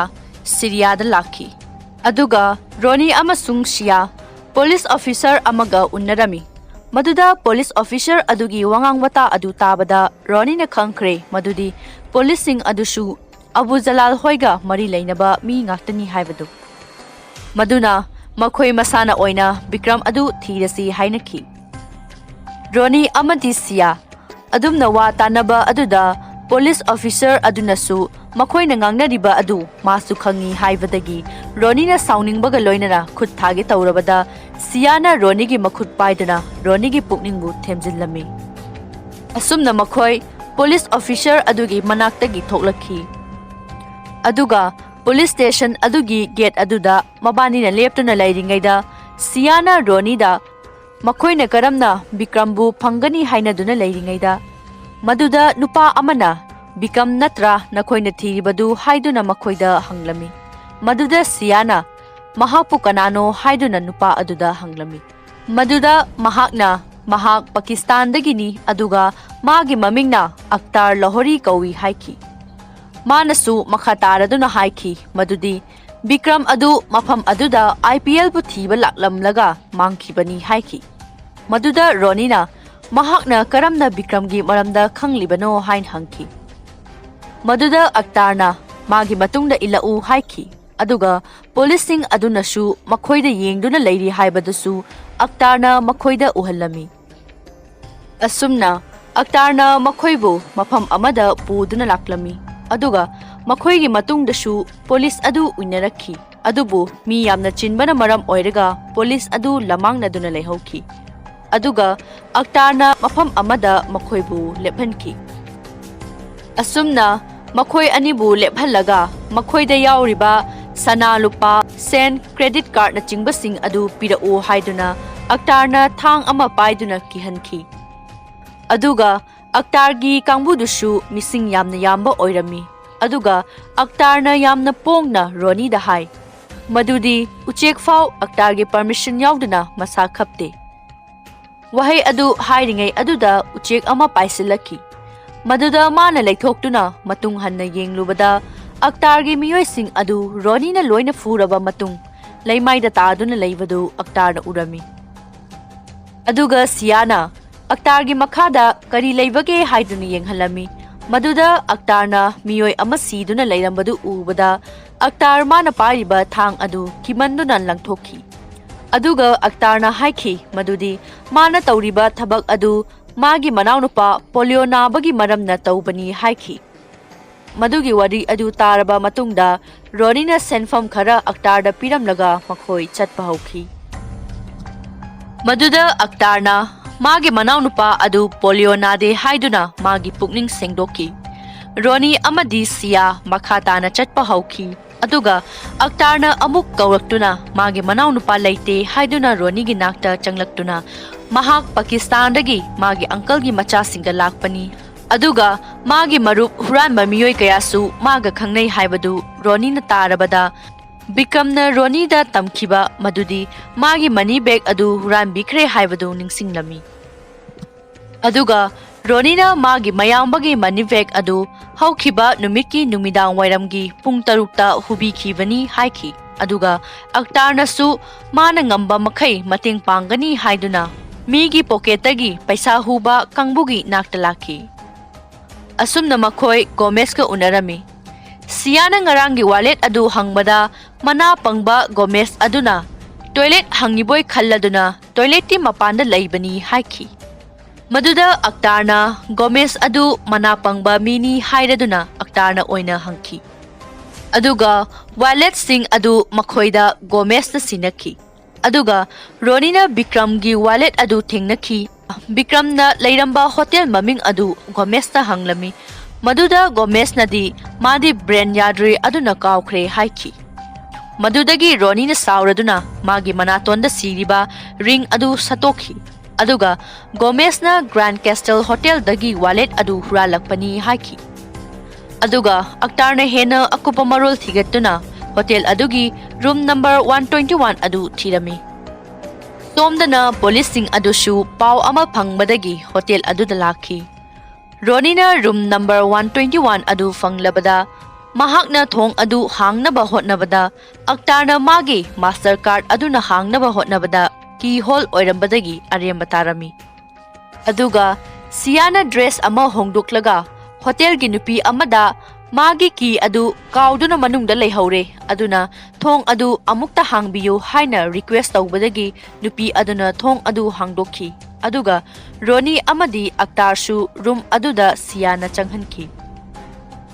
ꯁꯤꯔꯤꯌꯥꯗ ꯂꯥꯛꯈꯤ꯫ ꯑꯗꯨꯒ ꯔꯣꯅꯤ ꯑꯃꯁꯨꯡ ꯁꯤꯌꯥ ꯄꯨꯂꯤꯁ ꯑꯣꯐꯤꯁꯔ ꯑꯃꯒ ꯎꯅꯔꯝꯃꯤ꯫ ꯃꯗꯨꯗ ꯄꯨꯂꯤꯁ ꯑꯣꯐꯤꯁꯔ ꯑꯗꯨꯒꯤ ꯋꯥꯉꯥꯡ ꯋꯥꯇꯥ ꯑꯗꯨ ꯇꯥꯕꯗ ꯔꯣꯅꯤꯅ ꯈꯪꯈ꯭ꯔꯦ ꯃꯗꯨꯗꯤ ꯄꯨꯂꯤꯁꯁꯤꯡ ꯑꯗꯨꯁꯨ ꯑꯕꯨ ꯖꯂꯥꯜ ꯍꯣꯏꯒ ꯃꯔꯤ ꯂꯩꯅꯕ ꯃꯤ ꯉꯥꯛꯇꯅꯤ ꯍꯥꯏꯕꯗꯨ꯫ ꯃꯗꯨꯅ ꯃꯈꯣꯏ ꯃꯁꯥꯅ ꯑꯣꯏꯅ ꯕꯤꯀ꯭ꯔꯝ ꯑꯗꯨ ꯊꯤꯔꯁꯤ ꯍꯥꯏꯅꯈꯤ꯫ ꯔꯣꯅꯤ ꯑꯃꯗꯤ ꯁꯤꯌꯥ ꯑꯗꯨꯝꯅ ꯋꯥ ꯇꯥꯅꯕ ꯑꯗꯨꯗ ꯄꯨꯂꯤꯁ ꯑꯣꯐꯤꯁꯔ ꯑꯗꯨꯅꯁꯨ ꯃꯈꯣꯏꯅ ꯉꯥꯡꯅꯔꯤꯕ ꯑꯗꯨ ꯃꯥꯁꯨ ꯈꯪꯏ ꯍꯥꯏꯕꯗꯒꯤ ꯔꯣꯅꯤꯅ ꯁꯥꯎꯅꯤꯡꯕꯒ ꯂꯣꯏꯅꯅ ꯈꯨꯠ ꯊꯥꯒꯦ ꯇꯧꯔꯕꯗ ꯁꯤꯌꯥꯅ ꯔꯣꯅꯤꯒꯤ ꯃꯈꯨꯠ ꯄꯥꯏꯗꯨꯅ ꯔꯣꯅꯤꯒꯤ ꯄꯨꯛꯅꯤꯡꯕꯨ ꯊꯦꯝꯖꯤꯜꯂꯝꯃꯤ꯫ ꯑꯁꯨꯝꯅ ꯃꯈꯣꯏ ꯄꯨꯂꯤꯁ ꯑꯣꯐꯤꯁꯔ ꯑꯗꯨꯒꯤ ꯃꯅꯥꯛꯇꯒꯤ ꯊꯣꯛꯂꯛꯈꯤ꯫ ꯑꯗꯨꯒ ꯄꯨꯂꯤꯁ ꯁ꯭ꯇꯦꯁꯟ ꯑꯗꯨꯒꯤ ꯒꯦꯠ ꯑꯗꯨꯗ ꯃꯕꯥꯅꯤꯅ ꯂꯦꯞꯇꯨꯅ ꯂꯩꯔꯤꯉꯩꯗ, ꯁꯤꯌꯥꯅ ꯔꯣꯅꯤꯗ ꯃꯈꯣꯏꯅ ꯀꯔꯝꯅ ꯕꯤꯀ꯭ꯔꯝꯕꯨ ꯐꯪꯒꯅꯤ ꯍꯥꯏꯅꯗꯨꯅ ꯂꯩꯔꯤꯉꯩꯗ, ꯃꯗꯨꯗ ꯅꯨꯄꯥ ꯑꯃꯅ, "ꯕꯤꯀ꯭ꯔꯝ ꯅꯠꯇ꯭ꯔꯥ ꯅꯈꯣꯏꯅ ꯊꯤꯔꯤꯕꯗꯨ?" ꯍꯥꯏꯗꯨꯅ ꯃꯈꯣꯏꯗ ꯍꯪꯂꯝꯃꯤ꯫ ꯃꯗꯨꯗ ꯁꯤꯌꯥꯅ, "ꯃꯍꯥꯛꯄꯨ ꯀꯅꯥꯅꯣ?" ꯍꯥꯏꯗꯨꯅ ꯅꯨꯄꯥ ꯑꯗꯨꯗ ꯍꯪꯂꯝꯃꯤ꯫ ꯃꯗꯨꯗ ꯃꯍꯥꯛꯅ, "ꯃꯍꯥꯛ ꯄꯥꯀꯤꯁꯇꯥꯟꯗꯒꯤꯅꯤ, ꯑꯗꯨꯒ ꯃꯥꯒꯤ ꯃꯃꯤꯡꯅ ꯑꯛꯇꯥꯔ ꯂꯍꯣꯔꯤ ꯀꯧꯏ" ꯍꯥꯏꯈꯤ꯫ ꯃꯥꯅꯁꯨ ꯃꯈꯥ ꯇꯥꯔꯗꯨꯅ ꯍꯥꯏꯈꯤ ꯃꯗꯨꯗꯤ ꯕꯤꯀ꯭ꯔꯝ ꯑꯗꯨ ꯃꯐꯝ ꯑꯗꯨꯗ IPLꯕꯨ ꯊꯤꯕ ꯂꯥꯛꯂꯝꯂꯒ ꯃꯥꯡꯈꯤꯕꯅꯤ ꯍꯥꯏꯈꯤ꯫ ꯃꯗꯨꯗ ꯔꯣꯅꯤꯅ, "ꯃꯍꯥꯛꯅ ꯀꯔꯝꯅ ꯕꯤꯀ꯭ꯔꯝꯒꯤ ꯃꯔꯝꯗ ꯈꯪꯂꯤꯕꯅꯣ?" ꯍꯥꯏꯅ ꯍꯪꯈꯤ꯫ ꯃꯗꯨꯗ ꯑꯛꯇꯥꯔꯅ, "ꯃꯥꯒꯤ ꯃꯇꯨꯡꯗ ꯏꯜꯂꯛꯎ" ꯍꯥꯏꯈꯤ꯫ ꯑꯗꯨꯒ ꯄꯨꯂꯤꯁꯁꯤꯡ ꯑꯗꯨꯅꯁꯨ ꯃꯈꯣꯏꯗ ꯌꯦꯡꯗꯨꯅ ꯂꯩꯔꯤ ꯍꯥꯏꯕꯗꯨꯁꯨ ꯑꯛꯇꯥꯔꯅ ꯃꯈꯣꯏꯗ ꯎꯍꯜꯂꯝꯃꯤ꯫ ꯑꯁꯨꯝꯅ ꯑꯛꯇꯥꯔꯅ ꯃꯈꯣꯏꯕꯨ ꯃꯐꯝ ꯑꯃꯗ ꯄꯨꯗꯨꯅ ꯂꯥꯛꯂꯝꯃꯤ, ꯑꯗꯨꯒ ꯃꯈꯣꯏꯒꯤ ꯃꯇꯨꯡꯗꯁꯨ ꯄꯨꯂꯤꯁ ꯑꯗꯨ ꯎꯅꯔꯛꯈꯤ꯫ ꯑꯗꯨꯕꯨ ꯃꯤ ꯌꯥꯝꯅ ꯆꯤꯟꯕꯅ ꯃꯔꯝ ꯑꯣꯏꯔꯒ ꯄꯨꯂꯤꯁ ꯑꯗꯨ ꯂꯃꯥꯡꯅꯗꯨꯅ ꯂꯩꯍꯧꯈꯤ꯫ ꯑꯗꯨꯒ ꯑꯛꯇꯥꯔꯅ ꯃꯐꯝ ꯑꯃꯗ ꯃꯈꯣꯏꯕꯨ ꯂꯦꯞꯍꯟꯈꯤ꯫ ꯑꯁꯨꯝꯅ ꯃꯈꯣꯏ ꯑꯅꯤꯕꯨ ꯂꯦꯞꯍꯜꯂꯒ ꯃꯈꯣꯏꯗ ꯌꯥꯎꯔꯤꯕ ꯁꯅꯥ ꯂꯨꯄꯥ, ꯁꯦꯟ, ꯀ꯭ꯔꯦꯗꯤꯠ ꯀꯥꯔꯗꯅꯆꯤꯡꯕꯁꯤꯡ ꯑꯗꯨ ꯄꯤꯔꯛꯎ ꯍꯥꯏꯗꯨꯅ ꯑꯛꯇꯥꯔꯅ ꯊꯥꯡ ꯑꯃ ꯄꯥꯏꯗꯨꯅ ꯀꯤꯍꯟꯈꯤ꯫ ꯑꯗꯨꯒ ꯑꯛꯇꯥꯔꯒꯤ ꯀꯥꯡꯕꯨꯗꯨꯁꯨ ꯃꯤꯁꯤꯡ ꯌꯥꯝꯅ ꯌꯥꯝꯕ ꯑꯣꯏꯔꯝꯃꯤ꯫ ꯑꯗꯨꯒ ꯑꯛꯇꯥꯔꯅ ꯌꯥꯝꯅ ꯄꯣꯡꯅ ꯔꯣꯅꯤꯗ ꯍꯥꯏ ꯃꯗꯨꯗꯤ ꯎꯆꯦꯛ ꯐꯥꯎ ꯑꯛꯇꯥꯔꯒꯤ ꯄꯔꯃꯤꯁꯟ ꯌꯥꯎꯗꯅ ꯃꯁꯥ ꯈꯞꯇꯦ꯫ ꯋꯥꯍꯩ ꯑꯗꯨ ꯍꯥꯏꯔꯤꯉꯩ ꯑꯗꯨꯗ ꯎꯆꯦꯛ ꯑꯃ ꯄꯥꯏꯁꯤꯜꯂꯛꯈꯤ꯫ ꯃꯗꯨꯗ ꯃꯥꯅ ꯂꯩꯊꯣꯛꯇꯨꯅ ꯃꯇꯨꯡ ꯍꯟꯅ ꯌꯦꯡꯂꯨꯕꯗ, ꯑꯛꯇꯥꯔꯒꯤ ꯃꯤꯑꯣꯏꯁꯤꯡ ꯑꯗꯨ ꯔꯣꯅꯤꯅ ꯂꯣꯏꯅ ꯐꯨꯔꯕ ꯃꯇꯨꯡ ꯂꯩꯃꯥꯏꯗ ꯇꯥꯗꯨꯅ ꯂꯩꯕꯗꯨ ꯑꯛꯇꯥꯔꯅ ꯎꯔꯝꯃꯤ꯫ ꯑꯗꯨꯒ ꯁꯤꯌꯥꯅ ꯑꯛꯇꯥꯔꯒꯤ ꯃꯈꯥꯗ ꯀꯔꯤ ꯂꯩꯕꯒꯦ ꯍꯥꯏꯗꯨꯅ ꯌꯦꯡꯍꯜꯂꯝꯃꯤ꯫ ꯃꯗꯨꯗ ꯑꯛꯇꯥꯔꯅ ꯃꯤꯑꯣꯏ ꯑꯃ ꯁꯤꯗꯨꯅ ꯂꯩꯔꯝꯕꯗꯨ ꯎꯕꯗ, ꯑꯛꯇꯥꯔ ꯃꯥꯅ ꯄꯥꯏꯔꯤꯕ ꯊꯥꯡ ꯑꯗꯨ ꯀꯤꯃꯟꯗꯨꯅ ꯂꯪꯊꯣꯛꯈꯤ꯫ ꯑꯗꯨꯒ ꯑꯛꯇꯥꯔꯅ ꯍꯥꯏꯈꯤ ꯃꯗꯨꯗꯤ ꯃꯥꯅ ꯇꯧꯔꯤꯕ ꯊꯕꯛ ꯑꯗꯨ ꯃꯥꯒꯤ ꯃꯅꯥꯎꯅꯨꯄꯥ ꯄꯣꯂꯤꯑꯣ ꯅꯥꯕꯒꯤ ꯃꯔꯝꯅ ꯇꯧꯕꯅꯤ ꯍꯥꯏꯈꯤ꯫ ꯃꯗꯨꯒꯤ ꯋꯥꯔꯤ ꯑꯗꯨ ꯇꯥꯔꯕ ꯃꯇꯨꯡꯗ ꯔꯣꯅꯤꯅ ꯁꯦꯟꯐꯝ ꯈꯔ ꯑꯛꯇꯥꯔꯗ ꯄꯤꯔꯝꯂꯒ ꯃꯈꯣꯏ ꯆꯠꯄ ꯍꯧꯈꯤ꯫ ꯃꯗꯨꯗ ꯑꯛꯇꯥꯔꯅ ꯃꯥꯒꯤ ꯃꯅꯥꯎꯅꯨꯄꯥ ꯑꯗꯨ ꯄꯣꯂꯤꯑꯣ ꯅꯥꯗꯦ ꯍꯥꯏꯗꯨꯅ ꯃꯥꯒꯤ ꯄꯨꯛꯅꯤꯡ ꯁꯦꯡꯗꯣꯛꯈꯤ꯫ ꯔꯣꯅꯤ ꯑꯃꯗꯤ ꯁꯤꯌꯥ ꯃꯈꯥ ꯇꯥꯅ ꯆꯠꯄ ꯍꯧꯈꯤ꯫ ꯑꯗꯨꯒ ꯑꯛꯇꯥꯔꯅ ꯑꯃꯨꯛ ꯀꯧꯔꯛꯇꯨꯅ ꯃꯥꯒꯤ ꯃꯅꯥꯎꯅꯨꯄꯥ ꯂꯩꯇꯦ ꯍꯥꯏꯗꯨꯅ ꯔꯣꯅꯤꯒꯤ ꯅꯥꯛꯇ ꯆꯪꯂꯛꯇꯨꯅ ꯃꯍꯥꯛ ꯄꯥꯀꯤꯁꯇꯥꯟꯗꯒꯤ ꯃꯥꯒꯤ ꯑꯪꯀꯜꯒꯤ ꯃꯆꯥꯁꯤꯡꯒ ꯂꯥꯛꯄꯅꯤ꯫ ꯑꯗꯨꯒ ꯃꯥꯒꯤ ꯃꯔꯨꯞ ꯍꯨꯔꯥꯟꯕ ꯃꯤꯑꯣꯏ ꯀꯌꯥꯁꯨ ꯃꯥꯒ ꯈꯪꯅꯩ ꯍꯥꯏꯕꯗꯨ ꯔꯣꯅꯤꯅ ꯇꯥꯔꯕꯗ ꯕꯤꯀ꯭ꯔꯝꯅ ꯔꯣꯅꯤꯗ ꯇꯝꯈꯤꯕ ꯃꯗꯨꯗꯤ ꯃꯥꯒꯤ ꯃꯅꯤ ꯕꯦꯒ ꯑꯗꯨ ꯍꯨꯔꯥꯟꯕꯤꯈ꯭ꯔꯦ ꯍꯥꯏꯕꯗꯨ ꯅꯤꯡꯁꯤꯡꯂꯝꯃꯤ꯫ ꯑꯗꯨꯒ ꯔꯣꯅꯤꯅ ꯃꯥꯒꯤ ꯃꯌꯥꯝꯕꯒꯤ ꯃꯅꯤ ꯕꯦꯒ ꯑꯗꯨ ꯍꯧꯈꯤꯕ ꯅꯨꯃꯤꯠꯀꯤ ꯅꯨꯃꯤꯗꯥꯡ ꯋꯥꯏꯔꯝꯒꯤ ꯄꯨꯡ ꯇꯔꯨꯛꯇ ꯍꯨꯕꯤꯈꯤꯕꯅꯤ ꯍꯥꯏꯈꯤ꯫ ꯑꯗꯨꯒ ꯑꯛꯇꯥꯔꯅꯁꯨ ꯃꯥꯅ ꯉꯝꯕ ꯃꯈꯩ ꯃꯇꯦꯡ ꯄꯥꯡꯒꯅꯤ ꯍꯥꯏꯗꯨꯅ ꯃꯤꯒꯤ ꯄꯣꯀꯦꯠꯇꯒꯤ ꯄꯩꯁꯥ ꯍꯨꯕ ꯀꯥꯡꯕꯨꯒꯤ ꯅꯥꯛꯇ ꯂꯥꯛꯈꯤ꯫ ꯑꯁꯨꯝꯅ ꯃꯈꯣꯏ ꯒꯣꯃꯦꯁꯀ ꯎꯅꯔꯝꯃꯤ꯫ ꯁꯤꯌꯥꯅ ꯉꯔꯥꯡꯒꯤ ꯋꯥꯂꯦꯠ ꯑꯗꯨ ꯍꯪꯕꯗ ꯃꯅꯥ ꯄꯪꯕ ꯒꯣꯃꯦꯁ ꯑꯗꯨꯅ ꯇꯣꯏꯂꯦꯠ ꯍꯪꯉꯤꯕꯣꯏ ꯈꯜꯂꯗꯨꯅ ꯇꯣꯏꯂꯦꯠꯀꯤ ꯃꯄꯥꯟꯗ ꯂꯩꯕꯅꯤ ꯍꯥꯏꯈꯤ꯫ ꯃꯗꯨꯗ ꯑꯛꯇꯥꯔꯅ ꯒꯣꯃꯦꯁ ꯑꯗꯨ ꯃꯅꯥ ꯄꯪꯕ ꯃꯤꯅꯤ ꯍꯥꯏꯔꯗꯨꯅ ꯑꯛꯇꯥꯔꯅ ꯑꯣꯏꯅ ꯍꯪꯈꯤ꯫ ꯑꯗꯨꯒ ꯋꯥꯂꯦꯠꯁꯤꯡ ꯑꯗꯨ ꯃꯈꯣꯏꯗ ꯒꯣꯃꯦꯁꯅ ꯁꯤꯟꯅꯈꯤ꯫ ꯑꯗꯨꯒ ꯔꯣꯅꯤꯅ ꯕꯤꯀ꯭ꯔꯝꯒꯤ ꯋꯥꯂꯦꯠ ꯑꯗꯨ ꯊꯦꯡꯅꯈꯤ꯫ ꯕꯤꯀ꯭ꯔꯝꯅ ꯂꯩꯔꯝꯕ ꯍꯣꯇꯦꯜ ꯃꯃꯤꯡ ꯑꯗꯨ ꯒꯣꯃꯦꯁꯇ ꯍꯪꯂꯝꯃꯤ꯫ ꯃꯗꯨꯗ ꯒꯣꯃꯦꯁꯅꯗꯤ ꯃꯥꯗꯤ ꯕ꯭ꯔꯦꯟ ꯌꯥꯗ꯭ꯔꯦ ꯑꯗꯨꯅ ꯀꯥꯎꯈ꯭ꯔꯦ ꯍꯥꯏꯈꯤ꯫ ꯃꯗꯨꯗꯒꯤ ꯔꯣꯅꯤꯅ ꯁꯥꯎꯔꯗꯨꯅ ꯃꯥꯒꯤ ꯃꯅꯥꯇꯣꯟꯗ ꯁꯤꯔꯤꯕ ꯔꯤꯡ ꯑꯗꯨ ꯁꯠꯇꯣꯛꯈꯤ꯫ ꯑꯗꯨꯒ ꯒꯣꯃꯦꯁꯅ ꯒ꯭ꯔꯥꯟ ꯀꯦꯁꯇꯜ ꯍꯣꯇꯦꯜꯗꯒꯤ ꯋꯥꯂꯦꯠ ꯑꯗꯨ ꯍꯨꯔꯥꯜꯂꯛꯄꯅꯤ ꯍꯥꯏꯈꯤ꯫ ꯑꯗꯨꯒ ꯑꯛꯇꯥꯔꯅ ꯍꯦꯟꯅ ꯑꯀꯨꯞꯄ ꯃꯔꯣꯜ ꯊꯤꯒꯠꯇꯨꯅ ꯍꯣꯇꯦꯜ ꯑꯗꯨꯒꯤ room number one twenty one ꯑꯗꯨ ꯊꯤꯔꯝꯃꯤ꯫ ꯁꯣꯝꯗꯅ ꯄꯨꯂꯤꯁꯁꯤꯡ ꯑꯗꯨꯁꯨ ꯄꯥꯎ ꯑꯃ ꯐꯪꯕꯗꯒꯤ ꯍꯣꯇꯦꯜ ꯑꯗꯨꯗ ꯂꯥꯛꯈꯤ꯫ ꯔꯣꯅꯤꯅ room number one twenty one ꯑꯗꯨ ꯐꯪꯂꯕꯗ ꯃꯍꯥꯛꯅ ꯊꯣꯡ ꯑꯗꯨ ꯍꯥꯡꯅꯕ ꯍꯣꯠꯅꯕꯗ ꯑꯛꯇꯥꯔꯅ ꯃꯥꯒꯤ ꯃꯥꯁꯇꯔ ꯀꯥꯔꯗ ꯑꯗꯨꯅ ꯍꯥꯡꯅꯕ ꯍꯣꯠꯅꯕꯗ ꯀꯤ ꯍꯣꯜ ꯑꯣꯏꯔꯝꯕꯗꯒꯤ ꯑꯔꯦꯝꯕ ꯇꯥꯔꯝꯃꯤ꯫ ꯑꯗꯨꯒ ꯁꯤꯌꯥꯅ ꯗ꯭ꯔꯦꯁ ꯑꯃ ꯍꯣꯡꯗꯣꯛꯂꯒ ꯍꯣꯇꯦꯜꯒꯤ ꯅꯨꯄꯤ ꯑꯃꯗ ꯃꯥꯒꯤ ꯀꯤ ꯑꯗꯨ ꯀꯥꯎꯗꯨꯅ ꯃꯅꯨꯡꯗ ꯂꯩꯍꯧꯔꯦ, ꯑꯗꯨꯅ ꯊꯣꯡ ꯑꯗꯨ ꯑꯃꯨꯛꯇ ꯍꯥꯡꯕꯤꯌꯨ ꯍꯥꯏꯅ ꯔꯤꯀ꯭ꯋꯦꯁ ꯇꯧꯕꯗꯒꯤ ꯅꯨꯄꯤ ꯑꯗꯨꯅ ꯊꯣꯡ ꯑꯗꯨ ꯍꯥꯡꯗꯣꯛꯈꯤ꯫ ꯑꯗꯨꯒ ꯔꯣꯅꯤ ꯑꯃꯗꯤ ꯑꯛꯇꯥꯔꯁꯨ ꯔꯨꯝ ꯑꯗꯨꯗ ꯁꯤꯌꯥꯅ ꯆꯪꯍꯟꯈꯤ꯫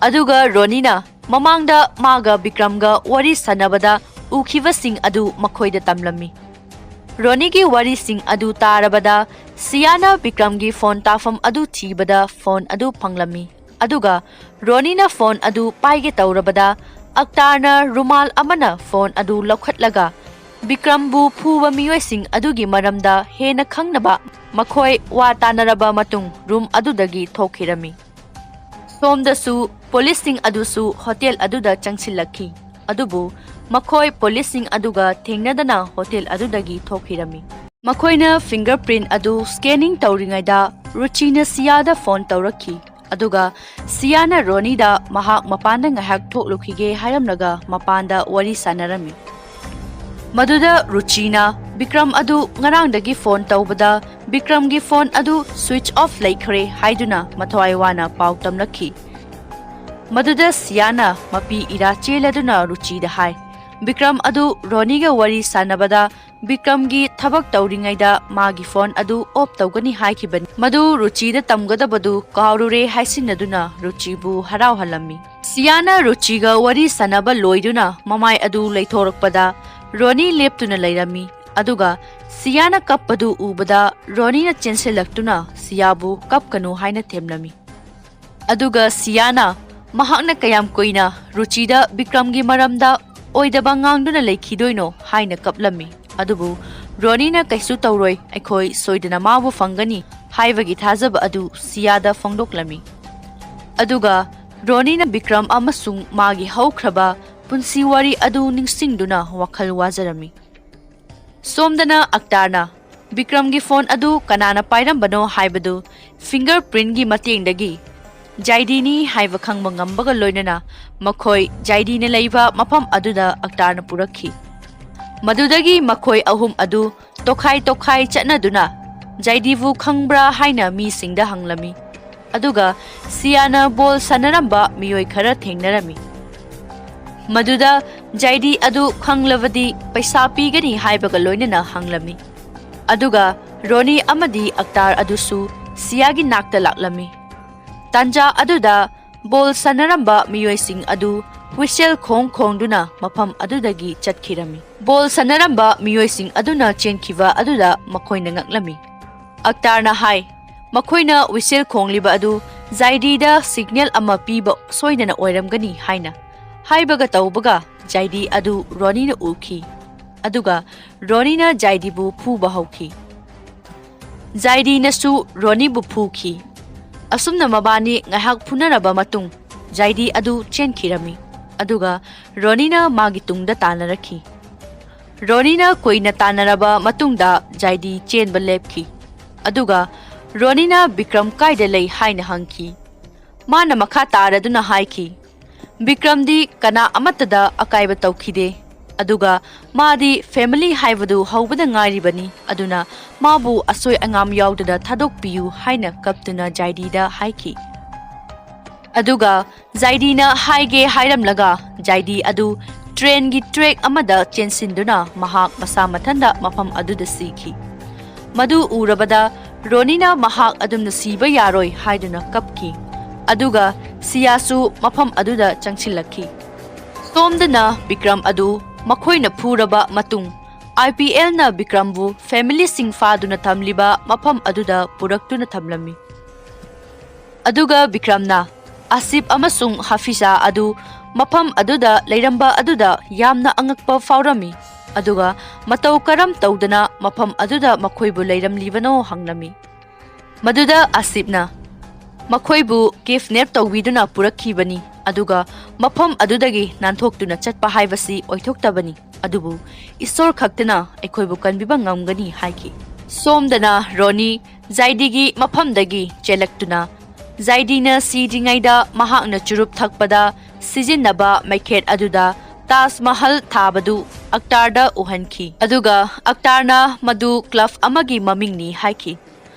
ꯑꯗꯨꯒ ꯔꯣꯅꯤꯅ ꯃꯃꯥꯡꯗ ꯃꯥꯒ ꯕꯤꯀ꯭ꯔꯝꯒ ꯋꯥꯔꯤ ꯁꯥꯟꯅꯕꯗ ꯎꯈꯤꯕꯁꯤꯡ ꯑꯗꯨ ꯃꯈꯣꯏꯗ ꯇꯝꯂꯝꯃꯤ꯫ ꯔꯣꯅꯤꯒꯤ ꯋꯥꯔꯤꯁꯤꯡ ꯑꯗꯨ ꯇꯥꯔꯕꯗ ꯁꯤꯌꯥꯅ ꯕꯤꯀ꯭ꯔꯝꯒꯤ ꯐꯣꯟ ꯇꯥꯐꯝ ꯑꯗꯨ ꯊꯤꯕꯗ ꯐꯣꯟ ꯑꯗꯨ ꯐꯪꯂꯝꯃꯤ꯫ ꯑꯗꯨꯒ ꯔꯣꯅꯤꯅ ꯐꯣꯟ ꯑꯗꯨ ꯄꯥꯏꯒꯦ ꯇꯧꯔꯕꯗ, ꯑꯛꯇꯥꯔꯅ ꯔꯨꯃꯥꯜ ꯑꯃꯅ ꯐꯣꯟ ꯑꯗꯨ ꯂꯧꯈꯠꯂꯒ ꯕꯤꯀ꯭ꯔꯝꯕꯨ ꯐꯨꯕ ꯃꯤꯑꯣꯏꯁꯤꯡ ꯑꯗꯨꯒꯤ ꯃꯔꯝꯗ ꯍꯦꯟꯅ ꯈꯪꯅꯕ ꯃꯈꯣꯏ ꯋꯥ ꯇꯥꯅꯔꯕ ꯃꯇꯨꯡ ꯔꯨꯝ ꯑꯗꯨꯗꯒꯤ ꯊꯣꯛꯈꯤꯔꯝꯃꯤ꯫ ꯁꯣꯝꯗꯁꯨ ꯄꯨꯂꯤꯁꯁꯤꯡ ꯑꯗꯨꯁꯨ ꯍꯣꯇꯦꯜ ꯑꯗꯨꯗ ꯆꯪꯁꯤꯜꯂꯛꯈꯤ, ꯑꯗꯨꯕꯨ ꯃꯈꯣꯏ ꯄꯨꯂꯤꯁꯁꯤꯡ ꯑꯗꯨꯒ ꯊꯦꯡꯅꯗꯅ ꯍꯣꯇꯦꯜ ꯑꯗꯨꯗꯒꯤ ꯊꯣꯛꯈꯤꯔꯝꯃꯤ꯫ ꯃꯈꯣꯏꯅ ꯐꯤꯡꯒꯔ ꯄ꯭ꯔꯤꯟꯠ ꯑꯗꯨ ꯁ꯭ꯀꯦꯅꯤꯡ ꯇꯧꯔꯤꯉꯩꯗ ꯔꯨꯆꯤꯅ ꯁꯤꯌꯥꯗ ꯐꯣꯟ ꯇꯧꯔꯛꯈꯤ, ꯑꯗꯨꯒ ꯁꯤꯌꯥꯅ ꯔꯣꯅꯤꯗ ꯃꯍꯥꯛ ꯃꯄꯥꯟꯗ ꯉꯥꯏꯍꯥꯛ ꯊꯣꯛꯂꯨꯈꯤꯒꯦ ꯍꯥꯏꯔꯝꯂꯒ ꯃꯄꯥꯟꯗ ꯋꯥꯔꯤ ꯁꯥꯟꯅꯔꯝꯃꯤ꯫ ꯃꯗꯨꯗ ꯔꯨꯆꯤꯅ ꯕꯤꯀ꯭ꯔꯝ ꯑꯗꯨ ꯉꯔꯥꯡꯗꯒꯤ ꯐꯣꯟ ꯇꯧꯕꯗ ꯕꯤꯀ꯭ꯔꯝꯒꯤ ꯐꯣꯟ ꯑꯗꯨ ꯁ꯭ꯋꯤꯆ ꯑꯣꯐ ꯂꯩꯈ꯭ꯔꯦ ꯍꯥꯏꯗꯨꯅ ꯃꯊ꯭ꯋꯥꯏ ꯋꯥꯅ ꯄꯥꯎ ꯇꯝꯂꯛꯈꯤ꯫ ꯃꯗꯨꯗ ꯁꯤꯌꯥꯅ ꯃꯄꯤ ꯏꯔꯥ ꯆꯦꯜꯂꯗꯨꯅ ꯔꯨꯆꯤꯗ ꯍꯥꯏ, ꯕꯤꯀ꯭ꯔꯝ ꯑꯗꯨ ꯔꯣꯅꯤꯒ ꯋꯥꯔꯤ ꯁꯥꯟꯅꯕꯗ ꯕꯤꯀ꯭ꯔꯝꯒꯤ ꯊꯕꯛ ꯇꯧꯔꯤꯉꯩꯗ ꯃꯥꯒꯤ ꯐꯣꯟ ꯑꯗꯨ ꯑꯣꯐ ꯇꯧꯒꯅꯤ ꯍꯥꯏꯈꯤꯕꯅꯤ꯫ ꯃꯗꯨ ꯔꯨꯆꯤꯗ ꯇꯝꯒꯗꯕꯗꯨ ꯀꯥꯎꯔꯨꯔꯦ ꯍꯥꯏꯁꯤꯟꯅꯗꯨꯅ ꯔꯨꯆꯤꯕꯨ ꯍꯔꯥꯎꯍꯜꯂꯝꯃꯤ꯫ ꯁꯤꯌꯥꯅ ꯔꯨꯆꯤꯒ ꯋꯥꯔꯤ ꯁꯥꯟꯅꯕ ꯂꯣꯏꯗꯨꯅ ꯃꯃꯥꯏ ꯑꯗꯨ ꯂꯩꯊꯣꯔꯛꯄꯗ ꯔꯣꯅꯤ ꯂꯦꯞꯇꯨꯅ ꯂꯩꯔꯝꯃꯤ, ꯑꯗꯨꯒ ꯁꯤꯌꯥꯅ ꯀꯞꯄꯗꯨ ꯎꯕꯗ ꯔꯣꯅꯤꯅ ꯆꯦꯟꯁꯤꯜꯂꯛꯇꯨꯅ ꯁꯤꯌꯥꯕꯨ ꯀꯞꯀꯅꯨ ꯍꯥꯏꯅ ꯊꯦꯝꯂꯝꯃꯤ꯫ ꯑꯗꯨꯒ ꯁꯤꯌꯥꯅ ꯃꯍꯥꯛꯅ ꯀꯌꯥꯝ ꯀꯨꯏꯅ ꯔꯨꯆꯤꯗ ꯕꯤꯀ꯭ꯔꯝꯒꯤ ꯃꯔꯝꯗ ꯑꯣꯏꯗꯕ ꯉꯥꯡꯗꯨꯅ ꯂꯩꯈꯤꯗꯣꯏꯅꯣ ꯍꯥꯏꯅ ꯀꯞꯂꯝꯃꯤ꯫ ꯑꯗꯨꯕꯨ ꯔꯣꯅꯤꯅ "ꯀꯩꯁꯨ ꯇꯧꯔꯣꯏ, ꯑꯩꯈꯣꯏ ꯁꯣꯏꯗꯅ ꯃꯥꯕꯨ ꯐꯪꯒꯅꯤ" ꯍꯥꯏꯕꯒꯤ ꯊꯥꯖꯕ ꯑꯗꯨ ꯁꯤꯌꯥꯗ ꯐꯣꯡꯗꯣꯛꯂꯝꯃꯤ꯫ ꯑꯗꯨꯒ ꯔꯣꯅꯤꯅ ꯕꯤꯀ꯭ꯔꯝ ꯑꯃꯁꯨꯡ ꯃꯥꯒꯤ ꯍꯧꯈ꯭ꯔꯕ ꯄꯨꯟꯁꯤ ꯋꯥꯔꯤ ꯑꯗꯨ ꯅꯤꯡꯁꯤꯡꯗꯨꯅ ꯋꯥꯈꯜ ꯋꯥꯖꯔꯝꯃꯤ꯫ ꯁꯣꯝꯗꯅ ꯑꯛꯇꯥꯔꯅ ꯕꯤꯀ꯭ꯔꯝꯒꯤ ꯐꯣꯟ ꯑꯗꯨ ꯀꯅꯥꯅ ꯄꯥꯏꯔꯝꯕꯅꯣ ꯍꯥꯏꯕꯗꯨ ꯐꯤꯡꯒꯔ ꯄ꯭ꯔꯤꯟꯠꯒꯤ ꯃꯇꯦꯡꯗꯒꯤ ꯖꯥꯏꯗꯤꯅꯤ ꯍꯥꯏꯕ ꯈꯪꯕ ꯉꯝꯕꯒ ꯂꯣꯏꯅꯅ ꯃꯈꯣꯏ ꯖꯥꯏꯗꯤꯅ ꯂꯩꯕ ꯃꯐꯝ ꯑꯗꯨꯗ ꯑꯛꯇꯥꯔꯅ ꯄꯨꯔꯛꯈꯤ꯫ ꯃꯗꯨꯗꯒꯤ ꯃꯈꯣꯏ ꯑꯍꯨꯝ ꯑꯗꯨ ꯇꯣꯈꯥꯏ ꯇꯣꯈꯥꯏ ꯆꯠꯅꯗꯨꯅ ꯖꯥꯏꯗꯤꯕꯨ ꯈꯪꯕ꯭ꯔꯥ ꯍꯥꯏꯅ ꯃꯤꯁꯤꯡꯗ ꯍꯪꯂꯝꯃꯤ꯫ ꯑꯗꯨꯒ ꯁꯤꯌꯥꯅ ꯕꯣꯜ ꯁꯥꯟꯅꯔꯝꯕ ꯃꯤꯑꯣꯏ ꯈꯔ ꯊꯦꯡꯅꯔꯝꯃꯤ꯫ ꯃꯗꯨꯗ ꯖꯥꯏꯗꯤ ꯑꯗꯨ ꯈꯪꯂꯕꯗꯤ ꯄꯩꯁꯥ ꯄꯤꯒꯅꯤ ꯍꯥꯏꯕꯒ ꯂꯣꯏꯅꯅ ꯍꯪꯂꯝꯃꯤ꯫ ꯑꯗꯨꯒ ꯔꯣꯅꯤ ꯑꯃꯗꯤ ꯑꯛꯇꯥꯔ ꯑꯗꯨꯁꯨ ꯁꯤꯌꯥꯒꯤ ꯅꯥꯛꯇ ꯂꯥꯛꯂꯝꯃꯤ꯫ ꯇꯥꯟꯖꯥ ꯑꯗꯨꯗ ꯕꯣꯜ ꯁꯥꯟꯅꯔꯝꯕ ꯃꯤꯑꯣꯏꯁꯤꯡ ꯑꯗꯨ ꯍꯨꯏꯁꯦꯜ ꯈꯣꯡ ꯈꯣꯡꯗꯨꯅ ꯃꯐꯝ ꯑꯗꯨꯗꯒꯤ ꯆꯠꯈꯤꯔꯝꯃꯤ꯫ ꯕꯣꯜ ꯁꯥꯟꯅꯔꯝꯕ ꯃꯤꯑꯣꯏꯁꯤꯡ ꯑꯗꯨꯅ ꯆꯦꯟꯈꯤꯕ ꯑꯗꯨꯗ ꯃꯈꯣꯏꯅ ꯉꯛꯂꯝꯃꯤ꯫ ꯑꯛꯇꯥꯔꯅ ꯍꯥꯏ, ꯃꯈꯣꯏꯅ ꯍꯨꯏꯁꯦꯜ ꯈꯣꯡꯂꯤꯕ ꯑꯗꯨ ꯖꯥꯏꯗꯤꯗ ꯁꯤꯒꯅꯦꯜ ꯑꯃ ꯄꯤꯕ ꯁꯣꯏꯗꯅ ꯑꯣꯏꯔꯝꯒꯅꯤ ꯍꯥꯏꯅ ꯍꯥꯏꯕꯒ ꯇꯧꯕꯒ ꯖꯥꯏꯗꯤ ꯑꯗꯨ ꯔꯣꯅꯤꯅ ꯎꯈꯤ꯫ ꯑꯗꯨꯒ ꯔꯣꯅꯤꯅ ꯖꯥꯏꯗꯤꯕꯨ ꯐꯨꯕ ꯍꯧꯈꯤ꯫ ꯖꯥꯏꯗꯤꯅꯁꯨ ꯔꯣꯅꯤꯕꯨ ꯐꯨꯈꯤ꯫ ꯑꯁꯨꯝꯅ ꯃꯕꯥꯅꯤ ꯉꯥꯏꯍꯥꯛ ꯐꯨꯅꯔꯕ ꯃꯇꯨꯡ ꯖꯥꯏꯗꯤ ꯑꯗꯨ ꯆꯦꯟꯈꯤꯔꯝꯃꯤ꯫ ꯑꯗꯨꯒ ꯔꯣꯅꯤꯅ ꯃꯥꯒꯤ ꯇꯨꯡꯗ ꯇꯥꯟꯅꯔꯛꯈꯤ꯫ ꯔꯣꯅꯤꯅ ꯀꯨꯏꯅ ꯇꯥꯟꯅꯔꯕ ꯃꯇꯨꯡꯗ ꯖꯥꯏꯗꯤ ꯆꯦꯟꯕ ꯂꯦꯞꯈꯤ꯫ ꯑꯗꯨꯒ ꯔꯣꯅꯤꯅ ꯕꯤꯀ꯭ꯔꯝ ꯀꯥꯏꯗ ꯂꯩ ꯍꯥꯏꯅ ꯍꯪꯈꯤ꯫ ꯃꯥꯅ ꯃꯈꯥ ꯇꯥꯔꯗꯨꯅ ꯍꯥꯏꯈꯤ, ꯕꯤꯀ꯭ꯔꯝꯗꯤ ꯀꯅꯥ ꯑꯃꯠꯇꯗ ꯑꯀꯥꯏꯕ ꯇꯧꯈꯤꯗꯦ꯫ ꯑꯗꯨꯒ ꯃꯥꯗꯤ ꯐꯦꯃꯤꯂꯤ ꯍꯥꯏꯕꯗꯨ ꯍꯧꯕꯗ ꯉꯥꯏꯔꯤꯕꯅꯤ, ꯑꯗꯨꯅ ꯃꯥꯕꯨ ꯑꯁꯣꯏ ꯑꯉꯥꯝ ꯌꯥꯎꯗꯅ ꯊꯥꯗꯣꯛꯄꯤꯌꯨ ꯍꯥꯏꯅ ꯀꯞꯇꯨꯅ ꯖꯥꯏꯗꯤꯗ ꯍꯥꯏꯈꯤ꯫ ꯑꯗꯨꯒ ꯖꯥꯏꯗꯤꯅ ꯍꯥꯏꯒꯦ ꯍꯥꯏꯔꯝꯂꯒ ꯖꯥꯏꯗꯤ ꯑꯗꯨ ꯇ꯭ꯔꯦꯟꯒꯤ ꯇ꯭ꯔꯦꯛ ꯑꯃꯗ ꯆꯦꯟꯁꯤꯟꯗꯨꯅ ꯃꯍꯥꯛ ꯃꯁꯥ ꯃꯊꯟꯇ ꯃꯐꯝ ꯑꯗꯨꯗ ꯁꯤꯈꯤ꯫ ꯃꯗꯨ ꯎꯔꯕꯗ ꯔꯣꯅꯤꯅ ꯃꯍꯥꯛ ꯑꯗꯨꯝꯅ ꯁꯤꯕ ꯌꯥꯔꯣꯏ ꯍꯥꯏꯗꯨꯅ ꯀꯞꯈꯤ꯫ ꯑꯗꯨꯒ ꯁꯤꯌꯥꯁꯨ ꯃꯐꯝ ꯑꯗꯨꯗ ꯆꯪꯁꯤꯜꯂꯛꯈꯤ꯫ ꯁꯣꯝꯗꯅ ꯕꯤꯀ꯭ꯔꯝ ꯑꯗꯨ ꯃꯈꯣꯏꯅ ꯐꯨꯔꯕ ꯃꯇꯨꯡ, ꯑꯥꯏ ꯄꯤ ꯑꯦꯜꯅ ꯕꯤꯀ꯭ꯔꯝꯕꯨ ꯐꯦꯃꯤꯂꯤꯁꯤꯡ ꯐꯥꯗꯨꯅ ꯊꯝꯂꯤꯕ ꯃꯐꯝ ꯑꯗꯨꯗ ꯄꯨꯔꯛꯇꯨꯅ ꯊꯝꯂꯝꯃꯤ꯫ ꯑꯗꯨꯒ ꯕꯤꯀ꯭ꯔꯝꯅ ꯑꯁꯤꯞ ꯑꯃꯁꯨꯡ ꯍꯐꯤꯖꯥ ꯑꯗꯨ ꯃꯐꯝ ꯑꯗꯨꯗ ꯂꯩꯔꯝꯕ ꯑꯗꯨꯗ ꯌꯥꯝꯅ ꯑꯉꯛꯄ ꯐꯥꯎꯔꯝꯃꯤ꯫ ꯑꯗꯨꯒ ꯃꯇꯧ ꯀꯔꯝ ꯇꯧꯗꯅ ꯃꯐꯝ ꯑꯗꯨꯗ ꯃꯈꯣꯏꯕꯨ ꯂꯩꯔꯝꯂꯤꯕꯅꯣ ꯍꯪꯂꯝꯃꯤ꯫ ꯃꯗꯨꯗ ꯑꯁꯤꯞꯅ ꯃꯈꯣꯏꯕꯨ ꯀꯤꯗꯅꯦꯞ ꯇꯧꯕꯤꯗꯨꯅ ꯄꯨꯔꯛꯈꯤꯕꯅꯤ, ꯑꯗꯨꯒ ꯃꯐꯝ ꯑꯗꯨꯗꯒꯤ ꯅꯥꯟꯊꯣꯛꯇꯨꯅ ꯆꯠꯄ ꯍꯥꯏꯕꯁꯤ ꯑꯣꯏꯊꯣꯛꯇꯕꯅꯤ, ꯑꯗꯨꯕꯨ ꯏꯁꯣꯔ ꯈꯛꯇꯅ ꯑꯩꯈꯣꯏꯕꯨ ꯀꯟꯕꯤꯕ ꯉꯝꯒꯅꯤ ꯍꯥꯏꯈꯤ꯫ ꯁꯣꯝꯗꯅ ꯔꯣꯅꯤ ꯖꯥꯏꯗꯤꯒꯤ ꯃꯐꯝꯗꯒꯤ ꯆꯦꯜꯂꯛꯇꯨꯅ ꯖꯥꯏꯗꯤꯅ ꯁꯤꯗ꯭ꯔꯤꯉꯩꯗ ꯃꯍꯥꯛꯅ ꯆꯨꯔꯨꯞ ꯊꯛꯄꯗ ꯁꯤꯖꯤꯟꯅꯕ ꯃꯩꯈꯦꯠ ꯑꯗꯨꯗ ꯇꯥꯖ ꯃꯍꯜ ꯊꯥꯕꯗꯨ ꯑꯛꯇꯥꯔꯗ ꯎꯍꯟꯈꯤ꯫ ꯑꯗꯨꯒ ꯑꯛꯇꯥꯔꯅ ꯃꯗꯨ ꯀ꯭ꯂꯕ ꯑꯃꯒꯤ ꯃꯃꯤꯡꯅꯤ ꯍꯥꯏꯈꯤ꯫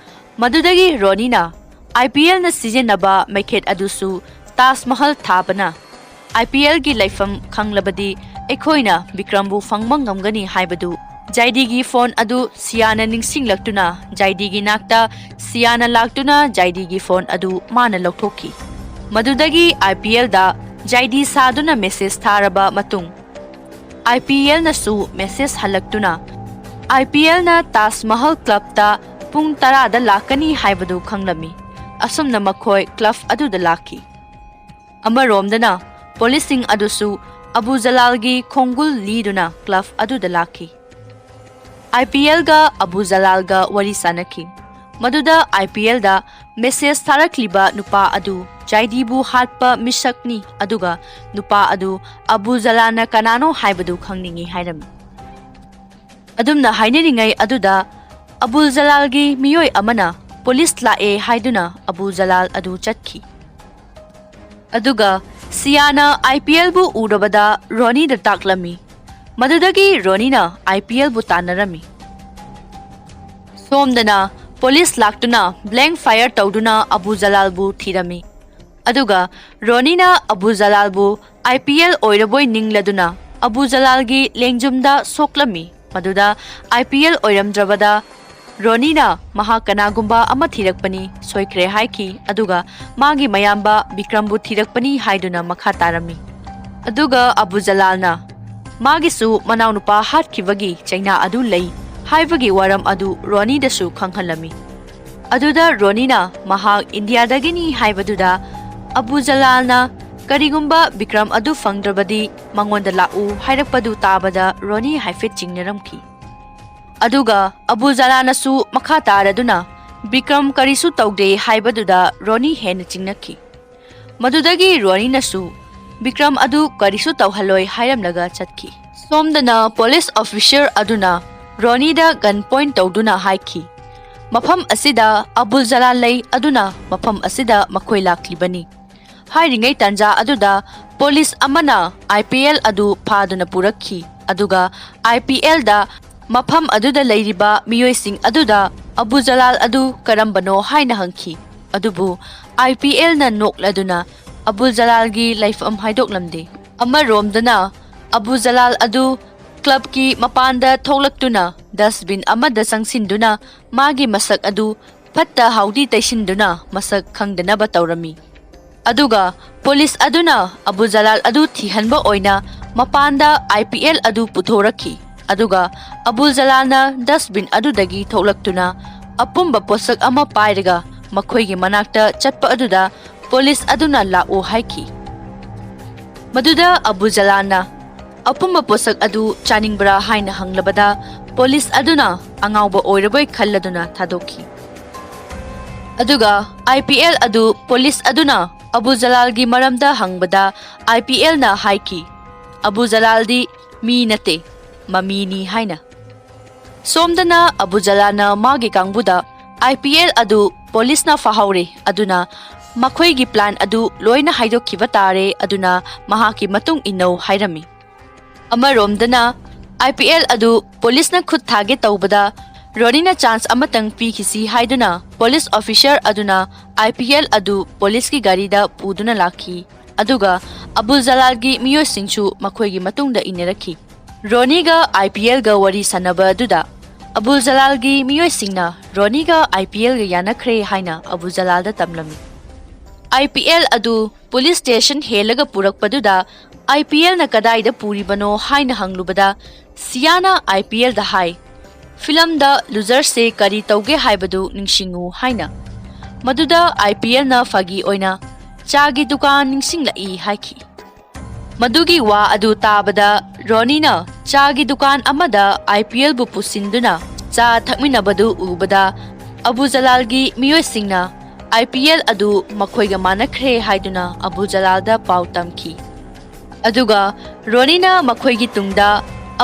ꯃꯗꯨꯗꯒꯤ ꯔꯣꯅꯤꯅ ꯑꯥꯏ ꯄꯤ ꯑꯦꯜꯅ ꯁꯤꯖꯤꯟꯅꯕ ꯃꯩꯈꯦꯠ ꯑꯗꯨꯁꯨ ꯇꯥꯖ ꯃꯍꯜ ꯊꯥꯕꯅ ꯑꯥꯏ ꯄꯤ ꯑꯦꯜꯒꯤ ꯂꯩꯐꯝ ꯈꯪꯂꯕꯗꯤ ꯑꯩꯈꯣꯏꯅ ꯕꯤꯀ꯭ꯔꯝꯕꯨ ꯐꯪꯕ ꯉꯝꯒꯅꯤ ꯍꯥꯏꯕꯗꯨ ꯖꯥꯏꯗꯤꯒꯤ ꯐꯣꯟ ꯑꯗꯨ ꯁꯤꯌꯥꯅ ꯅꯤꯡꯁꯤꯡꯂꯛꯇꯨꯅ ꯖꯥꯏꯗꯤꯒꯤ ꯅꯥꯛꯇ ꯁꯤꯌꯥꯅ ꯂꯥꯛꯇꯨꯅ ꯖꯥꯏꯗꯤꯒꯤ ꯐꯣꯟ ꯑꯗꯨ ꯃꯥꯅ ꯂꯧꯊꯣꯛꯈꯤ꯫ ꯃꯗꯨꯗꯒꯤ ꯑꯥꯏ ꯄꯤ ꯑꯦꯜꯗ ꯖꯥꯏꯗꯤ ꯁꯥꯗꯨꯅ ꯃꯦꯁꯦꯖ ꯊꯥꯔꯕ ꯃꯇꯨꯡ, ꯑꯥꯏ ꯄꯤ ꯑꯦꯜꯅꯁꯨ ꯃꯦꯁꯦꯖ ꯍꯜꯂꯛꯇꯨꯅ ꯑꯥꯏ ꯄꯤ ꯑꯦꯜꯅ ꯇꯥꯖ ꯃꯍꯜ ꯀ꯭ꯂꯕꯇ ꯄꯨꯡ ꯇꯔꯥꯗ ꯂꯥꯛꯀꯅꯤ ꯍꯥꯏꯕꯗꯨ ꯈꯪꯂꯝꯃꯤ꯫ ꯑꯁꯨꯝꯅ ꯃꯈꯣꯏ ꯀ꯭ꯂꯕ ꯑꯗꯨꯗ ꯂꯥꯛꯈꯤ꯫ ꯑꯃꯔꯣꯝꯗꯅ ꯄꯨꯂꯤꯁꯁꯤꯡ ꯑꯗꯨꯁꯨ ꯑꯕꯨ ꯖꯂꯥꯜꯒꯤ ꯈꯣꯡꯒꯨꯜ ꯂꯤꯗꯨꯅ ꯀ꯭ꯂꯕ ꯑꯗꯨꯗ ꯂꯥꯛꯈꯤ꯫ ꯑꯥꯏ ꯄꯤ ꯑꯦꯜꯒ ꯑꯕꯨ ꯖꯂꯥꯜꯒ ꯋꯥꯔꯤ ꯁꯥꯅꯈꯤ꯫ ꯃꯗꯨꯗ ꯑꯥꯏ ꯄꯤ ꯑꯦꯜꯗ ꯃꯦꯁꯦꯖ ꯊꯥꯔꯛꯂꯤꯕ ꯅꯨꯄꯥ ꯑꯗꯨ ꯖꯥꯏꯗꯤꯕꯨ ꯍꯥꯠꯄ ꯃꯤꯁꯛꯅꯤ, ꯑꯗꯨꯒ ꯅꯨꯄꯥ ꯑꯗꯨ ꯑꯕꯨ ꯖꯂꯥꯜꯅ ꯀꯅꯥꯅꯣ ꯍꯥꯏꯕꯗꯨ ꯈꯪꯅꯤꯡꯏ ꯍꯥꯏꯔꯝꯃꯤ꯫ ꯑꯗꯨꯝꯅ ꯍꯥꯏꯅꯔꯤꯉꯩ ꯑꯗꯨꯗ ꯑꯕꯨꯜ ꯖꯂꯥꯜꯒꯤ ꯃꯤꯑꯣꯏ ꯑꯃꯅ ꯄꯨꯂꯤꯁ ꯂꯥꯛꯑꯦ ꯍꯥꯏꯗꯨꯅ ꯑꯕꯨ ꯖꯂꯥꯜ ꯑꯗꯨ ꯆꯠꯈꯤ꯫ ꯑꯗꯨꯒ ꯁꯤꯌꯥꯅ ꯑꯥꯏ ꯄꯤ ꯑꯦꯜꯕꯨ ꯎꯔꯕꯗ ꯔꯣꯅꯤꯗ ꯇꯥꯛꯂꯝꯃꯤ꯫ ꯃꯗꯨꯗꯒꯤ ꯔꯣꯅꯤꯅ ꯑꯥꯏ ꯄꯤ ꯑꯦꯜꯕꯨ ꯇꯥꯟꯅꯔꯝꯃꯤ꯫ ꯁꯣꯝꯗꯅ ꯄꯨꯂꯤꯁ ꯂꯥꯛꯇꯨꯅ ꯕ꯭ꯂꯦꯡ ꯐꯥꯌꯔ ꯇꯧꯗꯨꯅ ꯑꯕꯨ ꯖꯂꯥꯜꯕꯨ ꯊꯤꯔꯝꯃꯤ꯫ ꯑꯗꯨꯒ ꯔꯣꯅꯤꯅ ꯑꯕꯨ ꯖꯂꯥꯜꯕꯨ ꯑꯥꯏ ꯄꯤ ꯑꯦꯜ ꯑꯣꯏꯔꯕꯣꯏ ꯅꯤꯡꯂꯗꯨꯅ ꯑꯕꯨ ꯖꯂꯥꯜꯒꯤ ꯂꯦꯡꯖꯨꯝꯗ ꯁꯣꯛꯂꯝꯃꯤ꯫ ꯃꯗꯨꯗ ꯑꯥꯏ ꯄꯤ ꯑꯦꯜ ꯑꯣꯏꯔꯝꯗ꯭ꯔꯕꯗ ꯔꯣꯅꯤꯅ ꯃꯍꯥꯛ ꯀꯅꯥꯒꯨꯝꯕ ꯑꯃ ꯊꯤꯔꯛꯄꯅꯤ, ꯁꯣꯏꯈ꯭ꯔꯦ ꯍꯥꯏꯈꯤ꯫ ꯑꯗꯨꯒ ꯃꯥꯒꯤ ꯃꯌꯥꯝꯕ ꯕꯤꯀ꯭ꯔꯝꯕꯨ ꯊꯤꯔꯛꯄꯅꯤ ꯍꯥꯏꯗꯨꯅ ꯃꯈꯥ ꯇꯥꯔꯝꯃꯤ꯫ ꯑꯗꯨꯒ ꯑꯕꯨ ꯖꯂꯥꯜꯅ ꯃꯥꯒꯤꯁꯨ ꯃꯅꯥꯎꯅꯨꯄꯥ ꯍꯥꯠꯈꯤꯕꯒꯤ ꯆꯩꯅꯥ ꯑꯗꯨ ꯂꯩ ꯍꯥꯏꯕꯒꯤ ꯋꯥꯔꯝ ꯑꯗꯨ ꯔꯣꯅꯤꯗꯁꯨ ꯈꯪꯍꯜꯂꯝꯃꯤ꯫ ꯑꯗꯨꯗ ꯔꯣꯅꯤꯅ ꯃꯍꯥꯛ ꯏꯟꯗꯤꯌꯥꯗꯒꯤꯅꯤ ꯍꯥꯏꯕꯗꯨꯗ ꯑꯕꯨ ꯖꯂꯥꯜꯅ ꯀꯔꯤꯒꯨꯝꯕ ꯕꯤꯀ꯭ꯔꯝ ꯑꯗꯨ ꯐꯪꯗ꯭ꯔꯕꯗꯤ ꯃꯉꯣꯟꯗ ꯂꯥꯛꯎ ꯍꯥꯏꯔꯛꯄꯗꯨ ꯇꯥꯕꯗ ꯔꯣꯅꯤ ꯍꯥꯏꯐꯦꯠ ꯆꯤꯡꯅꯔꯝꯈꯤ꯫ ꯑꯗꯨꯒ ꯑꯕꯨ ꯖꯂꯥꯜꯅꯁꯨ ꯃꯈꯥ ꯇꯥꯔꯗꯨꯅ ꯕꯤꯀ꯭ꯔꯝ ꯀꯔꯤꯁꯨ ꯇꯧꯗꯦ ꯍꯥꯏꯕꯗꯨꯗ ꯔꯣꯅꯤ ꯍꯦꯟꯅ ꯆꯤꯡꯅꯈꯤ꯫ ꯃꯗꯨꯗꯒꯤ ꯔꯣꯅꯤꯅꯁꯨ ꯕꯤꯀ꯭ꯔꯝ ꯑꯗꯨ ꯀꯔꯤꯁꯨ ꯇꯧꯍꯜꯂꯣꯏ ꯍꯥꯏꯔꯝꯂꯒ ꯆꯠꯈꯤ꯫ ꯁꯣꯝꯗꯅ ꯄꯨꯂꯤꯁ ꯑꯣꯐꯤꯁꯔ ꯑꯗꯨꯅ ꯔꯣꯅꯤꯗ ꯒꯟ ꯄꯣꯏꯟ ꯇꯧꯗꯨꯅ ꯍꯥꯏꯈꯤ, "ꯃꯐꯝ ꯑꯁꯤꯗ ꯑꯕꯨꯜ ꯖꯂꯥꯜ ꯂꯩ, ꯑꯗꯨꯅ ꯃꯐꯝ ꯑꯁꯤꯗ ꯃꯈꯣꯏ ꯂꯥꯛꯂꯤꯕꯅꯤ"꯫ ꯍꯥꯏꯔꯤꯉꯩ ꯇꯥꯟꯖꯥ ꯑꯗꯨꯗ ꯄꯨꯂꯤꯁ ꯑꯃꯅ ꯑꯥꯏ ꯄꯤ ꯑꯦꯜ ꯑꯗꯨ ꯐꯥꯗꯨꯅ ꯄꯨꯔꯛꯈꯤ꯫ ꯑꯗꯨꯒ ꯑꯥꯏ ꯄꯤ ꯑꯦꯜꯗ ꯃꯐꯝ ꯑꯗꯨꯗ ꯂꯩꯔꯤꯕ ꯃꯤꯑꯣꯏꯁꯤꯡ ꯑꯗꯨꯗ ꯑꯕꯨ ꯖꯂꯥꯜ ꯑꯗꯨ ꯀꯔꯝꯕꯅꯣ ꯍꯥꯏꯅ ꯍꯪꯈꯤ꯫ ꯑꯗꯨꯕꯨ ꯑꯥꯏ ꯄꯤ ꯑꯦꯜꯅ ꯅꯣꯛꯂꯗꯨꯅ ꯑꯕꯨ ꯖꯂꯥꯜꯒꯤ ꯂꯩꯐꯝ ꯍꯥꯏꯗꯣꯛꯂꯝꯗꯦ꯫ ꯑꯃꯔꯣꯝꯗꯅ ꯑꯕꯨ ꯖꯂꯥꯜ ꯑꯗꯨ ꯀ꯭ꯂꯕꯀꯤ ꯃꯄꯥꯟꯗ ꯊꯣꯛꯂꯛꯇꯨꯅ ꯗꯁꯕꯤꯟ ꯑꯃꯗ ꯆꯪꯁꯤꯟꯗꯨꯅ ꯃꯥꯒꯤ ꯃꯁꯛ ꯑꯗꯨ ꯐꯠꯇ ꯍꯥꯎꯗꯤ ꯇꯩꯁꯤꯟꯗꯨꯅ ꯃꯁꯛ ꯈꯪꯗꯅꯕ ꯇꯧꯔꯝꯃꯤ꯫ ꯑꯗꯨꯒ ꯄꯨꯂꯤꯁ ꯑꯗꯨꯅ ꯑꯕꯨ ꯖꯂꯥꯜ ꯑꯗꯨ ꯊꯤꯍꯟꯕ ꯑꯣꯏꯅ ꯃꯄꯥꯟꯗ ꯑꯥꯏ ꯄꯤ ꯑꯦꯜ ꯑꯗꯨ ꯄꯨꯊꯣꯔꯛꯈꯤ꯫ ꯑꯗꯨꯒ ꯑꯕꯨ ꯖꯂꯥꯜꯅ ꯗꯁꯕꯤꯟ ꯑꯗꯨꯗꯒꯤ ꯊꯣꯛꯂꯛꯇꯨꯅ ꯑꯄꯨꯝꯕ ꯄꯣꯠꯁꯛ ꯑꯃ ꯄꯥꯏꯔꯒ ꯃꯈꯣꯏꯒꯤ ꯃꯅꯥꯛꯇ ꯆꯠꯄ ꯑꯗꯨꯗ ꯄꯨꯂꯤꯁ ꯑꯗꯨꯅ ꯂꯥꯛꯎ ꯍꯥꯏꯈꯤ꯫ ꯃꯗꯨꯗ ꯑꯕꯨ ꯖꯂꯥꯜꯅ ꯑꯄꯨꯝꯕ ꯄꯣꯠꯁꯛ ꯑꯗꯨ ꯆꯥꯅꯤꯡꯕ꯭ꯔꯥ ꯍꯥꯏꯅ ꯍꯪꯂꯕꯗ ꯄꯨꯂꯤꯁ ꯑꯗꯨꯅ ꯑꯉꯥꯎꯕ ꯑꯣꯏꯔꯕꯣꯏ ꯈꯜꯂꯗꯨꯅ ꯊꯥꯗꯣꯛꯈꯤ꯫ ꯑꯗꯨꯒ IPL ꯑꯗꯨ ꯄꯨꯂꯤꯁ ꯑꯗꯨꯅ ꯑꯕꯨ ꯖꯂꯥꯜꯒꯤ ꯃꯔꯝꯗ ꯍꯪꯕꯗ IPLꯅ ꯍꯥꯏꯈꯤ, "ꯑꯕꯨ ꯖꯂꯥꯜꯗꯤ ꯃꯤ ꯅꯠꯇꯦ, ꯃꯃꯤꯅꯤ" ꯍꯥꯏꯅ꯫ ꯁꯣꯝꯗꯅ ꯑꯕꯨ ꯖꯂꯥꯜꯅ ꯃꯥꯒꯤ ꯀꯥꯡꯕꯨꯗ IPL ꯑꯗꯨ ꯄꯨꯂꯤꯁꯅ ꯐꯥꯍꯧꯔꯦ, ꯑꯗꯨꯅ ꯃꯈꯣꯏꯒꯤ plan ꯑꯗꯨ ꯂꯣꯏꯅ ꯍꯥꯏꯗꯣꯛꯈꯤꯕ ꯇꯥꯔꯦ, ꯑꯗꯨꯅ ꯃꯍꯥꯛꯀꯤ ꯃꯇꯨꯡ ꯏꯟꯅꯧ ꯍꯥꯏꯔꯝꯃꯤ꯫ ꯑꯃꯔꯣꯝꯗꯅ IPL ꯑꯗꯨ ꯄꯨꯂꯤꯁꯅ ꯈꯨꯠ ꯊꯥꯒꯦ ꯇꯧꯕꯗ ꯔꯣꯅꯤꯅ chance ꯑꯃꯇꯪ ꯄꯤꯈꯤꯁꯤ ꯍꯥꯏꯗꯨꯅ ꯄꯨꯂꯤꯁ officer ꯑꯗꯨꯅ IPL ꯑꯗꯨ ꯄꯨꯂꯤꯁꯀꯤ ꯒꯥꯔꯤꯗ ꯄꯨꯗꯨꯅ ꯂꯥꯛꯈꯤ꯫ ꯑꯗꯨꯒ ꯑꯕꯨꯜ ꯖꯂꯥꯜꯒꯤ ꯃꯤꯑꯣꯏꯁꯤꯡꯁꯨ ꯃꯈꯣꯏꯒꯤ ꯃꯇꯨꯡꯗ ꯏꯟꯅꯔꯛꯈꯤ꯫ ꯔꯣꯅꯤꯒ IPLꯒ ꯋꯥꯔꯤ ꯁꯥꯟꯅꯕ ꯑꯗꯨꯗ ꯑꯕꯨꯜ ꯖꯂꯥꯜꯒꯤ ꯃꯤꯑꯣꯏꯁꯤꯡꯅ ꯔꯣꯅꯤꯒ IPLꯒ ꯌꯥꯅꯈ꯭ꯔꯦ ꯍꯥꯏꯅ ꯑꯕꯨꯜ ꯖꯂꯥꯜꯗ ꯇꯝꯂꯝꯃꯤ꯫ IPL ꯑꯗꯨ ꯄꯨꯂꯤꯁ ꯁ꯭ꯇꯦꯁꯟ ꯍꯦꯜꯂꯒ ꯄꯨꯔꯛꯄꯗꯨꯗ IPLꯅ ꯀꯗꯥꯏꯗ ꯄꯨꯔꯤꯕꯅꯣ ꯍꯥꯏꯅ ꯍꯪꯂꯨꯕꯗ ꯁꯤꯌꯥꯅ IPLꯗ ꯍꯥꯏ, "ꯐꯤꯂꯝꯗ ꯂꯨꯖꯔꯁꯦ ꯀꯔꯤ ꯇꯧꯒꯦ ꯍꯥꯏꯕꯗꯨ ꯅꯤꯡꯁꯤꯡꯉꯨ" ꯍꯥꯏꯅ꯫ ꯃꯗꯨꯗ IPLꯅ ꯐꯥꯒꯤ ꯑꯣꯏꯅ "ꯆꯥꯒꯤ ꯗꯨꯀꯥꯟ ꯅꯤꯡꯁꯤꯡꯂꯛꯏ" ꯍꯥꯏꯈꯤ꯫ ꯃꯗꯨꯒꯤ ꯋꯥ ꯑꯗꯨ ꯇꯥꯕꯗ ꯔꯣꯅꯤꯅ ꯆꯥꯒꯤ ꯗꯨꯀꯥꯟ ꯑꯃꯗ IPLꯕꯨ ꯄꯨꯁꯤꯟꯗꯨꯅ ꯆꯥ ꯊꯛꯃꯤꯟꯅꯕꯗꯨ ꯎꯕꯗ ꯑꯕꯨ ꯖꯂꯥꯜꯒꯤ ꯃꯤꯑꯣꯏꯁꯤꯡꯅ IPL ꯑꯗꯨ ꯃꯈꯣꯏꯒ ꯃꯥꯟꯅꯈ꯭ꯔꯦ ꯍꯥꯏꯗꯨꯅ ꯑꯕꯨ ꯖꯂꯥꯜꯗ ꯄꯥꯎ ꯇꯝꯈꯤ꯫ ꯑꯗꯨꯒ ꯔꯣꯅꯤꯅ ꯃꯈꯣꯏꯒꯤ ꯇꯨꯡꯗ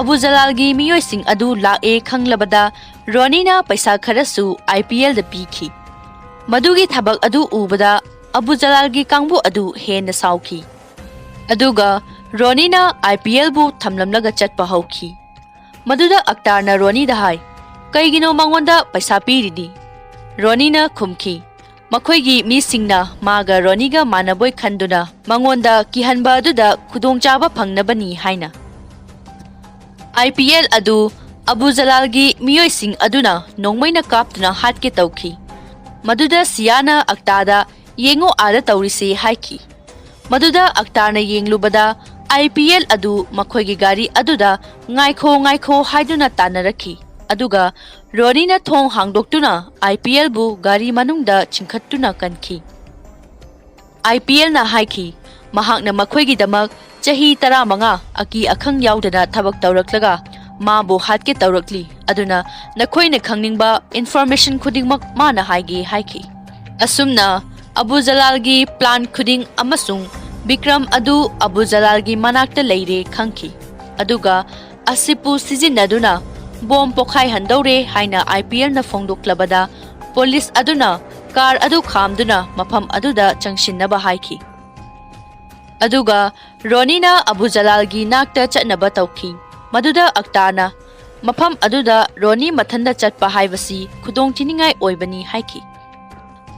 ꯑꯕꯨ ꯖꯂꯥꯜꯒꯤ ꯃꯤꯑꯣꯏꯁꯤꯡ ꯑꯗꯨ ꯂꯥꯛꯑꯦ ꯈꯪꯂꯕꯗ ꯔꯣꯅꯤꯅ ꯄꯩꯁꯥ ꯈꯔꯁꯨ IPLꯗ ꯄꯤꯈꯤ꯫ ꯃꯗꯨꯒꯤ ꯊꯕꯛ ꯑꯗꯨ ꯎꯕꯗ ꯑꯕꯨ ꯖꯂꯥꯜꯒꯤ ꯀꯥꯡꯕꯨ ꯑꯗꯨ ꯍꯦꯟꯅ ꯁꯥꯎꯈꯤ꯫ ꯑꯗꯨꯒ ꯔꯣꯅꯤꯅ IPLꯕꯨ ꯊꯝꯂꯝꯂꯒ ꯆꯠꯄ ꯍꯧꯈꯤ꯫ ꯃꯗꯨꯗ ꯑꯛꯇꯥꯔꯅ ꯔꯣꯅꯤꯗ ꯍꯥꯏ, "ꯀꯩꯒꯤꯅꯣ ꯃꯉꯣꯟꯗ ꯄꯩꯁꯥ ꯄꯤꯔꯤꯗꯤ?" ꯔꯣꯅꯤꯅ ꯈꯨꯝꯈꯤ, "ꯃꯈꯣꯏꯒꯤ ꯃꯤꯁꯤꯡꯅ ꯃꯥꯒ ꯔꯣꯅꯤꯒ ꯃꯥꯟꯅꯕꯣꯏ ꯈꯟꯗꯨꯅ ꯃꯉꯣꯟꯗ ꯀꯤꯍꯟꯕ ꯑꯗꯨꯗ ꯈꯨꯗꯣꯡꯆꯥꯕ ꯐꯪꯅꯕꯅꯤ" ꯍꯥꯏꯅ꯫ IPL ꯑꯗꯨ ꯑꯕꯨ ꯖꯂꯥꯜꯒꯤ ꯃꯤꯑꯣꯏꯁꯤꯡ ꯑꯗꯨꯅ ꯅꯣꯡꯃꯩꯅ ꯀꯥꯞꯇꯨꯅ ꯍꯥꯠꯀꯦ ꯇꯧꯈꯤ꯫ ꯃꯗꯨꯗ ꯁꯤꯌꯥꯅ ꯑꯛꯇꯥꯗ, "ꯌꯦꯡꯉꯨ ꯑꯥꯗ ꯇꯧꯔꯤꯁꯤ" ꯍꯥꯏꯈꯤ꯫ ꯃꯗꯨꯗ ꯑꯛꯇꯥꯔꯅ ꯌꯦꯡꯂꯨꯕꯗ IPL ꯑꯗꯨ ꯃꯈꯣꯏꯒꯤ ꯒꯥꯔꯤ ꯑꯗꯨꯗ "ꯉꯥꯏꯈꯣ, ꯉꯥꯏꯈꯣ" ꯍꯥꯏꯗꯨꯅ ꯇꯥꯟꯅꯔꯛꯈꯤ꯫ ꯑꯗꯨꯒ ꯔꯣꯅꯤꯅ ꯊꯣꯡ ꯍꯥꯡꯗꯣꯛꯇꯨꯅ ꯑꯥꯏ ꯄꯤ ꯑꯦꯜꯕꯨ ꯒꯥꯔꯤ ꯃꯅꯨꯡꯗ ꯆꯤꯡꯈꯠꯇꯨꯅ ꯀꯟꯈꯤ꯫ ꯑꯥꯏ ꯄꯤ ꯑꯦꯜꯅ ꯍꯥꯏꯈꯤ, ꯃꯍꯥꯛꯅ ꯃꯈꯣꯏꯒꯤꯗꯃꯛ ꯆꯍꯤ ꯇꯔꯥꯃꯉꯥ ꯑꯀꯤ ꯑꯈꯪ ꯌꯥꯎꯗꯅ ꯊꯕꯛ ꯇꯧꯔꯛꯂꯒ ꯃꯥꯕꯨ ꯍꯥꯠꯀꯦ ꯇꯧꯔꯛꯂꯤ, ꯑꯗꯨꯅ ꯅꯈꯣꯏꯅ ꯈꯪꯅꯤꯡꯕ ꯏꯟꯐꯣꯔꯃꯦꯁꯟ ꯈꯨꯗꯤꯡꯃꯛ ꯃꯥꯅ ꯍꯥꯏꯒꯦ ꯍꯥꯏꯈꯤ꯫ ꯑꯁꯨꯝꯅ ꯑꯕꯨ ꯖꯂꯥꯜꯒꯤ ꯄ꯭ꯂꯥꯟ ꯈꯨꯗꯤꯡ ꯑꯃꯁꯨꯡ ꯕꯤꯀ꯭ꯔꯝ ꯑꯗꯨ ꯑꯕꯨ ꯖꯂꯥꯜꯒꯤ ꯃꯅꯥꯛꯇ ꯂꯩꯔꯦ ꯈꯪꯈꯤ, ꯑꯗꯨꯒ ꯑꯁꯤꯞꯄꯨ ꯁꯤꯖꯤꯟꯅꯗꯨꯅ ꯕꯣꯝ ꯄꯣꯈꯥꯏꯍꯟꯗꯧꯔꯦ ꯍꯥꯏꯅ ꯑꯥꯏ ꯄꯤ ꯑꯦꯜꯅ ꯐꯣꯡꯗꯣꯛꯂꯕꯗ ꯄꯨꯂꯤꯁ ꯑꯗꯨꯅ ꯀꯥꯔ ꯑꯗꯨ ꯈꯥꯝꯗꯨꯅ ꯃꯐꯝ ꯑꯗꯨꯗ ꯆꯪꯁꯤꯟꯅꯕ ꯍꯥꯏꯈꯤ꯫ ꯑꯗꯨꯒ ꯔꯣꯅꯤꯅ ꯑꯕꯨ ꯖꯂꯥꯜꯒꯤ ꯅꯥꯛꯇ ꯆꯠꯅꯕ ꯇꯧꯈꯤ꯫ ꯃꯗꯨꯗ ꯑꯛꯇꯥꯅ ꯃꯐꯝ ꯑꯗꯨꯗ ꯔꯣꯅꯤ ꯃꯊꯟꯇ ꯆꯠꯄ ꯍꯥꯏꯕꯁꯤ ꯈꯨꯗꯣꯡꯊꯤꯅꯤꯡꯉꯥꯏ ꯑꯣꯏꯕꯅꯤ ꯍꯥꯏꯈꯤ꯫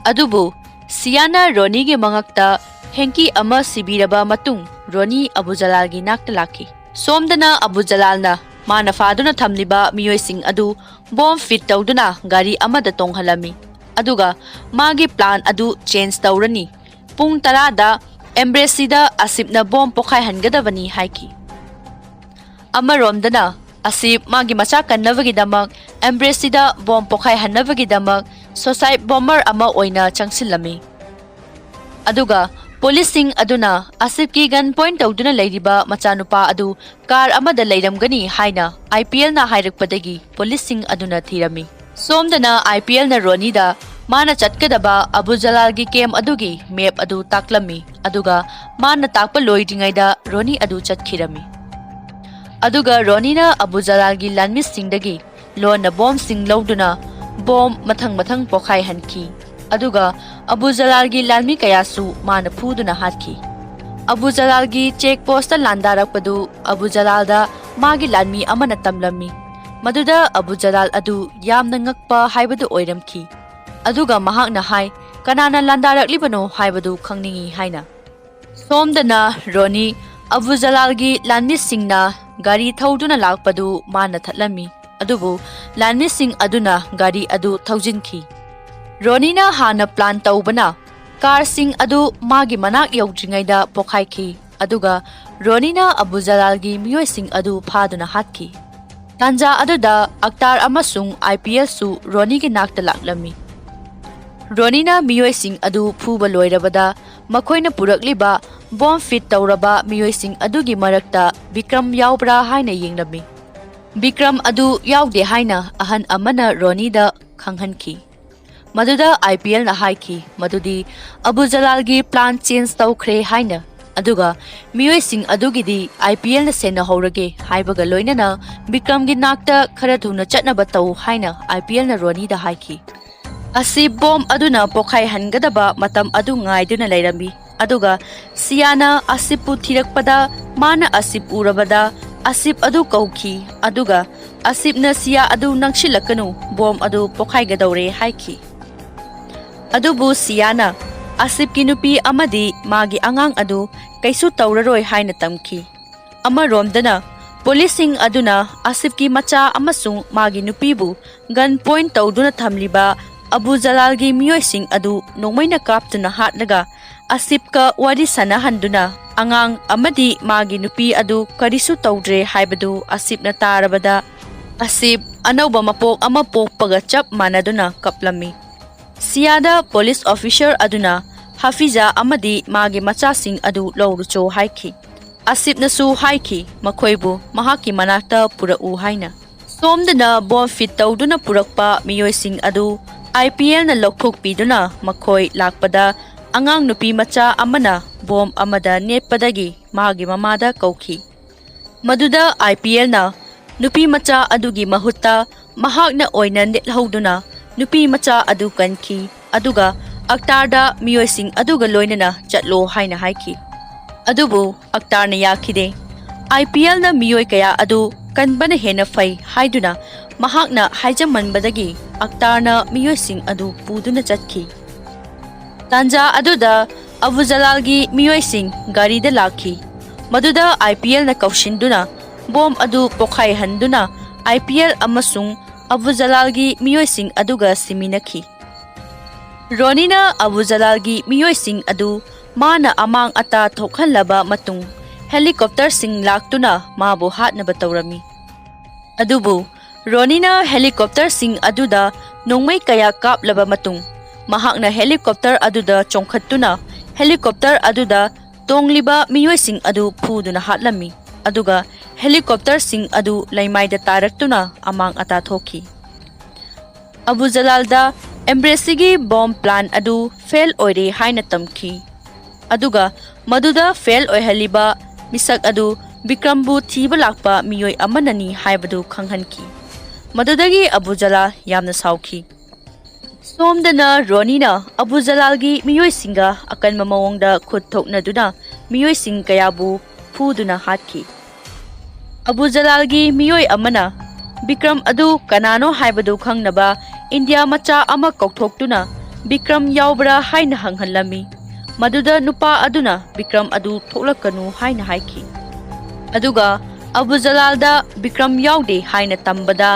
ꯑꯗꯨꯕꯨ ꯁꯤꯌꯥꯅ ꯔꯣꯅꯤꯒꯤ ꯃꯉꯛꯇ ꯍꯦꯡꯀꯤ ꯑꯃ ꯁꯤꯕꯤꯔꯕ ꯃꯇꯨꯡ ꯔꯣꯅꯤ ꯑꯕꯨ ꯖꯂꯥꯜꯒꯤ ꯅꯥꯛꯇ ꯂꯥꯛꯈꯤ꯫ ꯁꯣꯝꯗꯅ ꯑꯕꯨ ꯖꯂꯥꯜꯅ ꯃꯥꯅ ꯐꯥꯗꯨꯅ ꯊꯝꯂꯤꯕ ꯃꯤꯑꯣꯏꯁꯤꯡ ꯑꯗꯨ ꯕꯣꯝ ꯐꯤꯠ ꯇꯧꯗꯨꯅ ꯒꯥꯔꯤ ꯑꯃꯗ ꯇꯣꯡꯍꯜꯂꯝꯃꯤ꯫ ꯑꯗꯨꯒ ꯃꯥꯒꯤ ꯄ꯭ꯂꯥꯟ ꯑꯗꯨ ꯆꯦꯟꯖ ꯇꯧꯔꯅꯤ꯫ ꯄꯨꯡ ꯇꯔꯥꯗ ꯑꯦꯝꯕ꯭ꯔꯦꯁꯤꯗ ꯑꯁꯤꯞꯅ ꯕꯣꯝ ꯄꯣꯈꯥꯏꯍꯟꯒꯗꯕꯅꯤ ꯍꯥꯏꯈꯤ꯫ ꯑꯃꯔꯣꯝꯗꯅ ꯑꯁꯤꯞ ꯃꯥꯒꯤ ꯃꯆꯥ ꯀꯟꯅꯕꯒꯤꯗꯃꯛ ꯑꯦꯝꯕ꯭ꯔꯦꯁꯤꯗ ꯕꯣꯝ ꯄꯣꯈꯥꯏꯍꯟꯅꯕꯒꯤꯗꯃꯛ ꯁꯣꯁꯥꯏꯠ ꯕꯣꯝꯕꯔ ꯑꯃ ꯑꯣꯏꯅ ꯆꯪꯁꯤꯜꯂꯝꯃꯤ꯫ ꯑꯗꯨꯒ ꯄꯨꯂꯤꯁꯁꯤꯡ ꯑꯗꯨꯅ ꯑꯁꯤꯞꯀꯤ ꯒꯟ ꯄꯣꯏꯟ ꯇꯧꯗꯨꯅ ꯂꯩꯔꯤꯕ ꯃꯆꯥꯅꯨꯄꯥ ꯑꯗꯨ ꯀꯥꯔ ꯑꯃꯗ ꯂꯩꯔꯝꯒꯅꯤ ꯍꯥꯏꯅ ꯑꯥꯏ ꯄꯤ ꯑꯦꯜꯅ ꯍꯥꯏꯔꯛꯄꯗꯒꯤ ꯄꯨꯂꯤꯁꯁꯤꯡ ꯑꯗꯨꯅ ꯊꯤꯔꯝꯃꯤ꯫ ꯁꯣꯝꯗꯅ ꯑꯥꯏ ꯄꯤ ꯑꯦꯜꯅ ꯔꯣꯅꯤꯗ ꯃꯥꯅ ꯆꯠꯀꯗꯕ ꯑꯕꯨ ꯖꯂꯥꯜꯒꯤ ꯀꯦꯝ ꯑꯗꯨꯒꯤ ꯃꯦꯞ ꯑꯗꯨ ꯇꯥꯛꯂꯝꯃꯤ, ꯑꯗꯨꯒ ꯃꯥꯅ ꯇꯥꯛꯄ ꯂꯣꯏꯗ꯭ꯔꯤꯉꯩꯗ ꯔꯣꯅꯤ ꯑꯗꯨ ꯆꯠꯈꯤꯔꯝꯃꯤ꯫ ꯑꯗꯨꯒ ꯔꯣꯅꯤꯅ ꯑꯕꯨ ꯖꯂꯥꯜꯒꯤ ꯂꯥꯟꯃꯤꯁꯤꯡꯗꯒꯤ ꯂꯣꯟꯅ ꯕꯣꯝꯁꯤꯡ ꯂꯧꯗꯨꯅ ꯕꯣꯝ ꯃꯊꯪ ꯃꯊꯪ ꯄꯣꯈꯥꯏꯍꯟꯈꯤ꯫ ꯑꯗꯨꯒ ꯑꯕꯨ ꯖꯂꯥꯜꯒꯤ ꯂꯥꯟꯃꯤ ꯀꯌꯥꯁꯨ ꯃꯥꯅ ꯐꯨꯗꯨꯅ ꯍꯥꯠꯈꯤ꯫ ꯑꯕꯨ ꯖꯂꯥꯜꯒꯤ ꯆꯦꯛ ꯄꯣꯁꯇ ꯂꯥꯟꯗꯥꯔꯛꯄꯗꯨ ꯑꯕꯨ ꯖꯂꯥꯜꯗ ꯃꯥꯒꯤ ꯂꯥꯟꯃꯤ ꯑꯃꯅ ꯇꯝꯂꯝꯃꯤ꯫ ꯃꯗꯨꯗ ꯑꯕꯨ ꯖꯂꯥꯜ ꯑꯗꯨ ꯌꯥꯝꯅ ꯉꯛꯄ ꯍꯥꯏꯕꯗꯨ ꯑꯣꯏꯔꯝꯈꯤ꯫ ꯑꯗꯨꯒ ꯃꯍꯥꯛꯅ ꯍꯥꯏ, "ꯀꯅꯥꯅ ꯂꯥꯟꯗꯥꯔꯛꯂꯤꯕꯅꯣ ꯍꯥꯏꯕꯗꯨ ꯈꯪꯅꯤꯡꯏ" ꯍꯥꯏꯅ꯫ ꯁꯣꯝꯗꯅ ꯔꯣꯅꯤ ꯑꯕꯨ ꯖꯂꯥꯜꯒꯤ ꯂꯥꯟꯃꯤꯁꯤꯡꯅ ꯒꯥꯔꯤ ꯊꯧꯗꯨꯅ ꯂꯥꯛꯄꯗꯨ ꯃꯥꯅ ꯊꯠꯂꯝꯃꯤ, ꯑꯗꯨꯕꯨ ꯂꯥꯟꯃꯤꯁꯤꯡ ꯑꯗꯨꯅ ꯒꯥꯔꯤ ꯑꯗꯨ ꯊꯧꯖꯤꯟꯈꯤ꯫ ꯔꯣꯅꯤꯅ ꯍꯥꯟꯅ ꯄ꯭ꯂꯥꯟ ꯇꯧꯕꯅ ꯀꯥꯔꯁꯤꯡ ꯑꯗꯨ ꯃꯥꯒꯤ ꯃꯅꯥꯛ ꯌꯧꯗ꯭ꯔꯤꯉꯩꯗ ꯄꯣꯈꯥꯏꯈꯤ, ꯑꯗꯨꯒ ꯔꯣꯅꯤꯅ ꯑꯕꯨ ꯖꯂꯥꯜꯒꯤ ꯃꯤꯑꯣꯏꯁꯤꯡ ꯑꯗꯨ ꯐꯥꯗꯨꯅ ꯍꯥꯠꯈꯤ꯫ ꯇꯥꯟꯖꯥ ꯑꯗꯨꯗ ꯑꯛꯇꯥꯔ ꯑꯃꯁꯨꯡ ꯑꯥꯏ ꯄꯤ ꯑꯦꯜꯁꯨ ꯔꯣꯅꯤꯒꯤ ꯅꯥꯛꯇ ꯂꯥꯛꯂꯝꯃꯤ꯫ ꯔꯣꯅꯤꯅ ꯃꯤꯑꯣꯏꯁꯤꯡ ꯑꯗꯨ ꯐꯨꯕ ꯂꯣꯏꯔꯕꯗ, ꯃꯈꯣꯏꯅ ꯄꯨꯔꯛꯂꯤꯕ ꯕꯣꯝ ꯐꯤꯠ ꯇꯧꯔꯕ ꯃꯤꯑꯣꯏꯁꯤꯡ ꯑꯗꯨꯒꯤ ꯃꯔꯛꯇ ꯕꯤꯀ꯭ꯔꯝ ꯌꯥꯎꯕ꯭ꯔꯥ ꯍꯥꯏꯅ ꯌꯦꯡꯂꯝꯃꯤ꯫ ꯕꯤꯀ꯭ꯔꯝ ꯑꯗꯨ ꯌꯥꯎꯗꯦ ꯍꯥꯏꯅ ꯑꯍꯟ ꯑꯃꯅ ꯔꯣꯅꯤꯗ ꯈꯪꯍꯟꯈꯤ꯫ ꯃꯗꯨꯗ ꯑꯥꯏ ꯄꯤ ꯑꯦꯜꯅ ꯍꯥꯏꯈꯤ ꯃꯗꯨꯗꯤ ꯑꯕꯨ ꯖꯂꯥꯜꯒꯤ ꯄ꯭ꯂꯥꯟ ꯆꯦꯟꯖ ꯇꯧꯈ꯭ꯔꯦ ꯍꯥꯏꯅ, ꯑꯗꯨꯒ ꯃꯤꯑꯣꯏꯁꯤꯡ ꯑꯗꯨꯒꯤꯗꯤ ꯑꯥꯏ ꯄꯤ ꯑꯦꯜꯅ ꯁꯦꯟꯅꯍꯧꯔꯒꯦ ꯍꯥꯏꯕꯒ ꯂꯣꯏꯅꯅ ꯕꯤꯀ꯭ꯔꯝꯒꯤ ꯅꯥꯛꯇ ꯈꯔ ꯊꯨꯅ ꯆꯠꯅꯕ ꯇꯧ ꯍꯥꯏꯅ ꯑꯥꯏ ꯄꯤ ꯑꯦꯜꯅ ꯔꯣꯅꯤꯗ ꯍꯥꯏꯈꯤ꯫ ꯑꯁꯤꯞ ꯕꯣꯝ ꯑꯗꯨꯅ ꯄꯣꯈꯥꯏꯍꯟꯒꯗꯕ ꯃꯇꯝ ꯑꯗꯨ ꯉꯥꯏꯗꯨꯅ ꯂꯩꯔꯝꯃꯤ, ꯑꯗꯨꯒ ꯁꯤꯌꯥꯅ ꯑꯁꯤꯞꯄꯨ ꯊꯤꯔꯛꯄꯗ, ꯃꯥꯅ ꯑꯁꯤꯞ ꯎꯔꯕꯗ ꯑꯁꯤꯞ ꯑꯗꯨ ꯀꯧꯈꯤ, ꯑꯗꯨꯒ ꯑꯁꯤꯞꯅ ꯁꯤꯌꯥ ꯑꯗꯨ ꯅꯪꯁꯤꯜꯂꯛꯀꯅꯨ, ꯕꯣꯝ ꯑꯗꯨ ꯄꯣꯈꯥꯏꯒꯗꯧꯔꯦ ꯍꯥꯏꯈꯤ꯫ ꯑꯗꯨꯕꯨ ꯁꯤꯌꯥꯅ ꯑꯁꯤꯞꯀꯤ ꯅꯨꯄꯤ ꯑꯃꯗꯤ ꯃꯥꯒꯤ ꯑꯉꯥꯡ ꯑꯗꯨ ꯀꯩꯁꯨ ꯇꯧꯔꯔꯣꯏ ꯍꯥꯏꯅ ꯇꯝꯈꯤ꯫ ꯑꯃꯔꯣꯝꯗꯅ ꯄꯨꯂꯤꯁꯁꯤꯡ ꯑꯗꯨꯅ ꯑꯁꯤꯞꯀꯤ ꯃꯆꯥ ꯑꯃꯁꯨꯡ ꯃꯥꯒꯤ ꯅꯨꯄꯤꯕꯨ ꯒꯟ ꯄꯣꯏꯟ ꯇꯧꯗꯨꯅ ꯊꯝꯂꯤꯕ ꯑꯕꯨ ꯖꯂꯥꯜꯒꯤ ꯃꯤꯑꯣꯏꯁꯤꯡ ꯑꯗꯨ ꯅꯣꯡꯃꯩꯅ ꯀꯥꯞꯇꯨꯅ ꯍꯥꯠꯂꯒ ꯑꯁꯤꯞꯀ ꯋꯥꯔꯤ ꯁꯥꯟꯅꯍꯟꯗꯨꯅ ꯑꯉꯥꯡ ꯑꯃꯗꯤ ꯃꯥꯒꯤ ꯅꯨꯄꯤ ꯑꯗꯨ ꯀꯔꯤꯁꯨ ꯇꯧꯗ꯭ꯔꯦ ꯍꯥꯏꯕꯗꯨ ꯑꯁꯤꯞꯅ ꯇꯥꯔꯕꯗ, ꯑꯁꯤꯞ ꯑꯅꯧꯕ ꯃꯄꯣꯛ ꯑꯃ ꯄꯣꯛꯄꯒ ꯆꯞ ꯃꯥꯟꯅꯗꯨꯅ ꯀꯞꯂꯝꯃꯤ꯫ ꯁꯤꯌꯥꯗ ꯄꯨꯂꯤꯁ ꯑꯣꯐꯤꯁꯔ ꯑꯗꯨꯅ ꯍꯥꯐꯤꯖꯥ ꯑꯃꯗꯤ ꯃꯥꯒꯤ ꯃꯆꯥꯁꯤꯡ ꯑꯗꯨ ꯂꯧꯔꯨꯆꯣ ꯍꯥꯏꯈꯤ꯫ ꯑꯁꯤꯞꯅꯁꯨ ꯍꯥꯏꯈꯤ ꯃꯈꯣꯏꯕꯨ ꯃꯍꯥꯛꯀꯤ ꯃꯅꯥꯛꯇ ꯄꯨꯔꯛꯎ ꯍꯥꯏꯅ꯫ ꯁꯣꯝꯗꯅ ꯕꯣꯝ ꯐꯤꯠ ꯇꯧꯗꯨꯅ ꯄꯨꯔꯛꯄ ꯃꯤꯑꯣꯏꯁꯤꯡ ꯑꯗꯨ ꯑꯥꯏ ꯄꯤ ꯑꯦꯜꯅ ꯂꯧꯊꯣꯛꯄꯤꯗꯨꯅ ꯃꯈꯣꯏ ꯂꯥꯛꯄꯗ ꯑꯉꯥꯡ ꯅꯨꯄꯤ ꯃꯆꯥ ꯑꯃꯅ ꯕꯣꯝ ꯑꯃꯗ ꯅꯦꯠꯄꯗꯒꯤ ꯃꯥꯒꯤ ꯃꯃꯥꯗ ꯀꯧꯈꯤ꯫ ꯃꯗꯨꯗ ꯑꯥꯏ ꯄꯤ ꯑꯦꯜꯅ ꯅꯨꯄꯤ ꯃꯆꯥ ꯑꯗꯨꯒꯤ ꯃꯍꯨꯠꯇ ꯃꯍꯥꯛꯅ ꯑꯣꯏꯅ ꯅꯦꯠꯍꯧꯗꯨꯅ ꯅꯨꯄꯤ ꯃꯆꯥ ꯑꯗꯨ ꯀꯟꯈꯤ, ꯑꯗꯨꯒ ꯑꯛꯇꯥꯔꯗ ꯃꯤꯑꯣꯏꯁꯤꯡ ꯑꯗꯨꯒ ꯂꯣꯏꯅꯅ ꯆꯠꯂꯣ ꯍꯥꯏꯅ ꯍꯥꯏꯈꯤ꯫ ꯑꯗꯨꯕꯨ ꯑꯛꯇꯥꯔꯅ ꯌꯥꯈꯤꯗꯦ꯫ ꯑꯥꯏ ꯄꯤ ꯑꯦꯜꯅ ꯃꯤꯑꯣꯏ ꯀꯌꯥ ꯑꯗꯨ ꯀꯟꯕꯅ ꯍꯦꯟꯅ ꯐꯩ ꯍꯥꯏꯗꯨꯅ ꯃꯍꯥꯛꯅ ꯍꯥꯏꯖꯃꯟꯕꯗꯒꯤ ꯑꯛꯇꯥꯔꯅ ꯃꯤꯑꯣꯏꯁꯤꯡ ꯑꯗꯨ ꯄꯨꯗꯨꯅ ꯆꯠꯈꯤ꯫ ꯇꯥꯟꯖꯥ ꯑꯗꯨꯗ ꯑꯕꯨ ꯖꯂꯥꯜꯒꯤ ꯃꯤꯑꯣꯏꯁꯤꯡ ꯒꯥꯔꯤꯗ ꯂꯥꯛꯈꯤ꯫ ꯃꯗꯨꯗ ꯑꯥꯏ ꯄꯤ ꯑꯦꯜꯅ ꯀꯧꯁꯤꯟꯗꯨꯅ ꯕꯣꯝ ꯑꯗꯨ ꯄꯣꯈꯥꯏꯍꯟꯗꯨꯅ ꯑꯥꯏ ꯄꯤ ꯑꯦꯜ ꯑꯃꯁꯨꯡ ꯑꯕꯨ ꯖꯂꯥꯜꯒꯤ ꯃꯤꯑꯣꯏꯁꯤꯡ ꯑꯗꯨꯒ ꯁꯤꯃꯤꯟꯅꯈꯤ꯫ ꯔꯣꯅꯤꯅ ꯑꯕꯨ ꯖꯂꯥꯜꯒꯤ ꯃꯤꯑꯣꯏꯁꯤꯡ ꯑꯗꯨ ꯃꯥꯅ ꯑꯃꯥꯡ ꯑꯇꯥ ꯊꯣꯛꯍꯜꯂꯕ ꯃꯇꯨꯡ ꯍꯦꯂꯤꯀꯣꯞꯇꯔꯁꯤꯡ ꯂꯥꯛꯇꯨꯅ ꯃꯥꯕꯨ ꯍꯥꯠꯅꯕ ꯇꯧꯔꯝꯃꯤ꯫ ꯑꯗꯨꯕꯨ ꯔꯣꯅꯤꯅ helicopterꯁꯤꯡ ꯑꯗꯨꯗ ꯅꯣꯡꯃꯩ ꯀꯌꯥ ꯀꯥꯞꯂꯕ ꯃꯇꯨꯡ, ꯃꯍꯥꯛꯅ helicopter ꯑꯗꯨꯗ ꯆꯣꯡꯈꯠꯇꯨꯅ helicopter ꯑꯗꯨꯗ ꯇꯣꯡꯂꯤꯕ ꯃꯤꯑꯣꯏꯁꯤꯡ ꯑꯗꯨ ꯐꯨꯗꯨꯅ ꯍꯥꯠꯂꯝꯃꯤ, ꯑꯗꯨꯒ helicopterꯁꯤꯡ ꯑꯗꯨ ꯂꯩꯃꯥꯏꯗ ꯇꯥꯔꯛꯇꯨꯅ ꯑꯃꯥꯡ ꯑꯇꯥ ꯊꯣꯛꯈꯤ꯫ ꯑꯕꯨ ꯖꯂꯥꯜꯗ embassy ꯒꯤ bomb plan ꯑꯗꯨ fail ꯑꯣꯏꯔꯦ ꯍꯥꯏꯅ ꯇꯝꯈꯤ, ꯑꯗꯨꯒ ꯃꯗꯨꯗ fail ꯑꯣꯏꯍꯜꯂꯤꯕ ꯃꯤꯁꯛ ꯑꯗꯨ ꯕꯤꯀ꯭ꯔꯝꯕꯨ ꯊꯤꯕ ꯂꯥꯛꯄ ꯃꯤꯑꯣꯏ ꯑꯃꯅꯅꯤ ꯍꯥꯏꯕꯗꯨ ꯈꯪꯍꯟꯈꯤ꯫ ꯃꯗꯨꯗꯒꯤ ꯑꯕꯨ ꯖꯂꯥꯜ ꯌꯥꯝꯅ ꯁꯥꯎꯈꯤ꯫ ꯁꯣꯝꯗꯅ ꯔꯣꯅꯤꯅ ꯑꯕꯨ ꯖꯂꯥꯜꯒꯤ ꯃꯤꯑꯣꯏꯁꯤꯡꯒ ꯑꯀꯟꯕ ꯃꯑꯣꯡꯗ ꯈꯨꯠ ꯊꯣꯛꯅꯗꯨꯅ ꯃꯤꯑꯣꯏꯁꯤꯡ ꯀꯌꯥꯕꯨ ꯐꯨꯗꯨꯅ ꯍꯥꯠꯈꯤ꯫ ꯑꯕꯨ ꯖꯂꯥꯜꯒꯤ ꯃꯤꯑꯣꯏ ꯑꯃꯅ ꯕꯤꯀ꯭ꯔꯝ ꯑꯗꯨ ꯀꯅꯥꯅꯣ ꯍꯥꯏꯕꯗꯨ ꯈꯪꯅꯕ ꯏꯟꯗꯤꯌꯥ ꯃꯆꯥ ꯑꯃ ꯀꯧꯊꯣꯛꯇꯨꯅ ꯕꯤꯀ꯭ꯔꯝ ꯌꯥꯎꯕ꯭ꯔꯥ ꯍꯥꯏꯅ ꯍꯪꯍꯜꯂꯝꯃꯤ꯫ ꯃꯗꯨꯗ ꯅꯨꯄꯥ ꯑꯗꯨꯅ ꯕꯤꯀ꯭ꯔꯝ ꯑꯗꯨ ꯊꯣꯛꯂꯛꯀꯅꯨ ꯍꯥꯏꯅ ꯍꯥꯏꯈꯤ꯫ ꯑꯗꯨꯒ ꯑꯕꯨ ꯖꯂꯥꯜꯗ ꯕꯤꯀ꯭ꯔꯝ ꯌꯥꯎꯗꯦ ꯍꯥꯏꯅ ꯇꯝꯕꯗ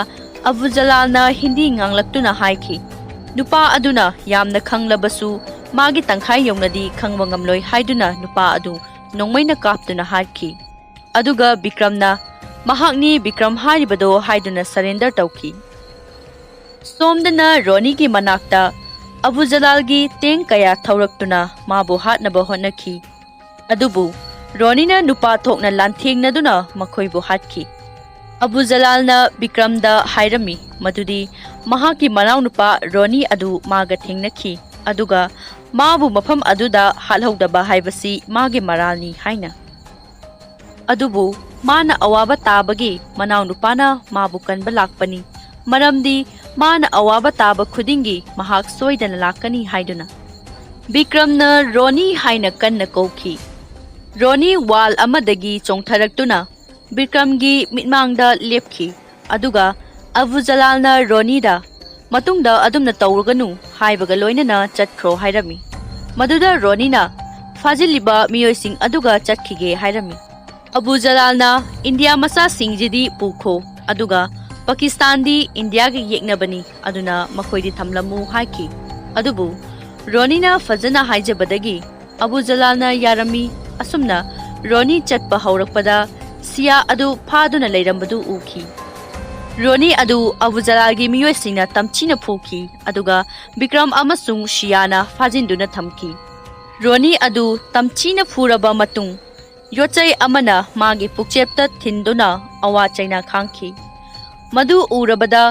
ꯑꯕꯨ ꯖꯂꯥꯜꯅ ꯍꯤꯟꯗꯤ ꯉꯥꯡꯂꯛꯇꯨꯅ ꯍꯥꯏꯈꯤ꯫ ꯅꯨꯄꯥ ꯑꯗꯨꯅ ꯌꯥꯝꯅ ꯈꯪꯂꯕꯁꯨ ꯃꯥꯒꯤ ꯇꯪꯈꯥꯏ ꯌꯧꯅꯗꯤ ꯈꯪꯕ ꯉꯝꯂꯣꯏ ꯍꯥꯏꯗꯨꯅ ꯅꯨꯄꯥ ꯑꯗꯨ ꯅꯣꯡꯃꯩꯅ ꯀꯥꯞꯇꯨꯅ ꯍꯥꯠꯈꯤ꯫ ꯑꯗꯨꯒ ꯕꯤꯀ꯭ꯔꯝꯅ ꯃꯍꯥꯛꯅꯤ ꯕꯤꯀ꯭ꯔꯝ ꯍꯥꯏꯔꯤꯕꯗꯣ ꯍꯥꯏꯗꯨꯅ surrender ꯇꯧꯈꯤ꯫ ꯁꯣꯝꯗꯅ ꯔꯣꯅꯤꯒꯤ ꯃꯅꯥꯛꯇ ꯑꯕꯨ ꯖꯂꯥꯜꯒꯤ tank ꯀꯌꯥ ꯊꯧꯔꯛꯇꯨꯅ ꯃꯥꯕꯨ ꯍꯥꯠꯅꯕ ꯍꯣꯠꯅꯈꯤ꯫ ꯑꯗꯨꯕꯨ ꯔꯣꯅꯤꯅ ꯅꯨꯄꯥ ꯊꯣꯛꯅ ꯂꯥꯟꯊꯦꯡꯅꯗꯨꯅ ꯃꯈꯣꯏꯕꯨ ꯍꯥꯠꯈꯤ꯫ ꯑꯕꯨ ꯖꯂꯥꯜꯅ ꯕꯤꯀ꯭ꯔꯝꯗ ꯍꯥꯏꯔꯝꯃꯤ ꯃꯗꯨꯗꯤ ꯃꯍꯥꯛꯀꯤ ꯃꯅꯥꯎꯅꯨꯄꯥ ꯔꯣꯅꯤ ꯑꯗꯨ ꯃꯥꯒ ꯊꯦꯡꯅꯈꯤ, ꯑꯗꯨꯒ ꯃꯥꯕꯨ ꯃꯐꯝ ꯑꯗꯨꯗ ꯍꯥꯠꯍꯧꯗꯕ ꯍꯥꯏꯕꯁꯤ ꯃꯥꯒꯤ ꯃꯔꯥꯜꯅꯤ ꯍꯥꯏꯅ꯫ ꯑꯗꯨꯕꯨ ꯃꯥꯅ ꯑꯋꯥꯕ ꯇꯥꯕꯒꯤ ꯃꯅꯥꯎꯅꯨꯄꯥꯅ ꯃꯥꯕꯨ ꯀꯟꯕ ꯂꯥꯛꯄꯅꯤ, ꯃꯔꯝꯗꯤ ꯃꯥꯅ ꯑꯋꯥꯕ ꯇꯥꯕ ꯈꯨꯗꯤꯡꯒꯤ ꯃꯍꯥꯛ ꯁꯣꯏꯗꯅ ꯂꯥꯛꯀꯅꯤ ꯍꯥꯏꯗꯨꯅ꯫ ꯕꯤꯀ꯭ꯔꯝꯅ ꯔꯣꯅꯤ ꯍꯥꯏꯅ ꯀꯟꯅ ꯀꯧꯈꯤ꯫ ꯔꯣꯅꯤ wall ꯑꯃꯗꯒꯤ ꯆꯣꯡꯊꯔꯛꯇꯨꯅ ꯕꯤꯀ꯭ꯔꯝꯒꯤ ꯃꯤꯠꯃꯥꯡꯗ ꯂꯦꯞꯈꯤ, ꯑꯗꯨꯒ ꯑꯕꯨ ꯖꯂꯥꯜꯅ ꯔꯣꯅꯤꯗ, "ꯃꯇꯨꯡꯗ ꯑꯗꯨꯝꯅ ꯇꯧꯔꯒꯅꯨ" ꯍꯥꯏꯕꯒ ꯂꯣꯏꯅꯅ ꯆꯠꯈ꯭ꯔꯣ ꯍꯥꯏꯔꯝꯃꯤ꯫ ꯃꯗꯨꯗ ꯔꯣꯅꯤꯅ ꯐꯥꯖꯤꯜꯂꯤꯕ ꯃꯤꯑꯣꯏꯁꯤꯡ ꯑꯗꯨꯒ ꯆꯠꯈꯤꯒꯦ ꯍꯥꯏꯔꯝꯃꯤ꯫ ꯑꯕꯨ ꯖꯂꯥꯜꯅ, "ꯏꯟꯗꯤꯌꯥ ꯃꯆꯥꯁꯤꯡꯁꯤꯗꯤ ꯄꯨꯈꯣ, ꯑꯗꯨꯒ ꯄꯥꯀꯤꯁꯇꯥꯟꯗꯤ ꯏꯟꯗꯤꯌꯥꯒ ꯌꯦꯛꯅꯕꯅꯤ, ꯑꯗꯨꯅ ꯃꯈꯣꯏꯗꯤ ꯊꯝꯂꯝꯃꯨ" ꯍꯥꯏꯈꯤ꯫ ꯑꯗꯨꯕꯨ ꯔꯣꯅꯤꯅ ꯐꯖꯅ ꯍꯥꯏꯖꯕꯗꯒꯤ ꯑꯕꯨ ꯖꯂꯥꯜꯅ ꯌꯥꯔꯝꯃꯤ꯫ ꯑꯁꯨꯝꯅ ꯔꯣꯅꯤ ꯆꯠꯄ ꯍꯧꯔꯛꯄꯗ ꯁꯤꯌꯥ ꯑꯗꯨ ꯐꯥꯗꯨꯅ ꯂꯩꯔꯝꯕꯗꯨ ꯎꯈꯤ꯫ ꯔꯣꯅꯤ ꯑꯗꯨ ꯑꯕꯨ ꯖꯂꯥꯜꯒꯤ ꯃꯤꯑꯣꯏꯁꯤꯡꯅ ꯇꯝꯊꯤꯅ ꯐꯨꯈꯤ, ꯑꯗꯨꯒ ꯕꯤꯀ꯭ꯔꯝ ꯑꯃꯁꯨꯡ ꯁꯤꯌꯥꯅ ꯐꯥꯖꯤꯟꯗꯨꯅ ꯊꯝꯈꯤ꯫ ꯔꯣꯅꯤ ꯑꯗꯨ ꯇꯝꯊꯤꯅ ꯐꯨꯔꯕ ꯃꯇꯨꯡ, ꯌꯣꯠꯆꯩ ꯑꯃꯅ ꯃꯥꯒꯤ ꯄꯨꯛꯆꯦꯞꯇ ꯊꯤꯟꯗꯨꯅ ꯑꯋꯥ ꯆꯩꯅ ꯈꯥꯡꯈꯤ꯫ ꯃꯗꯨ ꯎꯔꯕꯗ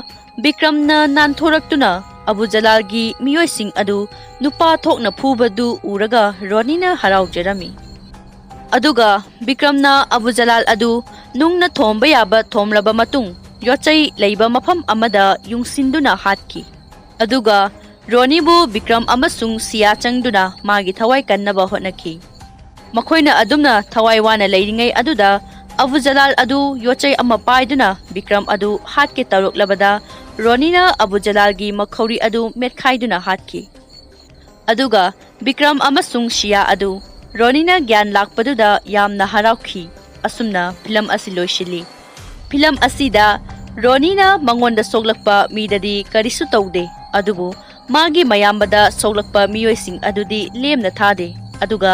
ꯕꯤꯀ꯭ꯔꯝꯅ ꯅꯥꯟꯊꯣꯔꯛꯇꯨꯅ ꯑꯕꯨ ꯖꯂꯥꯜꯒꯤ ꯃꯤꯑꯣꯏꯁꯤꯡ ꯑꯗꯨ ꯅꯨꯄꯥ ꯊꯣꯛꯅ ꯐꯨꯕꯗꯨ ꯎꯔꯒ ꯔꯣꯅꯤꯅ ꯍꯔꯥꯎꯖꯔꯝꯃꯤ꯫ ꯑꯗꯨꯒ ꯕꯤꯀ꯭ꯔꯝꯅ ꯑꯕꯨ ꯖꯂꯥꯜ ꯑꯗꯨ ꯅꯨꯡꯅ ꯊꯣꯝꯕ ꯌꯥꯕ ꯊꯣꯝꯂꯕ ꯃꯇꯨꯡ, ꯌꯣꯠꯆꯩ ꯂꯩꯕ ꯃꯐꯝ ꯑꯃꯗ ꯌꯨꯡꯁꯤꯟꯗꯨꯅ ꯍꯥꯠꯈꯤ꯫ ꯑꯗꯨꯒ ꯔꯣꯅꯤꯕꯨ ꯕꯤꯀ꯭ꯔꯝ ꯑꯃꯁꯨꯡ ꯁꯤꯌꯥ ꯆꯪꯗꯨꯅ ꯃꯥꯒꯤ ꯊꯋꯥꯏ ꯀꯟꯅꯕ ꯍꯣꯠꯅꯈꯤ꯫ ꯃꯈꯣꯏꯅ ꯑꯗꯨꯝꯅ ꯊꯋꯥꯏ ꯋꯥꯅ ꯂꯩꯔꯤꯉꯩ ꯑꯗꯨꯗ, ꯑꯕꯨ ꯖꯂꯥꯜ ꯑꯗꯨ ꯌꯣꯠꯆꯩ ꯑꯃ ꯄꯥꯏꯗꯨꯅ ꯕꯤꯀ꯭ꯔꯝ ꯑꯗꯨ ꯍꯥꯠꯀꯦ ꯇꯧꯔꯛꯂꯕꯗ, ꯔꯣꯅꯤꯅ ꯑꯕꯨ ꯖꯂꯥꯜꯒꯤ ꯃꯈꯧꯔꯤ ꯑꯗꯨ ꯃꯦꯠꯈꯥꯏꯗꯨꯅ ꯍꯥꯠꯈꯤ꯫ ꯑꯗꯨꯒ ꯕꯤꯀ꯭ꯔꯝ ꯑꯃꯁꯨꯡ ꯁꯤꯌꯥ ꯑꯗꯨ ꯔꯣꯅꯤꯅ ꯒ꯭ꯌꯥꯟ ꯂꯥꯛꯄꯗꯨꯗ ꯌꯥꯝꯅ ꯍꯔꯥꯎꯈꯤ꯫ ꯑꯁꯨꯝꯅ ꯐꯤꯂꯝ ꯑꯁꯤ ꯂꯣꯏꯁꯤꯜꯂꯤ꯫ ꯐꯤꯂꯝ ꯑꯁꯤꯗ ꯔꯣꯅꯤꯅ ꯃꯉꯣꯟꯗ ꯁꯣꯛꯂꯛꯄ ꯃꯤꯗꯗꯤ ꯀꯔꯤꯁꯨ ꯇꯧꯗꯦ, ꯑꯗꯨꯕꯨ ꯃꯥꯒꯤ ꯃꯌꯥꯝꯕꯗ ꯁꯣꯛꯂꯛꯄ ꯃꯤꯑꯣꯏꯁꯤꯡ ꯑꯗꯨꯗꯤ ꯂꯦꯝꯅ ꯊꯥꯗꯦ꯫ ꯑꯗꯨꯒ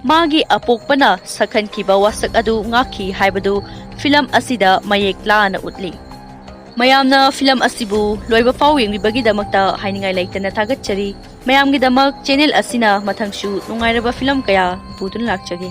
ꯃꯥꯒꯤ ꯑꯄꯣꯛꯄꯅ ꯁꯛꯍꯟꯈꯤꯕ ꯋꯥꯁꯛ ꯑꯗꯨ ꯉꯥꯛꯈꯤ ꯍꯥꯏꯕꯗꯨ ꯐꯤꯂꯝ ꯑꯁꯤꯗ ꯃꯌꯦꯛ ꯂꯥꯅ ꯎꯠꯂꯤ꯫ ꯃꯌꯥꯝꯅ ꯐꯤꯂꯝ ꯑꯁꯤꯕꯨ ꯂꯣꯏꯕ ꯐꯥꯎ ꯌꯦꯡꯕꯤꯕꯒꯤꯗꯃꯛꯇ ꯍꯥꯏꯅꯤꯡꯉꯥꯏ ꯂꯩꯇꯅ ꯊꯥꯒꯠꯆꯔꯤ꯫ ꯃꯌꯥꯝꯒꯤꯗꯃꯛ ꯆꯦꯅꯦꯜ ꯑꯁꯤꯅ ꯃꯊꯪꯁꯨ ꯅꯨꯡꯉꯥꯏꯔꯕ ꯐꯤꯂꯝ ꯀꯌꯥ ꯄꯨꯗꯨꯅ ꯂꯥꯛꯆꯒꯦ꯫